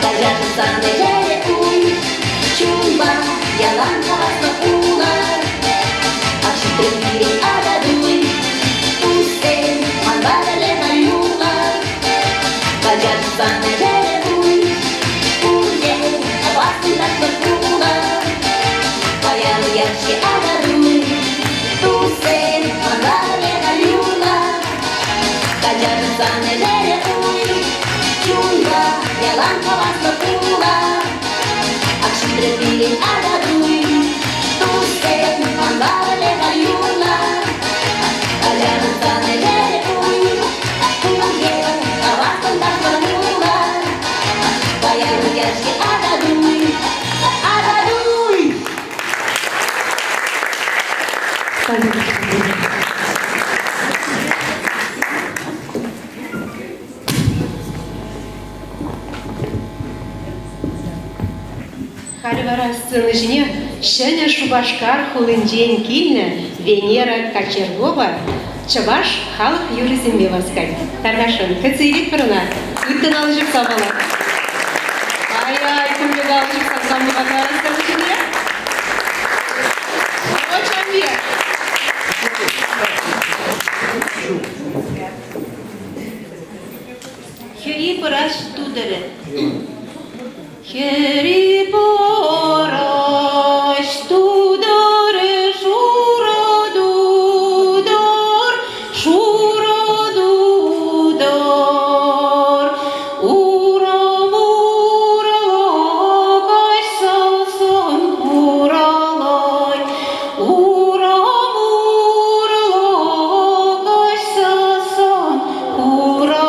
[SPEAKER 18] каҫа тухсан ӗҫе уй, чунпа ялан хаваслӑ пулар. Ак ҫитрӗ пирӗн Акатуй, туссем, манпа пӗрле халь юрла, каҫа тухсан ӗҫе уй, пурте хаваслӑн ташлӑ пулар. Паян уяв-ҫке Акатуй, туссем, манпа пӗрле халь юрла, каҫа тухсан Алянсан ӗҫӗре уй, чунра ялан хаваслӑ пулать. Ак ҫитрӗ пирӗн Акатуй, туссем манпа пӗрле халь юрлар. Алянсан ӗҫӗре уй, пурте хаваслӑн ташлӑн юрлар. Паян уяр-ҫке Акатуй, Акатуй!
[SPEAKER 13] Халӗ вара сцена ҫине Ҫӗнӗ Шупашкар хулинчен килнӗ Венера Кочергова чӑваш халӑх юррисемпе васкать. Тархасшӑн, кӗтсе илетпӗр ӑна. Ыттӑн алӑ ҫупса палӑр. Ай-ай, кун пек алӑ ҫупсан кам тухать сцена ҫине? О,
[SPEAKER 12] Хӗри пӑраҫ тутӑрӗ. Хӗри пӑраҫ тутӑрӗ шурӑ тутӑр, шурӑ тутӑр. Урам урлӑ каҫсассӑн куралать, урам урлӑ каҫсассӑн куралать.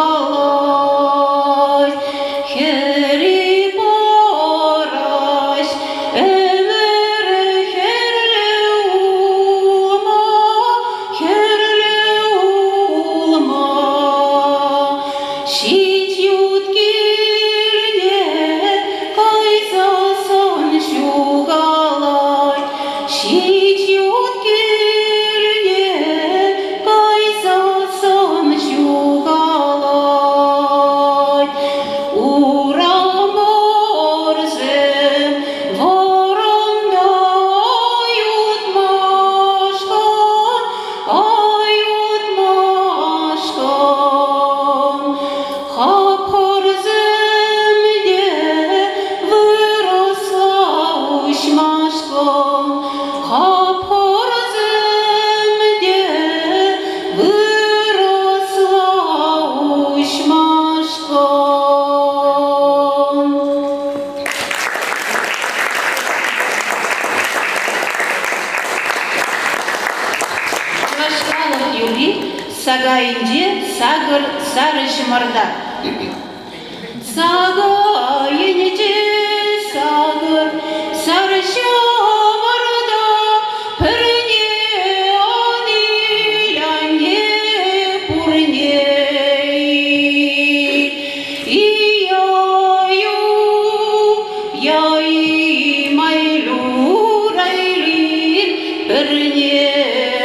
[SPEAKER 12] Хӗри пӑраҫ ӗмӗр хӗрлӗ улма, хӗрлӗ улма. Ҫич ют килне кайсассӑн ҫухалать, ҫич ют килне кайсассӑн ҫухалать. Урамӑрсем вӑрӑмта ютмашкӑн, ай утмашкӑн. Хапхӑрсем те вырӑсла уҫмашкӑн, хапхӑрсем те вырӑсла уҫмашкӑн.
[SPEAKER 16] Чӑваш халӑх юрри сакайӗнче сакӑр сарӑ ҫӑмарта. Сакайӗнче сакӑр сарӑ ҫӑмарта пӗрне ан ил, анне пурне ил. И-я-ю, я-и майлу-райлин, пӗрне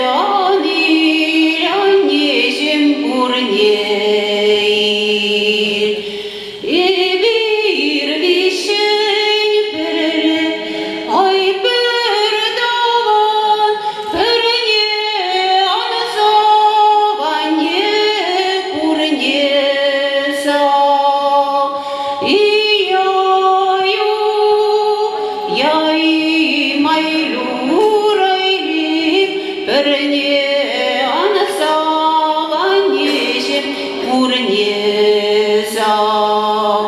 [SPEAKER 16] ан ил, аннеҫӗм пурне ил. Эпир виҫҫӗн пӗрле, ай пӗр тӑван, пӗрне ан сав, анне пурне сав. И-я-ю, я-и майлу-райли, пӗрне ан сав, аннеҫӗм пурне сав.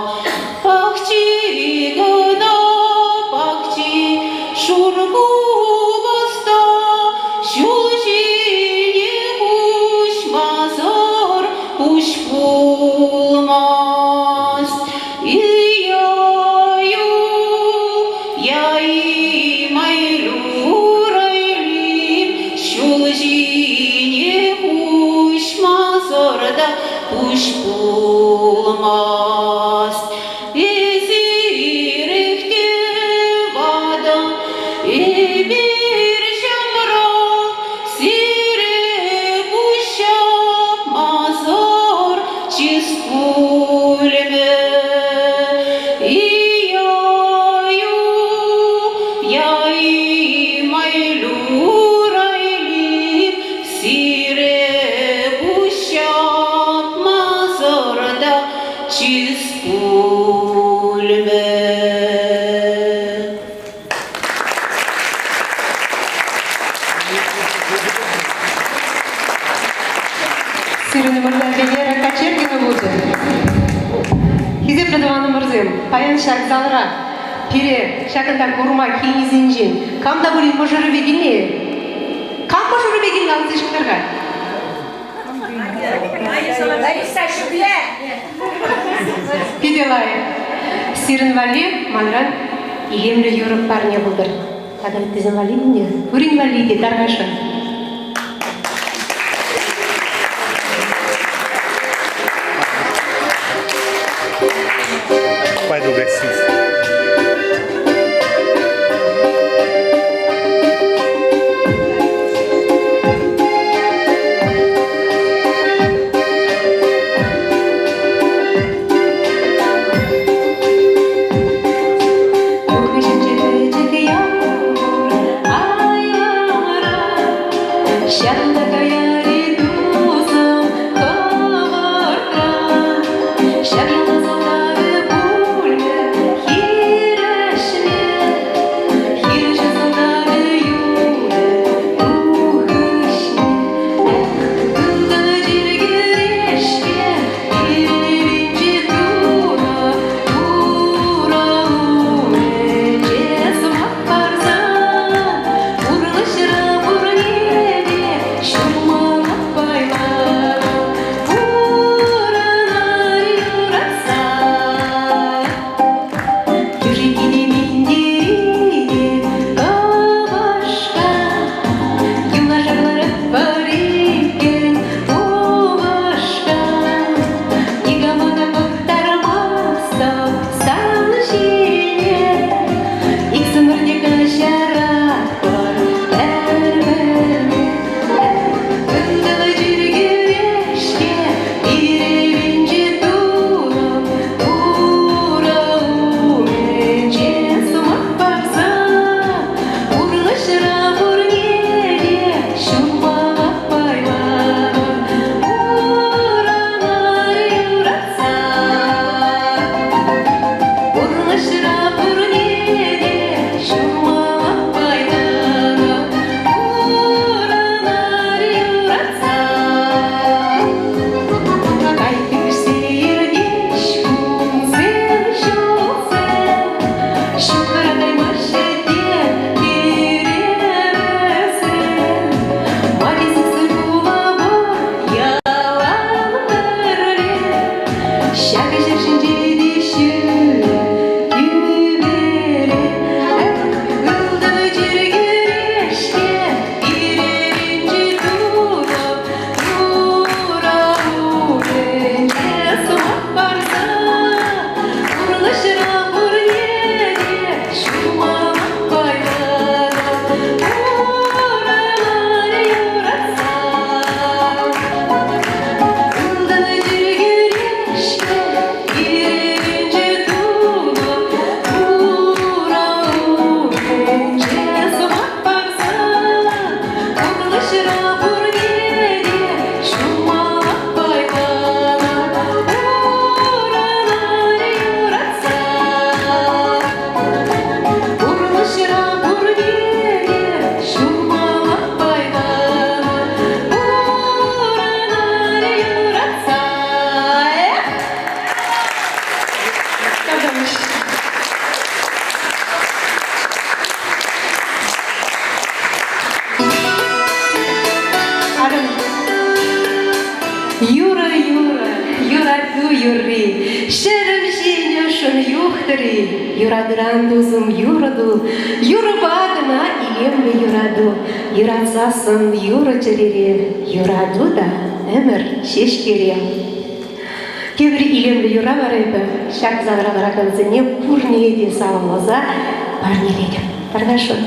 [SPEAKER 16] Пахчи кӑна, пахчи, шур купӑста, ҫул ҫине хуҫмасӑр пуҫ пулмасть. И-я-ю, я-и майлу-райли, ҫул ҫине хуҫмасӑр та пуҫ пулмасть. Эсирех те ватӑ, эпир ҫамрӑк, сире пуҫҫапмасӑр чыс пулмӗ. И-я-ю, я-и майлу-райли, сире пуҫҫапмасӑр та чыс.
[SPEAKER 13] ентешӗмӗр Венера Кочергина пулчӗ. Хисеплӗ тӑванӑмӑрсем, паян ҫак залра пире ҫакӑнта курма килнисенчен кам та пулин мӑшӑрӗпе килнӗ-и? Кам мӑшӑрӗпе килнӗ алӑ ҫӗклер-ха?
[SPEAKER 18] Лариса, ҫӗкле!
[SPEAKER 13] Питӗ лайӑх. Сирӗн валли манран илемлӗ юрӑ парне пултӑр. Тата ыттисем валли те, пурин валли те тархасшӑн.
[SPEAKER 10] Пойду гостить.
[SPEAKER 13] Юрӑ, юрӑ, юрату юрри, ҫӗрӗм ҫинӗ шӑн юхтӑр-и, юратуран тусӑм юрӑ ту, юрӑпа кӑна илемлӗ юрату, юратсассӑн юрӑ чӗрере, юрату та ӗмӗр ҫеҫкере. Тепӗр илемлӗ юрра вара эпӗ ҫак залра ларакансене пурне те саламласа парнелетӗп. Тархасшӑн.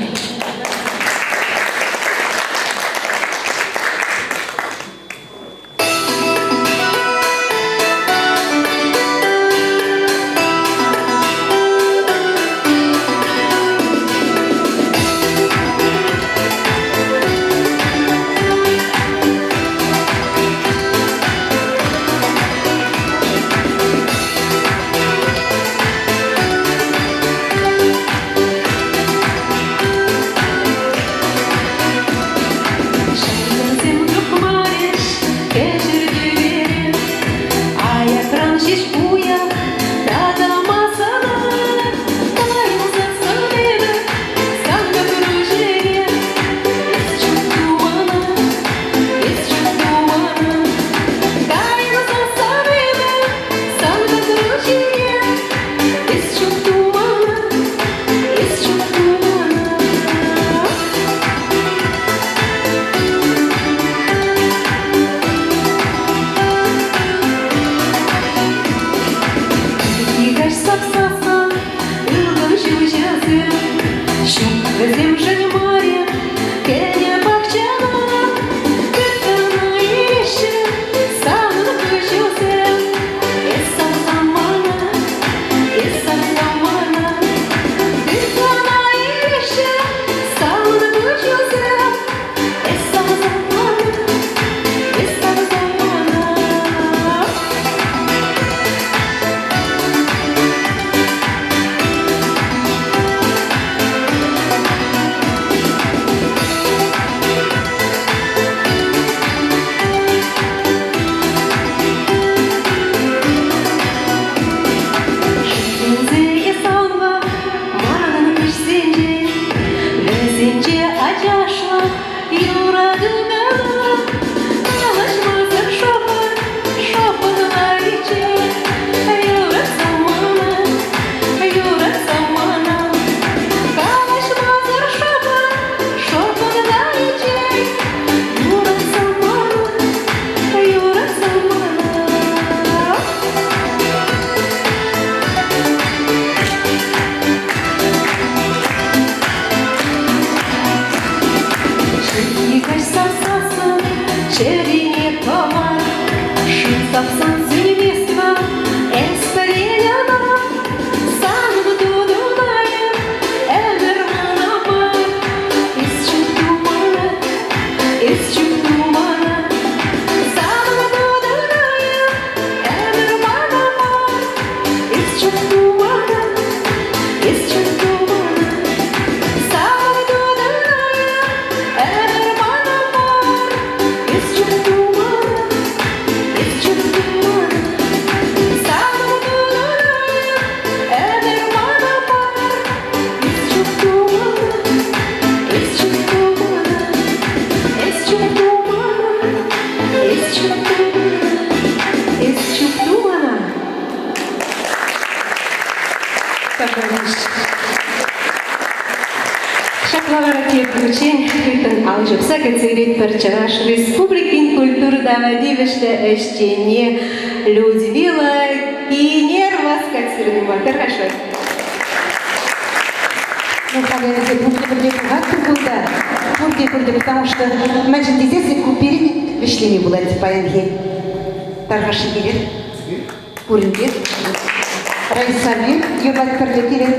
[SPEAKER 13] тапсан сӳнмест вӑл, эс пӗлен ӑна. Санӑн тутуна ӗмӗр мана мар. Эс чупту мана, эс чупту мана. Санӑн тутуна ӗмӗр мана мар. Эс чупту мана, эс чупту мана. Санӑн тутуна ӗмӗр мана мар. Эс чупту мана, эс чупту мана. Санӑн тутуна ӗмӗр мана мар. Эс чупту мана, эс чупту мана. Эс чупту мана, эс чупту мана. Эс чупту мана. Ҫапла вара тепӗр хыттӑн ал ҫупса кӗтсе илетпӗр Чӑваш Республикин культура тава тивӗҫлӗ ӗҫченне Людмила Кинер васкать сирӗн Тархасшӑн.
[SPEAKER 19] Ну, халӗ пурте пӗрле пухатпӑр кунта. Пурте пурте, потому что мӗншӗн тесессӗн ку пирӗн вӗҫлеме пулать паянхи. Тархасшӑн килер. Пуринпе. Раисаби юрлать пӗрле килет.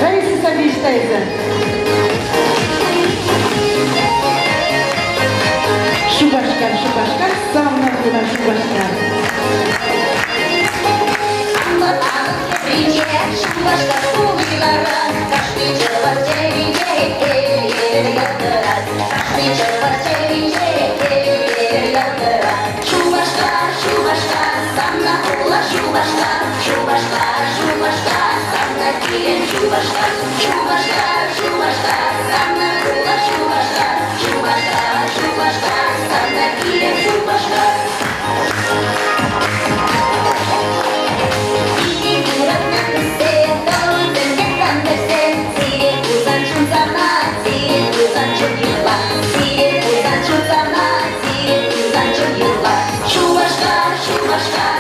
[SPEAKER 19] Раиса Саби считается. Шупашкар, Шупашкар, савнӑ хула Шупашкар.
[SPEAKER 12] Шупашкар хули ларать, кашни чӑваш чӗринче ялтӑрать, кашни чӑваш чӗринче ялтӑрать. Шупашкар, Шупашкар, савнӑ хула Шупашкар, Шупашкар, Шупашкар, савнӑ килӗм Шупашкар, Шупашкар, Шупашкар, савнӑ хула Шупашкар, Шупашкар, Шупашкар, савнӑ килӗм Шупашкар. Шупашкар,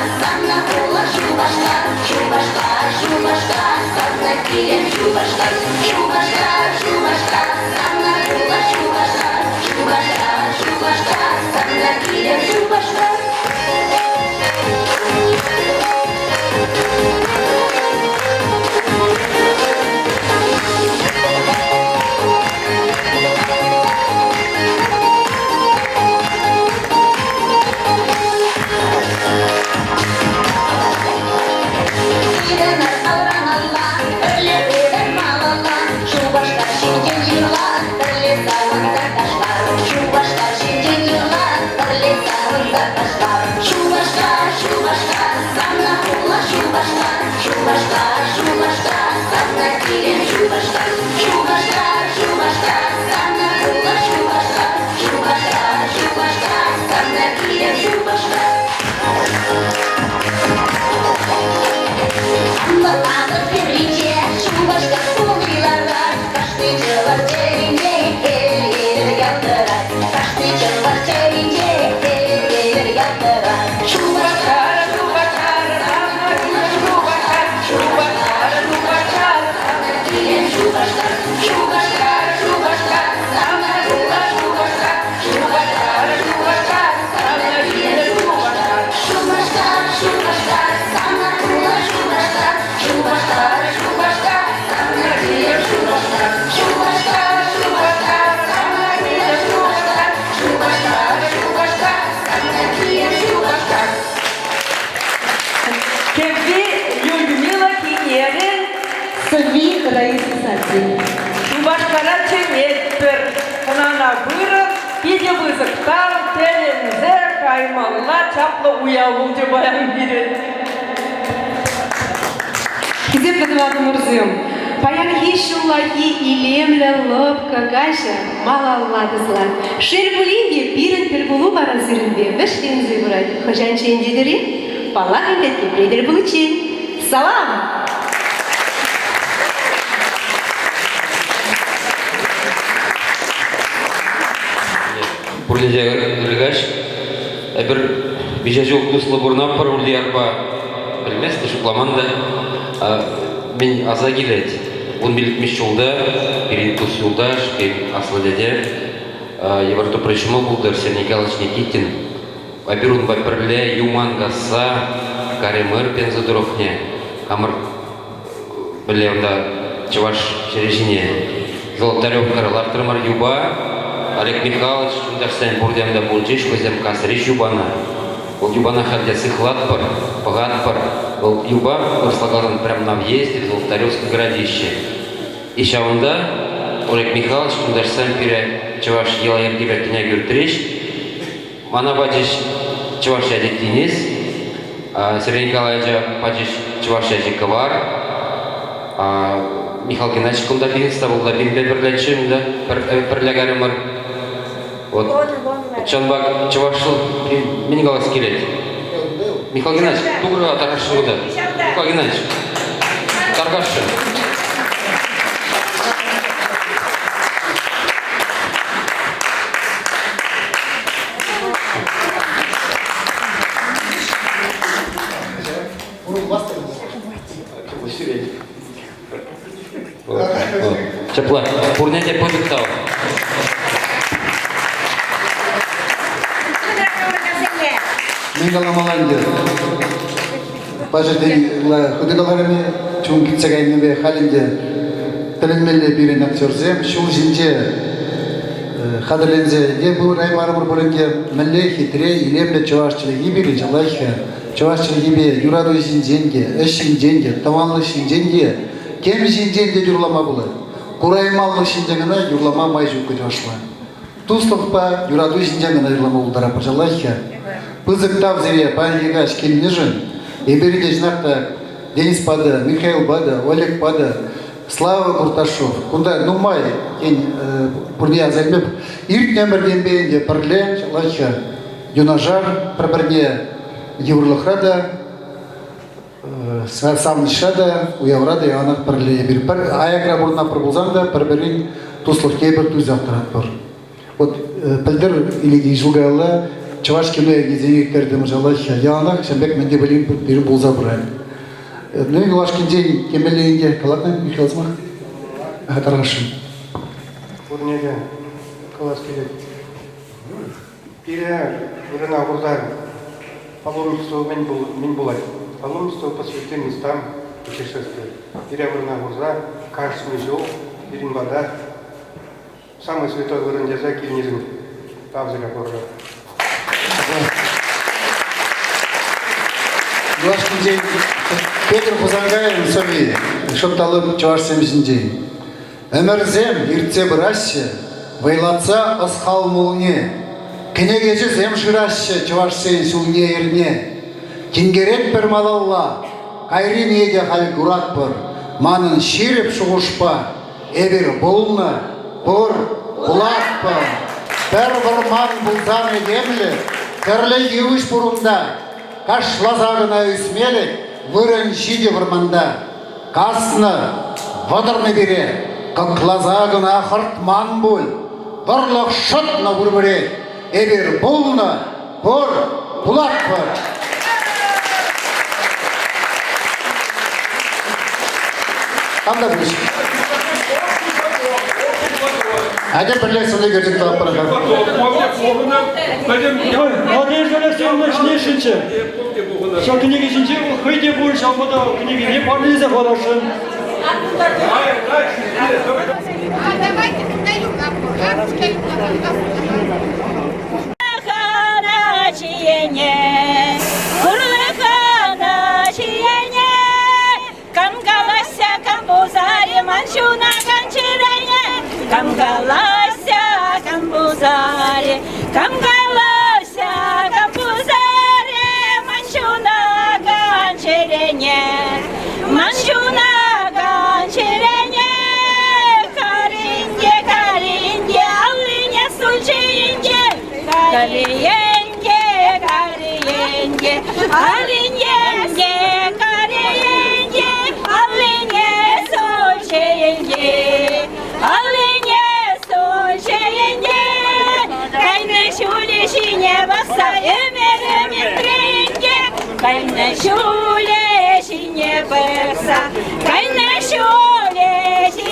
[SPEAKER 12] Шупашкар ҫинчен юрла, пӗрле савӑнса ташлар. Шупашкар ҫинчен юрла, пӗрле савӑнса ташлар. Шупашкар, Шупашкар, савнӑ хула Шупашкар. Шупашкар, Шупашкар, савнӑ килӗм Шупашкар. Шупашкар, Шупашкар, савнӑ хула Шупашкар. Шупашкар, Шупашкар, савнӑ килӗм Шупашкар. Анлӑ Атӑл хӗрринче Шупашкар хули ларать, кашни чӑваш чӗринче эл-эл ялтӑрать. Кашни чӑваш чӗринче эл-эл ялтӑрать. Шупашкар, Шупашкар, Шупашкар, Шупашкар, Шупашкар, килен Шупашкар, Шупашкар, Шупашкар, савнӑ хула Шупашкар, Шупашкар, Шупашкар, савнӑ килен Шупашкар, Шупашкар, Шупашкар, савнӑ хула Шупашкар, Шупашкар, Шупашкар, савнӑ килен Шупашкар, Шупашкар, Шупашкар, савнӑ килен Шупашкар, Шупашкар, Шупашкар, савнӑ килен Шупашкар.
[SPEAKER 15] Кӗвви Людмила Кинерӗн
[SPEAKER 19] Сӑвви Раиса Сарпи.
[SPEAKER 15] Шупашкара чӗнетпӗр. Хӑнана пырӑр, питӗ пысӑк тав, тӗлӗнсе каймалла чаплӑ уяв пулчӗ паян пирӗн.
[SPEAKER 13] Хисеплӗ тӑванӑмӑрсем, паянхи ҫуллахи илемлӗ лӑпкӑ каҫӑ малалла тӑсӑлать. Шел пулин те, пирӗн тӗлпулу вара сирӗнпе вӗҫленсе пырать. Хӑҫанччен тетӗр-и? Паллах ӗнтӗ, тепре тӗл пуличчен. Салам!
[SPEAKER 20] Пурте те ырӑ каҫ. Эпир миҫе ҫул туслӑ пурӑнатпӑр Ульярпа. Пӗлмест те, шутламан та. Мӗн аса килет. Вунпиллӗкмӗш ҫулта пирӗн тус-юлташ, пирӗн аслӑ тете йывӑр тӑпри ҫӑмӑл пултӑр Сергей Николаевич Никитин. Эпир унпа пӗрле юман касса карӗмӗр Пенза тӑрӑхне хамӑр пӗрле унта чӑваш ҫӗрӗ ҫине Золотаревкӑра лартрӑмӑр юпа. Олег Михайлович юлташсем пурте унта пулчӗҫ, хӑйсем касрӗҫ юпана. Вӑл юпана халь те сыхлатпӑр, пӑхатпӑр. Вӑл юпа вырӑсла каласан прям на въезде в Золотаревское городище. И ҫавӑнта Олег Михайлович юлташсем пире чӑваш йӑла-йӗркипе тӗне кӳртрӗҫ. Мана пачӗҫ чӑваш ячӗ Тинӗс, Сергей Николаевича пачӗҫ чӑваш ячӗ Кӑвар, Михаил Геннадьевич кунта пирӗн та вӑл та пирӗнпе пӗрлеччӗ унта пӗрле кайрӑмӑр. Вот. Ҫавӑнпа чӑвашла мӗн калас килет? Михаил Геннадьевич, тухӑр-ха тархасшӑн кунта. Михаил Геннадьевич, тархасшӑн. Ҫапла, пурне те пысӑк тав.
[SPEAKER 1] Мӗн каламалла ӗнтӗ? Паҫӑр хытӑ каларӑм-и, чун кӳтсе кайнипе халь ӗнтӗ тӗлӗнмелле пирӗн актерсем ҫул ҫинче хатӗрленсе те пыраймарӑмӑр пулин те мӗнле хитре, илемлӗ чӑваш чӗлхи пирӗн чылай-ха. Чӑваш чӗлхипе юрату ҫинчен те, ӗҫ ҫинчен те, тӑванлӑх ҫинчен те, тем ҫинчен те юрлама пулать. Курайманлӑх ҫинчен кӑна юрлама май ҫук чӑвашла. Туслӑхпа юрату ҫинчен кӑна юрлама пултаратпӑр чылай-ха. Пысӑк тав сире паянхи каҫ килнӗшӗн. Эпир те чӑнах та Дениспа та, Михаилпа та, Олегпа та, Слава Курташов. Кунта нумай, тен, пурне аса илмеп. Иртнӗ ӗмӗртенпе ӗнтӗ пӗрле чылай-ха. Юнашар пӗр-пӗрне йывӑрлӑхра та, савӑнӑҫра та, уявра та яланах пӗрле эпир. Пӗр аякра пурӑнатпӑр пулсан та пӗр-пӗрин туслӑхне эпир туйсах тӑратпӑр. Вот пӗлтӗр или ҫул каялла чӑваш кино эрнисене ирттертӗмӗр ҫалла яланах ҫавӑн пек мӗн те пулин пирӗн пулса пырать. Ну и юлашкинчен темелле ӗнтӗ калатнӑ Михаил сӑмах тархасшӑн.
[SPEAKER 21] Пурне те калас килет. Пире вырӑна хурса паломництво мӗн пулать? Паломництво по святым местам путешествие. Пире вырӑна хурса кашни ҫул пирӗн пата самый святой вырӑн тесе килнишӗн тав сире пурӑра.
[SPEAKER 1] Юлашкинчен Петӗр Хусанкайӑн сӑвви шӑп-талӑп чӑвашсем ҫинчен. Ӗмӗрсем иртсе пыраҫҫӗ, вӑйлатса ӑс-хал мулне. Кӗнекеҫӗсем шыраҫҫӗ чӑвашсен ҫулне-йӗрне. Тинкеретпӗр малалла, кайрине те халь куратпӑр. Манӑн ҫирӗп шухӑшпа эпир пулнӑ, пур, пулатпӑр. Пӗр вӑрман пулсан этемлӗх, тӗрлӗ йывӑҫ пур унта. Кашласа кӑна ӳсмелӗх вырӑн ҫитӗ вӑрманта. Каснӑ, вӑтӑрнӑ пире, кӑкласа кӑна хӑртман пуль. Вӑрлӑх шӑтнӑ пурпӗрех. Эпир пулнӑ, пур, пулатпӑр. Там та пуҫ. Атя пӗрле сӑн ӳкерчӗк тӑватпӑр-ха.
[SPEAKER 4] Надежда Алексеевна ӗҫлесшӗнччӗ. Ҫак кӗнеке ҫинче вӑл хӑй те пур, ҫавӑнпа та кӗнекене парнелесе хӑварасшӑн.
[SPEAKER 17] Хана ҫиене, хурлӑхана ҫиене, Кам калаҫса, кам пусарӗ ман ҫунакан чӗрене? Кам калаҫса, кам пусарӗ, кам калаҫса, кам пусарӗ ман ҫунакан чӗрене? Ман ҫунакан чӗрене Каринте, Каринте, аллине сулчӗ инке. Кариенке, Кариенке, аллине, Кариенке, аллине сулчӗ инке. Аллине сулчӗ инке. Кайнӑ ҫулӗ ҫине пӑхса ӗмӗрӗм иртрӗ инке. Кайнӑ ҫулӗ ҫине пӑхса, кайнӑ ҫулӗ. Ӗҫе.